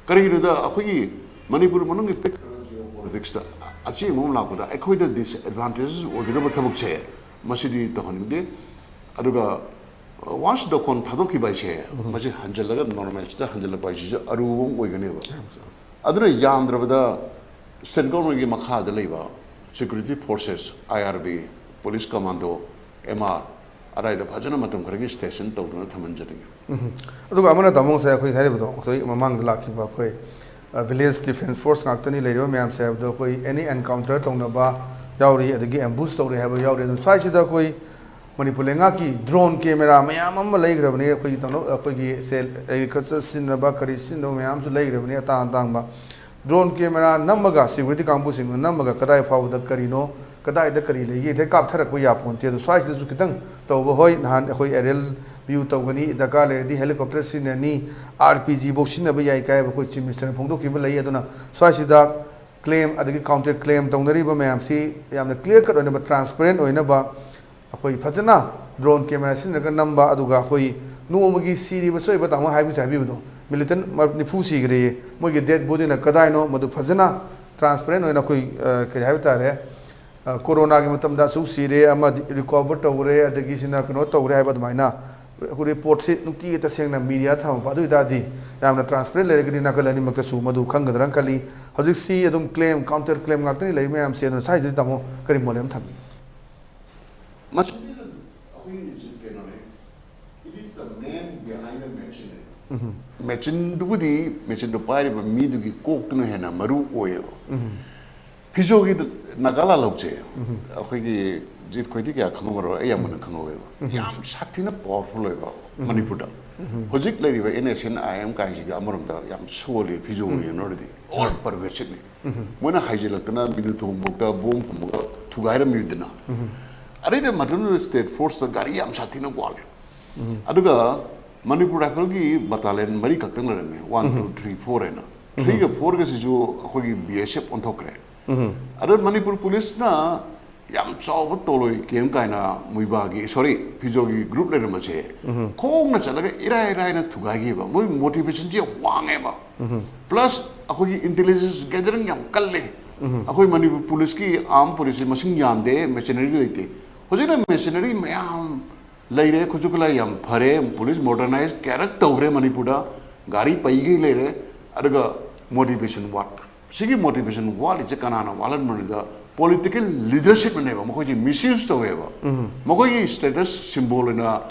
ꯀꯔꯤꯒꯤꯅꯣꯗ, ꯑꯩꯈꯣꯏꯒꯤ ꯃꯅꯤꯄꯨꯔ ꯃꯅꯨꯡꯒꯤ ꯄꯤꯛꯈ꯭ꯔꯕ ꯖꯤꯑꯣ ꯄꯣꯂꯤꯇꯤꯛꯁꯇ ꯑꯆꯦꯡꯕ ꯑꯃ ꯂꯥꯛꯄꯗ ꯑꯩꯈꯣꯏꯗ ꯗꯤꯁꯑꯦꯗꯚꯥꯟꯇꯦꯖꯦꯁ ꯑꯣꯏꯒꯗꯕ ꯊꯕꯛꯁꯦ ꯃꯁꯤꯗꯤ ꯇꯧꯍꯟꯅꯤꯡꯗꯦ꯫ ꯑꯗꯨꯒ ꯋꯥꯟꯁ ꯗꯣꯈꯣꯟ ꯊꯥꯗꯣꯛꯈꯤꯕ ꯍꯥꯏꯁꯦ, ꯃꯁꯤ ꯍꯟꯖꯜꯂꯒ ꯅꯣꯔꯃꯦꯜꯁꯤꯗ ꯍꯟꯖꯜꯂꯛꯄ ꯍꯥꯏꯁꯤꯁꯨ ꯑꯔꯨꯕ ꯑꯃ ꯑꯣꯏꯒꯅꯦꯕ꯫ ꯑꯗꯨꯅ ꯌꯥꯝꯗ꯭ꯔꯕꯗ ꯁꯦꯟꯇ꯭ꯔꯦꯜ ꯒꯣꯔꯃꯦꯟꯒꯤ ꯃꯈꯥꯗ ꯂꯩꯕ security forces, I R B, police commando, M R, ꯑꯗꯥꯏꯗ ꯐꯖꯅ ꯃꯇꯝ ꯈꯔꯒꯤ ꯁ꯭ꯇꯦꯁꯟ ꯇꯧꯗꯨꯅ ꯊꯝꯍꯟꯖꯅꯤꯡꯉꯤ꯫ ꯑꯗꯨꯒ ꯑꯃꯅ ꯇꯥꯃꯣ ꯉꯁꯥꯏ ꯑꯩꯈꯣꯏ ꯍꯥꯏꯔꯤꯕꯗꯣ, ꯉꯁꯥꯏ ꯃꯃꯥꯡꯗ ꯂꯥꯛꯈꯤꯕ ꯑꯩꯈꯣꯏ ꯚꯤꯂꯦꯖ ꯗꯤꯐꯦꯟꯁ ꯐꯣꯔꯁ ꯉꯥꯛꯇꯅꯤ ꯂꯩꯔꯤꯕ ꯃꯌꯥꯝꯁꯦ ꯍꯥꯏꯕꯗꯣ, ꯑꯩꯈꯣꯏ ꯑꯦꯅꯤ ꯑꯦꯟꯀꯥꯎꯟꯇꯔ ꯇꯧꯅꯕ ꯌꯥꯎꯔꯤ, ꯑꯗꯒꯤ ꯑꯦꯝꯕꯨꯁ ꯇꯧꯔꯦ ꯍꯥꯏꯕ ꯌꯥꯎꯔꯤ꯫ ꯑꯗꯨꯝ ꯁ꯭ꯋꯥꯏꯁꯤꯗ ꯑꯩꯈꯣꯏ ꯃꯅꯤꯄꯨꯔ ꯂꯩꯉꯥꯛꯀꯤ ꯗ꯭ꯔꯣꯟ ꯀꯦꯃꯦꯔꯥ ꯃꯌꯥꯝ ꯑꯃ ꯂꯩꯈ꯭ꯔꯕꯅꯤ꯫ ꯑꯩꯈꯣꯏꯒꯤ ꯇꯧꯅ-, ꯑꯩꯈꯣꯏꯒꯤ ꯁꯦꯜ ꯑꯦꯒ꯭ꯔꯤꯀꯜꯆꯔ ꯁꯤꯖꯤꯟꯅꯕ, ꯀꯔꯤ ꯁꯤꯖꯤꯟꯅꯕ ꯃꯌꯥꯝꯁꯨ ꯂꯩꯈ꯭ꯔꯕꯅꯤ, ꯑꯇꯥꯡ ꯑꯇꯥꯡꯕ꯫ ꯗ꯭ꯔꯣꯟ ꯀꯦꯃꯦꯔꯥ ꯅꯝꯃꯒ, ꯁꯦꯀ꯭ꯌꯨꯔꯤꯇꯤ ꯀꯥꯡꯕꯨꯁꯤꯡꯅ ꯅꯝꯃꯒ, ꯀꯗꯥꯏ ꯐꯥꯎꯕꯗ ꯀꯔꯤꯅꯣ, ꯀꯗꯥꯏꯗ ꯀꯔꯤ ꯂꯩꯒꯦ, ꯍꯦꯛꯇ ꯀꯥꯞꯊꯔꯛꯄ ꯌꯥꯄꯣꯟꯇꯦ꯫ ꯑꯗꯣ ꯁ꯭ꯋꯥꯏꯁꯤꯗꯁꯨ ꯈꯤꯇꯪ ꯇꯧꯕ, ꯍꯣꯏ, ꯅꯍꯥꯟ ꯑꯩꯈꯣꯏ ꯑꯦꯔꯤꯌꯦꯜ ꯚ꯭ꯌꯨ ꯇꯧꯒꯅꯤ, ꯗꯔꯀꯥꯔ ꯂꯩꯔꯗꯤ ꯍꯦꯂꯤꯀꯣꯞꯇꯔ ꯁꯤꯖꯤꯟꯅꯅꯤ, ꯑꯥꯔ ꯄꯤ ꯖꯤ ꯐꯧ ꯁꯤꯖꯤꯟꯅꯕ ꯌꯥꯏ ꯀꯥꯏ ꯍꯥꯏꯕ ꯑꯩꯈꯣꯏ ꯆꯤꯐ ꯃꯤꯅꯤꯁꯇꯔꯅ ꯐꯣꯡꯗꯣꯛꯈꯤꯕ ꯂꯩ꯫ ꯑꯗꯨꯅ ꯁ꯭ꯋꯥꯏꯁꯤꯗ ꯀ꯭ꯂꯦꯝ ꯑꯗꯒꯤ ꯀꯥꯎꯟꯇꯔ ꯀ꯭ꯂꯦꯝ ꯇꯧꯅꯔꯤꯕ ꯃꯌꯥꯝꯁꯤ ꯌꯥꯝꯅ ꯀ꯭ꯂꯤꯌꯥꯔ ꯀꯠ ꯑꯣꯏꯅꯕ, ꯇ꯭ꯔꯥꯟꯁꯄꯦꯔꯦꯟ ꯑꯣꯏꯅꯕ, ꯑꯩꯈꯣꯏ ꯐꯖꯅ ꯗ꯭ꯔꯣꯟ ꯀꯦꯃꯦꯔꯥ ꯁꯤꯖꯤꯟꯅꯔꯒ ꯅꯝꯕ, ꯑꯗꯨꯒ ꯑꯩꯈꯣꯏ ꯅꯣꯡꯃꯒꯤ ꯁꯤꯔꯤꯕ ꯁꯣꯛꯏꯕ, ꯇꯥꯃꯣ ꯍꯥꯏꯕꯁꯦ ꯍꯥꯏꯕꯤꯕꯗꯣ, ꯃꯤꯂꯤꯇꯦꯟ ꯅꯤꯐꯨ ꯁꯤꯈ꯭ꯔꯦꯌꯦ, ꯃꯣꯏꯒꯤ ꯗꯦꯗ ꯕꯣꯗꯤꯅ ꯀꯗꯥꯏꯅꯣ, ꯃꯗꯨ ꯐꯖꯅ ꯇ꯭ꯔꯥꯟꯁꯄꯦꯔꯦꯟ ꯑꯣꯏꯅ ꯑꯩꯈꯣꯏ, ꯑ, ꯀꯔꯤ ꯍꯥꯏꯕ ꯇꯥꯔꯦ, ꯑ, ꯀꯣꯔꯣꯅꯥꯒꯤ ꯃꯇꯝꯗ ꯑꯁꯨꯛ ꯁꯤꯔꯦ, ꯑꯃꯗꯤ ꯔꯤꯀꯣꯚꯔ ꯇꯧꯔꯦ, ꯑꯗꯒꯤ ꯁꯤꯅ ꯀꯩꯅꯣ ꯇꯧꯔꯦ ꯍꯥꯏꯕ ꯑꯗꯨꯃꯥꯏꯅ ꯑꯩꯈꯣꯏ ꯔꯤꯄꯣꯔꯠꯁꯤ ꯅꯨꯡꯇꯤꯒꯤ ꯇꯁꯦꯡꯅ ꯃꯤꯗꯤꯌꯥ ꯊꯝꯃꯛꯄ, ꯑꯗꯨ ꯑꯣꯏꯇꯥꯔꯗꯤ ꯌꯥꯝꯅ ꯇ꯭ꯔꯥꯟꯁꯄꯦꯔꯦꯟ ꯂꯩꯔꯒꯗꯤ ꯅꯥꯀꯜ ꯑꯅꯤꯃꯛꯇꯁꯨ ꯃꯗꯨ ꯈꯪꯒꯗ꯭ꯔꯥ ꯈꯜꯂꯤ꯫ ꯍꯧꯖꯤꯛꯁꯤ ꯑꯗꯨꯝ ꯀ꯭ꯂꯦꯝ, ꯀꯥꯎꯟꯇꯔ ꯀ꯭ꯂꯦꯝ ꯉꯥꯛꯇꯅꯤ ꯂꯩ ꯃꯌꯥꯝꯁꯦ꯫ ꯑꯗꯨꯅ ꯁ꯭ꯋꯥꯏꯁꯤꯗ ꯇꯥꯃꯣ ꯀꯔꯤ ꯃꯣꯠ ꯑꯃ ꯊꯝꯕꯤ? ꯃꯁꯤꯗ ꯑꯩꯈꯣꯏꯒꯤ ꯀꯩꯅꯣꯅꯦ, it is the man behind the machine. ꯃꯦꯆꯤꯟꯗꯨꯕꯨꯗꯤ, ꯃꯦꯆꯤꯟꯗꯨ ꯄꯥꯏꯔꯤꯕ ꯃꯤꯗꯨꯒꯤ ꯀꯣꯛꯇꯨꯅ ꯍꯦꯟꯅ ꯃꯔꯨ ꯑꯣꯏꯌꯦꯕ꯫ ꯐꯤꯖꯣꯒꯤ ꯅꯥꯒꯥ ꯂꯥꯜꯍꯧꯁꯦ ꯑꯩꯈꯣꯏꯒꯤ ꯖꯤꯠ ꯈꯣꯏꯗꯤ ꯀꯌꯥ ꯈꯪꯉꯝꯃꯔꯣꯏ, ꯑꯩ ꯌꯥꯝ ꯃꯨꯟꯅ ꯈꯪꯍꯧꯋꯦꯕ꯫ ꯌꯥꯝ ꯁꯥꯊꯤꯅ ꯄꯋꯥꯔꯐꯨꯜ ꯑꯣꯏꯕ ꯃꯅꯤꯄꯨꯔꯗ꯫ ꯍꯧꯖꯤꯛ ꯂꯩꯔꯤꯕ N S N I M ꯀꯥꯏꯁꯤꯗꯤ ꯑꯃꯔꯣꯝꯗ ꯌꯥꯝ ꯁꯣꯜꯂꯤ, ꯐꯤꯖꯣꯒ ꯌꯦꯡꯅꯔꯗꯤ ꯑꯣꯜ ꯄꯔꯚꯦꯁꯤꯞꯅꯤ꯫ ꯃꯣꯏꯅ ꯍꯥꯏꯖꯤꯜꯂꯛꯇꯅ ꯃꯤꯅꯨ ꯊꯣꯡꯕꯧꯗ ꯕꯣꯝ ꯐꯨꯝꯃꯒ ꯊꯨꯒꯥꯏꯔꯝꯃꯤꯗꯅ꯫ ꯑꯗꯩꯗ ꯃꯗꯨꯅ ꯁ꯭ꯇꯦꯠ ꯐꯣꯔꯁꯇ ꯒꯥꯔꯤ ꯌꯥꯝ ꯁꯥꯊꯤꯅ ꯋꯥꯠꯂꯦ꯫ ꯑꯗꯨꯒ ꯃꯅꯤꯄꯨꯔ ꯔꯥꯏꯐꯜꯒꯤ ꯕꯇꯥꯂꯤꯌꯟ ꯃꯔꯤ ꯈꯛꯇꯪ ꯂꯩꯔꯝꯃꯦ, ꯋꯥꯟ ꯇꯨ ꯊ꯭ꯔꯤ ꯐꯣꯔ ꯍꯥꯏꯅ꯫ ꯊ꯭ꯔꯤꯒ ꯐꯣꯔꯒꯁꯤꯁꯨ ꯑꯩꯈꯣꯏꯒꯤ ꯕꯤ ꯑꯦꯁ ꯑꯦꯐ ꯑꯣꯟꯊꯣꯛꯈ꯭ꯔꯦ꯫ ꯑꯗ ꯃꯅꯤꯄꯨꯔ ꯄꯨꯂꯤꯁꯅ ꯌꯥꯝ ꯆꯥꯎꯕ ꯇꯣꯂꯣꯏ ꯀꯦꯝ ꯀꯥꯏꯅ ꯃꯨꯏꯕꯥꯒꯤ, ꯁꯣꯔꯤ, ꯐꯤꯖꯣꯒꯤ ꯒ꯭ꯔꯨꯞ ꯂꯩꯔꯝꯕꯁꯦ ꯈꯣꯡꯅ ꯆꯠꯂꯒ ꯏꯔꯥꯏ ꯏꯔꯥꯏꯅ ꯊꯨꯒꯥꯏꯈꯤꯕ꯫ ꯃꯣꯏ ꯃꯣꯇꯤꯚꯦꯁꯟꯁꯦ ꯌꯥꯝ ꯋꯥꯡꯉꯦꯕ꯫ ꯄ꯭ꯂꯁ ꯑꯩꯈꯣꯏꯒꯤ ꯏꯟꯇꯦꯂꯤꯖꯦꯟꯁ ꯒꯦꯗꯔꯤꯡ ꯌꯥꯝ ꯀꯜꯂꯦ꯫ ꯑꯩꯈꯣꯏ ꯃꯅꯤꯄꯨꯔ ꯄꯨꯂꯤꯁꯀꯤ ꯑꯥꯔꯝ ꯄꯨꯂꯤꯁꯁꯦ ꯃꯁꯤꯡ ꯌꯥꯝꯗꯦ, ꯃꯦꯁꯤꯅꯔꯤ ꯂꯩꯇꯦ꯫ ꯍꯧꯖꯤꯛꯅ ꯃꯦꯁꯤꯅꯔꯤ ꯃꯌꯥꯝ ꯂꯩꯔꯦ, ꯈꯨꯠꯁꯨ ꯈꯨꯠꯂꯥꯏ ꯌꯥꯝ ꯐꯔꯦ, ꯄꯨꯂꯤꯁ ꯃꯣꯗꯔꯅꯥꯏꯖ ꯀꯌꯥꯔꯛ ꯇꯧꯈ꯭ꯔꯦ ꯃꯅꯤꯄꯨꯔꯗ, ꯒꯥꯔꯤ ꯄꯩꯒꯩ ꯂꯩꯔꯦ꯫ ꯑꯗꯨꯒ ꯃꯣꯇꯤꯚꯦꯁꯟ ꯋꯥꯠꯄ꯫ ꯁꯤꯒꯤ ꯃꯣꯇꯤꯚꯦꯁꯟ ꯋꯥꯠꯂꯤꯁꯦ ꯀꯅꯥꯅ ꯋꯥꯠꯍꯟꯕꯅꯣꯗ, ꯄꯣꯂꯤꯇꯤꯀꯦꯜ ꯂꯤꯗꯔꯁꯤꯞꯅꯅꯦꯕ꯫ ꯃꯈꯣꯏꯁꯦ ꯃꯤꯁꯌꯨꯁ ꯇꯧꯋꯦꯕ꯫ ꯃꯈꯣꯏꯒꯤ ꯁ꯭ꯇꯦꯇꯁ ꯁꯤꯝꯕꯣꯜ ꯑꯣꯏꯅ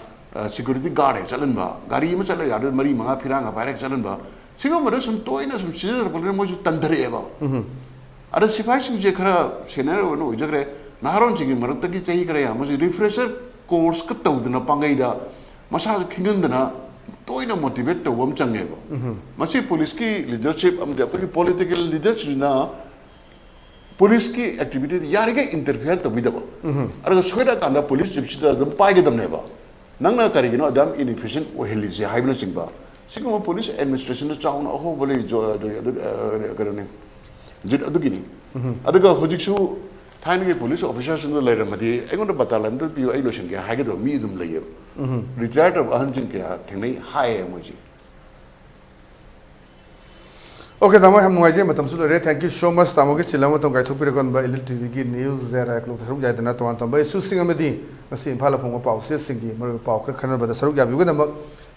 ꯁꯤꯀ꯭ꯌꯨꯔꯤꯇꯤ ꯒꯥꯔꯗ ꯍꯦꯛ ꯆꯠꯍꯟꯕ, ꯒꯥꯔꯤ ꯑꯃ ꯆꯠꯂꯒ ꯑꯗꯨ ꯃꯔꯤ ꯃꯉꯥ ꯐꯤꯔꯥꯡꯒ ꯄꯥꯏꯔꯒ ꯆꯠꯍꯟꯕ, ꯁꯤꯒꯨꯝꯕꯗ ꯁꯨꯝ ꯇꯣꯏꯅ ꯁꯨꯝ ꯁꯤꯖꯤꯟꯅꯔꯛꯄꯅꯤꯅ ꯃꯣꯏꯁꯨ ꯇꯟꯊꯔꯛꯑꯦꯕ꯫ ꯑꯗ ꯁꯤꯐꯥꯏꯁꯤꯡꯁꯦ ꯈꯔ ꯁꯦꯅꯤꯌꯔ ꯑꯣꯏꯅ ꯑꯣꯏꯖꯈ꯭ꯔꯦ, ꯅꯍꯥꯔꯣꯟꯁꯤꯡꯒꯤ ꯃꯔꯛꯇꯒꯤ ꯆꯍꯤ ꯈꯔ ꯌꯥꯝꯕꯁꯤ ꯔꯤꯐ꯭ꯔꯦꯁꯔ ꯀꯣꯔꯁꯀ ꯇꯧꯗꯅ ꯄꯥꯡꯒꯩꯗ ꯃꯁꯥꯁꯨ ꯈꯤꯡꯍꯟꯗꯅ ꯇꯣꯏꯅ ꯃꯣꯇꯤꯚꯦꯠ ꯇꯧꯕ ꯑꯃ ꯆꯪꯉꯦꯕ꯫ ꯃꯁꯤ ꯄꯨꯂꯤꯁꯀꯤ ꯂꯤꯗꯔꯁꯤꯞ ꯑꯃꯗꯤ ꯑꯩꯈꯣꯏꯒꯤ ꯄꯣꯂꯤꯇꯤꯀꯦꯜ ꯂꯤꯗꯔꯁꯤꯡꯅ ꯄꯨꯂꯤꯁꯀꯤ ꯑꯦꯛꯇꯤꯚꯤꯇꯤꯗ ꯌꯥꯔꯤꯈꯩ ꯏꯟꯇꯔꯐꯤꯌꯔ ꯇꯧꯕꯤꯗꯕ꯫ ꯑꯗꯨꯒ ꯁꯣꯏꯔꯛꯑꯀꯥꯟꯗ ꯄꯨꯂꯤꯁ ꯖꯤꯞꯁꯤꯗ ꯑꯗꯨꯝ ꯄꯥꯏꯒꯗꯕꯅꯦꯕ꯫ ꯅꯪꯅ ꯀꯔꯤꯒꯤꯅꯣ ꯑꯗꯨꯝ ꯏꯟꯏꯐꯤꯁꯦꯟ ꯑꯣꯏꯍꯜꯂꯤꯁꯦ ꯍꯥꯏꯕꯅꯆꯤꯡꯕ꯫ ꯁꯤꯒꯨꯝꯕ ꯄꯨꯂꯤꯁ ꯑꯦꯗꯃꯤꯅꯤꯁꯇ꯭ꯔꯦꯁꯟꯗ ꯆꯥꯎꯅ ꯑꯍꯣꯡꯕ ꯂꯩ, ꯖꯣ-, ꯖꯣ-, ꯑꯗꯨ, ꯑ, ꯀꯩꯅꯣꯅꯤ, ꯖꯤꯠ ꯑꯗꯨꯒꯤꯅꯤ꯫ ꯑꯗꯨꯒ ꯍꯧꯖꯤꯛꯁꯨ ꯊꯥꯏꯅꯒꯤ ꯄꯨꯂꯤꯁ ꯑꯣꯐꯤꯁꯥꯔꯁꯤꯡꯗꯣ ꯂꯩꯔꯝꯃꯗꯤ ꯑꯩꯉꯣꯟꯗ ꯕꯇꯥꯂꯟꯗ ꯄꯤꯌꯨ, ꯑꯩ ꯂꯣꯏꯁꯤꯟꯒꯦ ꯍꯥꯏꯒꯗꯕ ꯃꯤ ꯑꯗꯨꯝ ꯂꯩꯌꯦꯕ꯫ ꯔꯤꯇꯥꯌꯔ ꯇꯧꯔꯕ ꯑꯍꯟꯁꯤꯡ ꯀꯌꯥ ꯊꯦꯡꯅꯩ ꯍꯥꯏꯌꯦ ꯃꯣꯏꯁꯦ꯫ ꯑꯣꯀꯦ ꯇꯥꯃꯣ, ꯌꯥꯝ ꯅꯨꯡꯉꯥꯏꯖꯩ, ꯃꯇꯝꯁꯨ ꯂꯣꯏꯔꯦ꯫ Thank you so much ꯇꯥꯃꯣꯒꯤ ꯆꯤꯜꯂꯕ ꯃꯇꯝ ꯀꯥꯏꯊꯣꯛꯄꯤꯔꯀꯣꯟꯕ ꯏꯂꯤꯠ ꯇꯤꯚꯤꯒꯤ ꯅ꯭ꯌꯨꯁ ꯖꯦꯔꯥ ꯀ꯭ꯂꯣꯛꯇ ꯁꯔꯨꯛ ꯌꯥꯗꯨꯅ ꯇꯣꯉꯥꯟ ꯇꯣꯉꯥꯟꯕ ꯏꯁꯨꯁꯤꯡ ꯑꯃꯗꯤ ꯉꯁꯤ ꯏꯝꯐꯥꯜꯗ ꯐꯣꯡꯕ ꯄꯥꯎꯆꯦꯁꯤꯡꯒꯤ ꯃꯔꯨꯑꯣꯏꯕ ꯄꯥꯎ ꯈꯔ ꯈꯟꯅꯕꯗ ꯁꯔꯨꯛ ꯌꯥꯕꯤꯕꯒꯤꯗꯃꯛ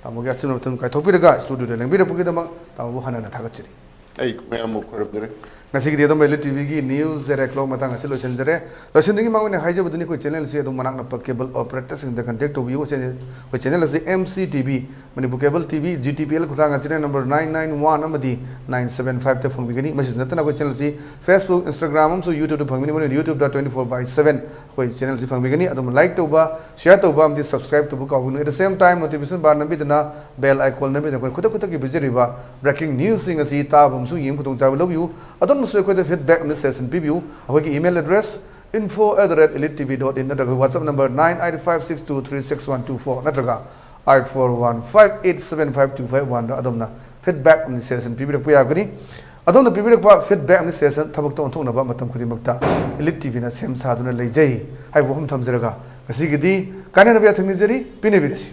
ꯇꯥꯃꯣꯒꯤ ꯑꯆꯤꯟꯕ ꯃꯇꯝ ꯀꯥꯏꯊꯣꯛꯄꯤꯔꯒ ꯏꯁꯇꯨꯗꯤꯑꯣꯗ ꯂꯦꯡꯕꯤꯔꯛꯄꯒꯤꯗꯃꯛ ꯇꯥꯃꯣꯕꯨ ꯍꯟꯅ ꯍꯟꯅ ꯊꯥꯒꯠꯆꯔꯤ꯫ ꯑꯩ ꯃꯌꯥꯝꯕꯨ ꯈꯨꯔꯨꯝꯖꯔꯤ꯫ ꯉꯁꯤꯒꯤꯗꯤ ꯑꯗꯨꯝ ꯑꯦꯂꯤꯠ ꯇꯤꯚꯤꯒꯤ ꯅ꯭ꯌꯨꯁ ꯖꯦꯔꯦ ꯀ꯭ꯂꯣꯛ ꯃꯇꯥꯡ ꯑꯁꯤ ꯂꯣꯏꯁꯤꯟꯖꯔꯦ꯫ ꯂꯣꯏꯁꯤꯟꯗ꯭ꯔꯤꯉꯩ ꯃꯃꯥꯡ ꯑꯣꯏꯅ ꯍꯥꯏꯖꯕꯗꯨꯅꯤ, ꯑꯩꯈꯣꯏ ꯆꯦꯅꯦꯜꯁꯤ ꯑꯗꯨꯝ ꯃꯅꯥꯛ ꯅꯛꯄ ꯀꯦꯕꯜ ꯑꯣꯄꯔꯦꯇꯔꯁꯤꯡꯗ ꯀꯟꯇꯦꯛ ꯇꯧꯕꯤꯌꯨ꯫ ꯑꯩꯈꯣꯏ ꯆꯦꯅꯦꯜ ꯑꯁꯤ M C T V, Manipur cable T V, G T P L ꯈꯨꯊꯥꯡ channel number nine nine one ꯑꯃꯗꯤ ꯅꯥꯏꯟ ꯁꯚꯦꯟ ꯐꯥꯏꯚꯇ ꯐꯪꯕꯤꯒꯅꯤ꯫ ꯃꯁꯤꯗ ꯅꯠꯇꯅ ꯑꯩꯈꯣꯏ ꯆꯦꯅꯦꯜꯁꯤ Facebook, Instagram ꯑꯃꯁꯨꯡ YouTube ꯐꯪꯒꯅꯤ꯫ ꯃꯔꯨꯑꯣꯏꯅ YouTube the twenty four by seven ꯑꯩꯈꯣꯏ ꯆꯦꯅꯦꯜꯁꯤ ꯐꯪꯕꯤꯒꯅꯤ꯫ ꯑꯗꯨꯝ ꯂꯥꯏꯛ ꯇꯧꯕ, ꯁꯤꯌꯥꯔ ꯇꯧꯕ ꯑꯃꯗꯤ ꯁꯕꯁꯀ꯭ꯔꯥꯏꯕ ꯇꯧꯕ ꯀꯥꯎꯒꯅꯨ꯫ At the same time, notification bar ꯅꯝꯕꯤꯗꯨꯅ ꯕꯦꯜ ꯑꯥꯏꯀꯣꯟ ꯅꯝꯕꯤꯗꯨꯅ ꯑꯩꯈꯣꯏ ꯈꯨꯗꯛ ꯈꯨꯗꯛꯀꯤ ꯄꯤꯖꯔꯤꯕ ꯕ꯭ꯔꯦꯀꯤꯡ ꯅ꯭ꯌꯨꯁꯁꯤꯡ ꯑꯁꯤ ꯇꯥꯕ ꯑꯃꯁꯨꯡ ꯌꯦꯡꯕ ꯈꯨꯗꯣꯡꯆꯥꯕ ꯂꯧꯕꯤꯌꯨ꯫ ꯑꯗꯣꯝꯅꯁꯨ ꯑꯩꯈꯣꯏꯗ ꯐꯤꯗꯕꯦꯛ ꯑꯃꯗꯤ ꯁꯖꯦꯁꯟ ꯄꯤꯕꯤꯌꯨ꯫ ꯑꯩꯈꯣꯏꯒꯤ email address info at the rate elite T V dot in ꯅꯠꯇ꯭ꯔꯒ WhatsApp number nine eight five six two three six one two four ꯅꯠꯇ꯭ꯔꯒ eight four one five eight seven five two five one ꯗ ꯑꯗꯣꯝꯅ feedback ꯑꯃꯗꯤ suggestion ꯄꯤꯕꯤꯔꯛꯄ ꯌꯥꯒꯅꯤ꯫ ꯑꯗꯣꯝꯅ ꯄꯤꯕꯤꯔꯛꯄ feedback ꯑꯃꯗꯤ suggestion ꯊꯕꯛꯇ ꯑꯣꯟꯊꯣꯛꯅꯕ ꯃꯇꯝ ꯈꯨꯗꯤꯡꯃꯛꯇ ꯏꯂꯤꯠ ꯇꯤ ꯚꯤꯅ ꯁꯦꯝ ꯁꯥꯗꯨꯅ ꯂꯩꯖꯩ ꯍꯥꯏꯕ ꯋꯥꯐꯝ ꯊꯝꯖꯔꯒ ꯉꯁꯤꯒꯤꯗꯤ ꯀꯥꯏꯅꯅꯕ ꯌꯥꯊꯪ ꯅꯤꯖꯔꯤ꯫ ꯄꯤꯅꯕꯤꯔꯁꯤ꯫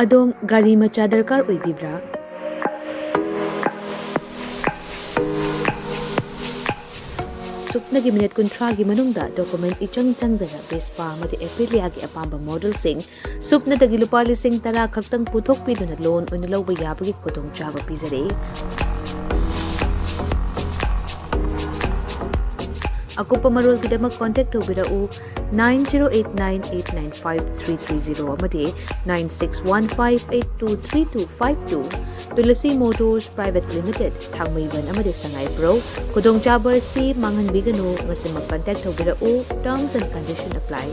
ꯑꯗꯣꯝ ꯒꯥꯔꯤ ꯃꯆꯥ ꯗꯔꯀꯥꯔ ꯑꯣꯏꯕꯤꯕ꯭ꯔꯥ? ꯁꯨꯞꯅꯒꯤ ꯃꯤꯅꯤꯠ ꯀꯨꯟꯊ꯭ꯔꯥꯒꯤ ꯃꯅꯨꯡꯗ ꯗꯣꯀꯨꯃꯦꯟ ꯏꯆꯪ ꯆꯪꯗꯅ ꯚꯦꯁꯄꯥ ꯑꯃꯗꯤ ꯑꯦꯄꯤꯂꯤꯌꯥꯒꯤ ꯑꯄꯥꯝꯕ ꯃꯣꯗꯦꯜꯁꯤꯡ ꯁꯨꯞꯅꯗꯒꯤ ꯂꯨꯄꯥ ꯂꯤꯁꯤꯡ ꯇꯔꯥ ꯈꯛꯇꯪ ꯄꯨꯊꯣꯛꯄꯤꯗꯨꯅ ꯂꯣꯟ ꯑꯣꯏꯅ ꯂꯧꯕ ꯌꯥꯕꯒꯤ ꯈꯨꯗꯣꯡꯆꯥꯕ ꯄꯤꯖꯔꯤ꯫ ꯑꯀꯨꯞꯄ ꯃꯔꯣꯜꯒꯤꯗꯃꯛ ꯀꯣꯟꯇꯦꯛ ꯇꯧꯕꯤꯔꯛꯎ nine zero eight nine eight nine five three three zero ꯑꯃꯗꯤ nine six one five eight two three two five two꯫ Tulsi Motors Private Limited, Thangmeiband ꯑꯃꯗꯤ ꯁꯉꯥꯏꯄ꯭ꯔꯧ꯫ ꯈꯨꯗꯣꯡꯆꯥꯕ ꯑꯁꯤ ꯃꯥꯡꯍꯟꯕꯤꯒꯅꯨ, ꯃꯁꯤꯃꯛ ꯀꯟꯇꯦꯛ ꯇꯧꯕꯤꯔꯛꯎ꯫ Terms and condition apply꯫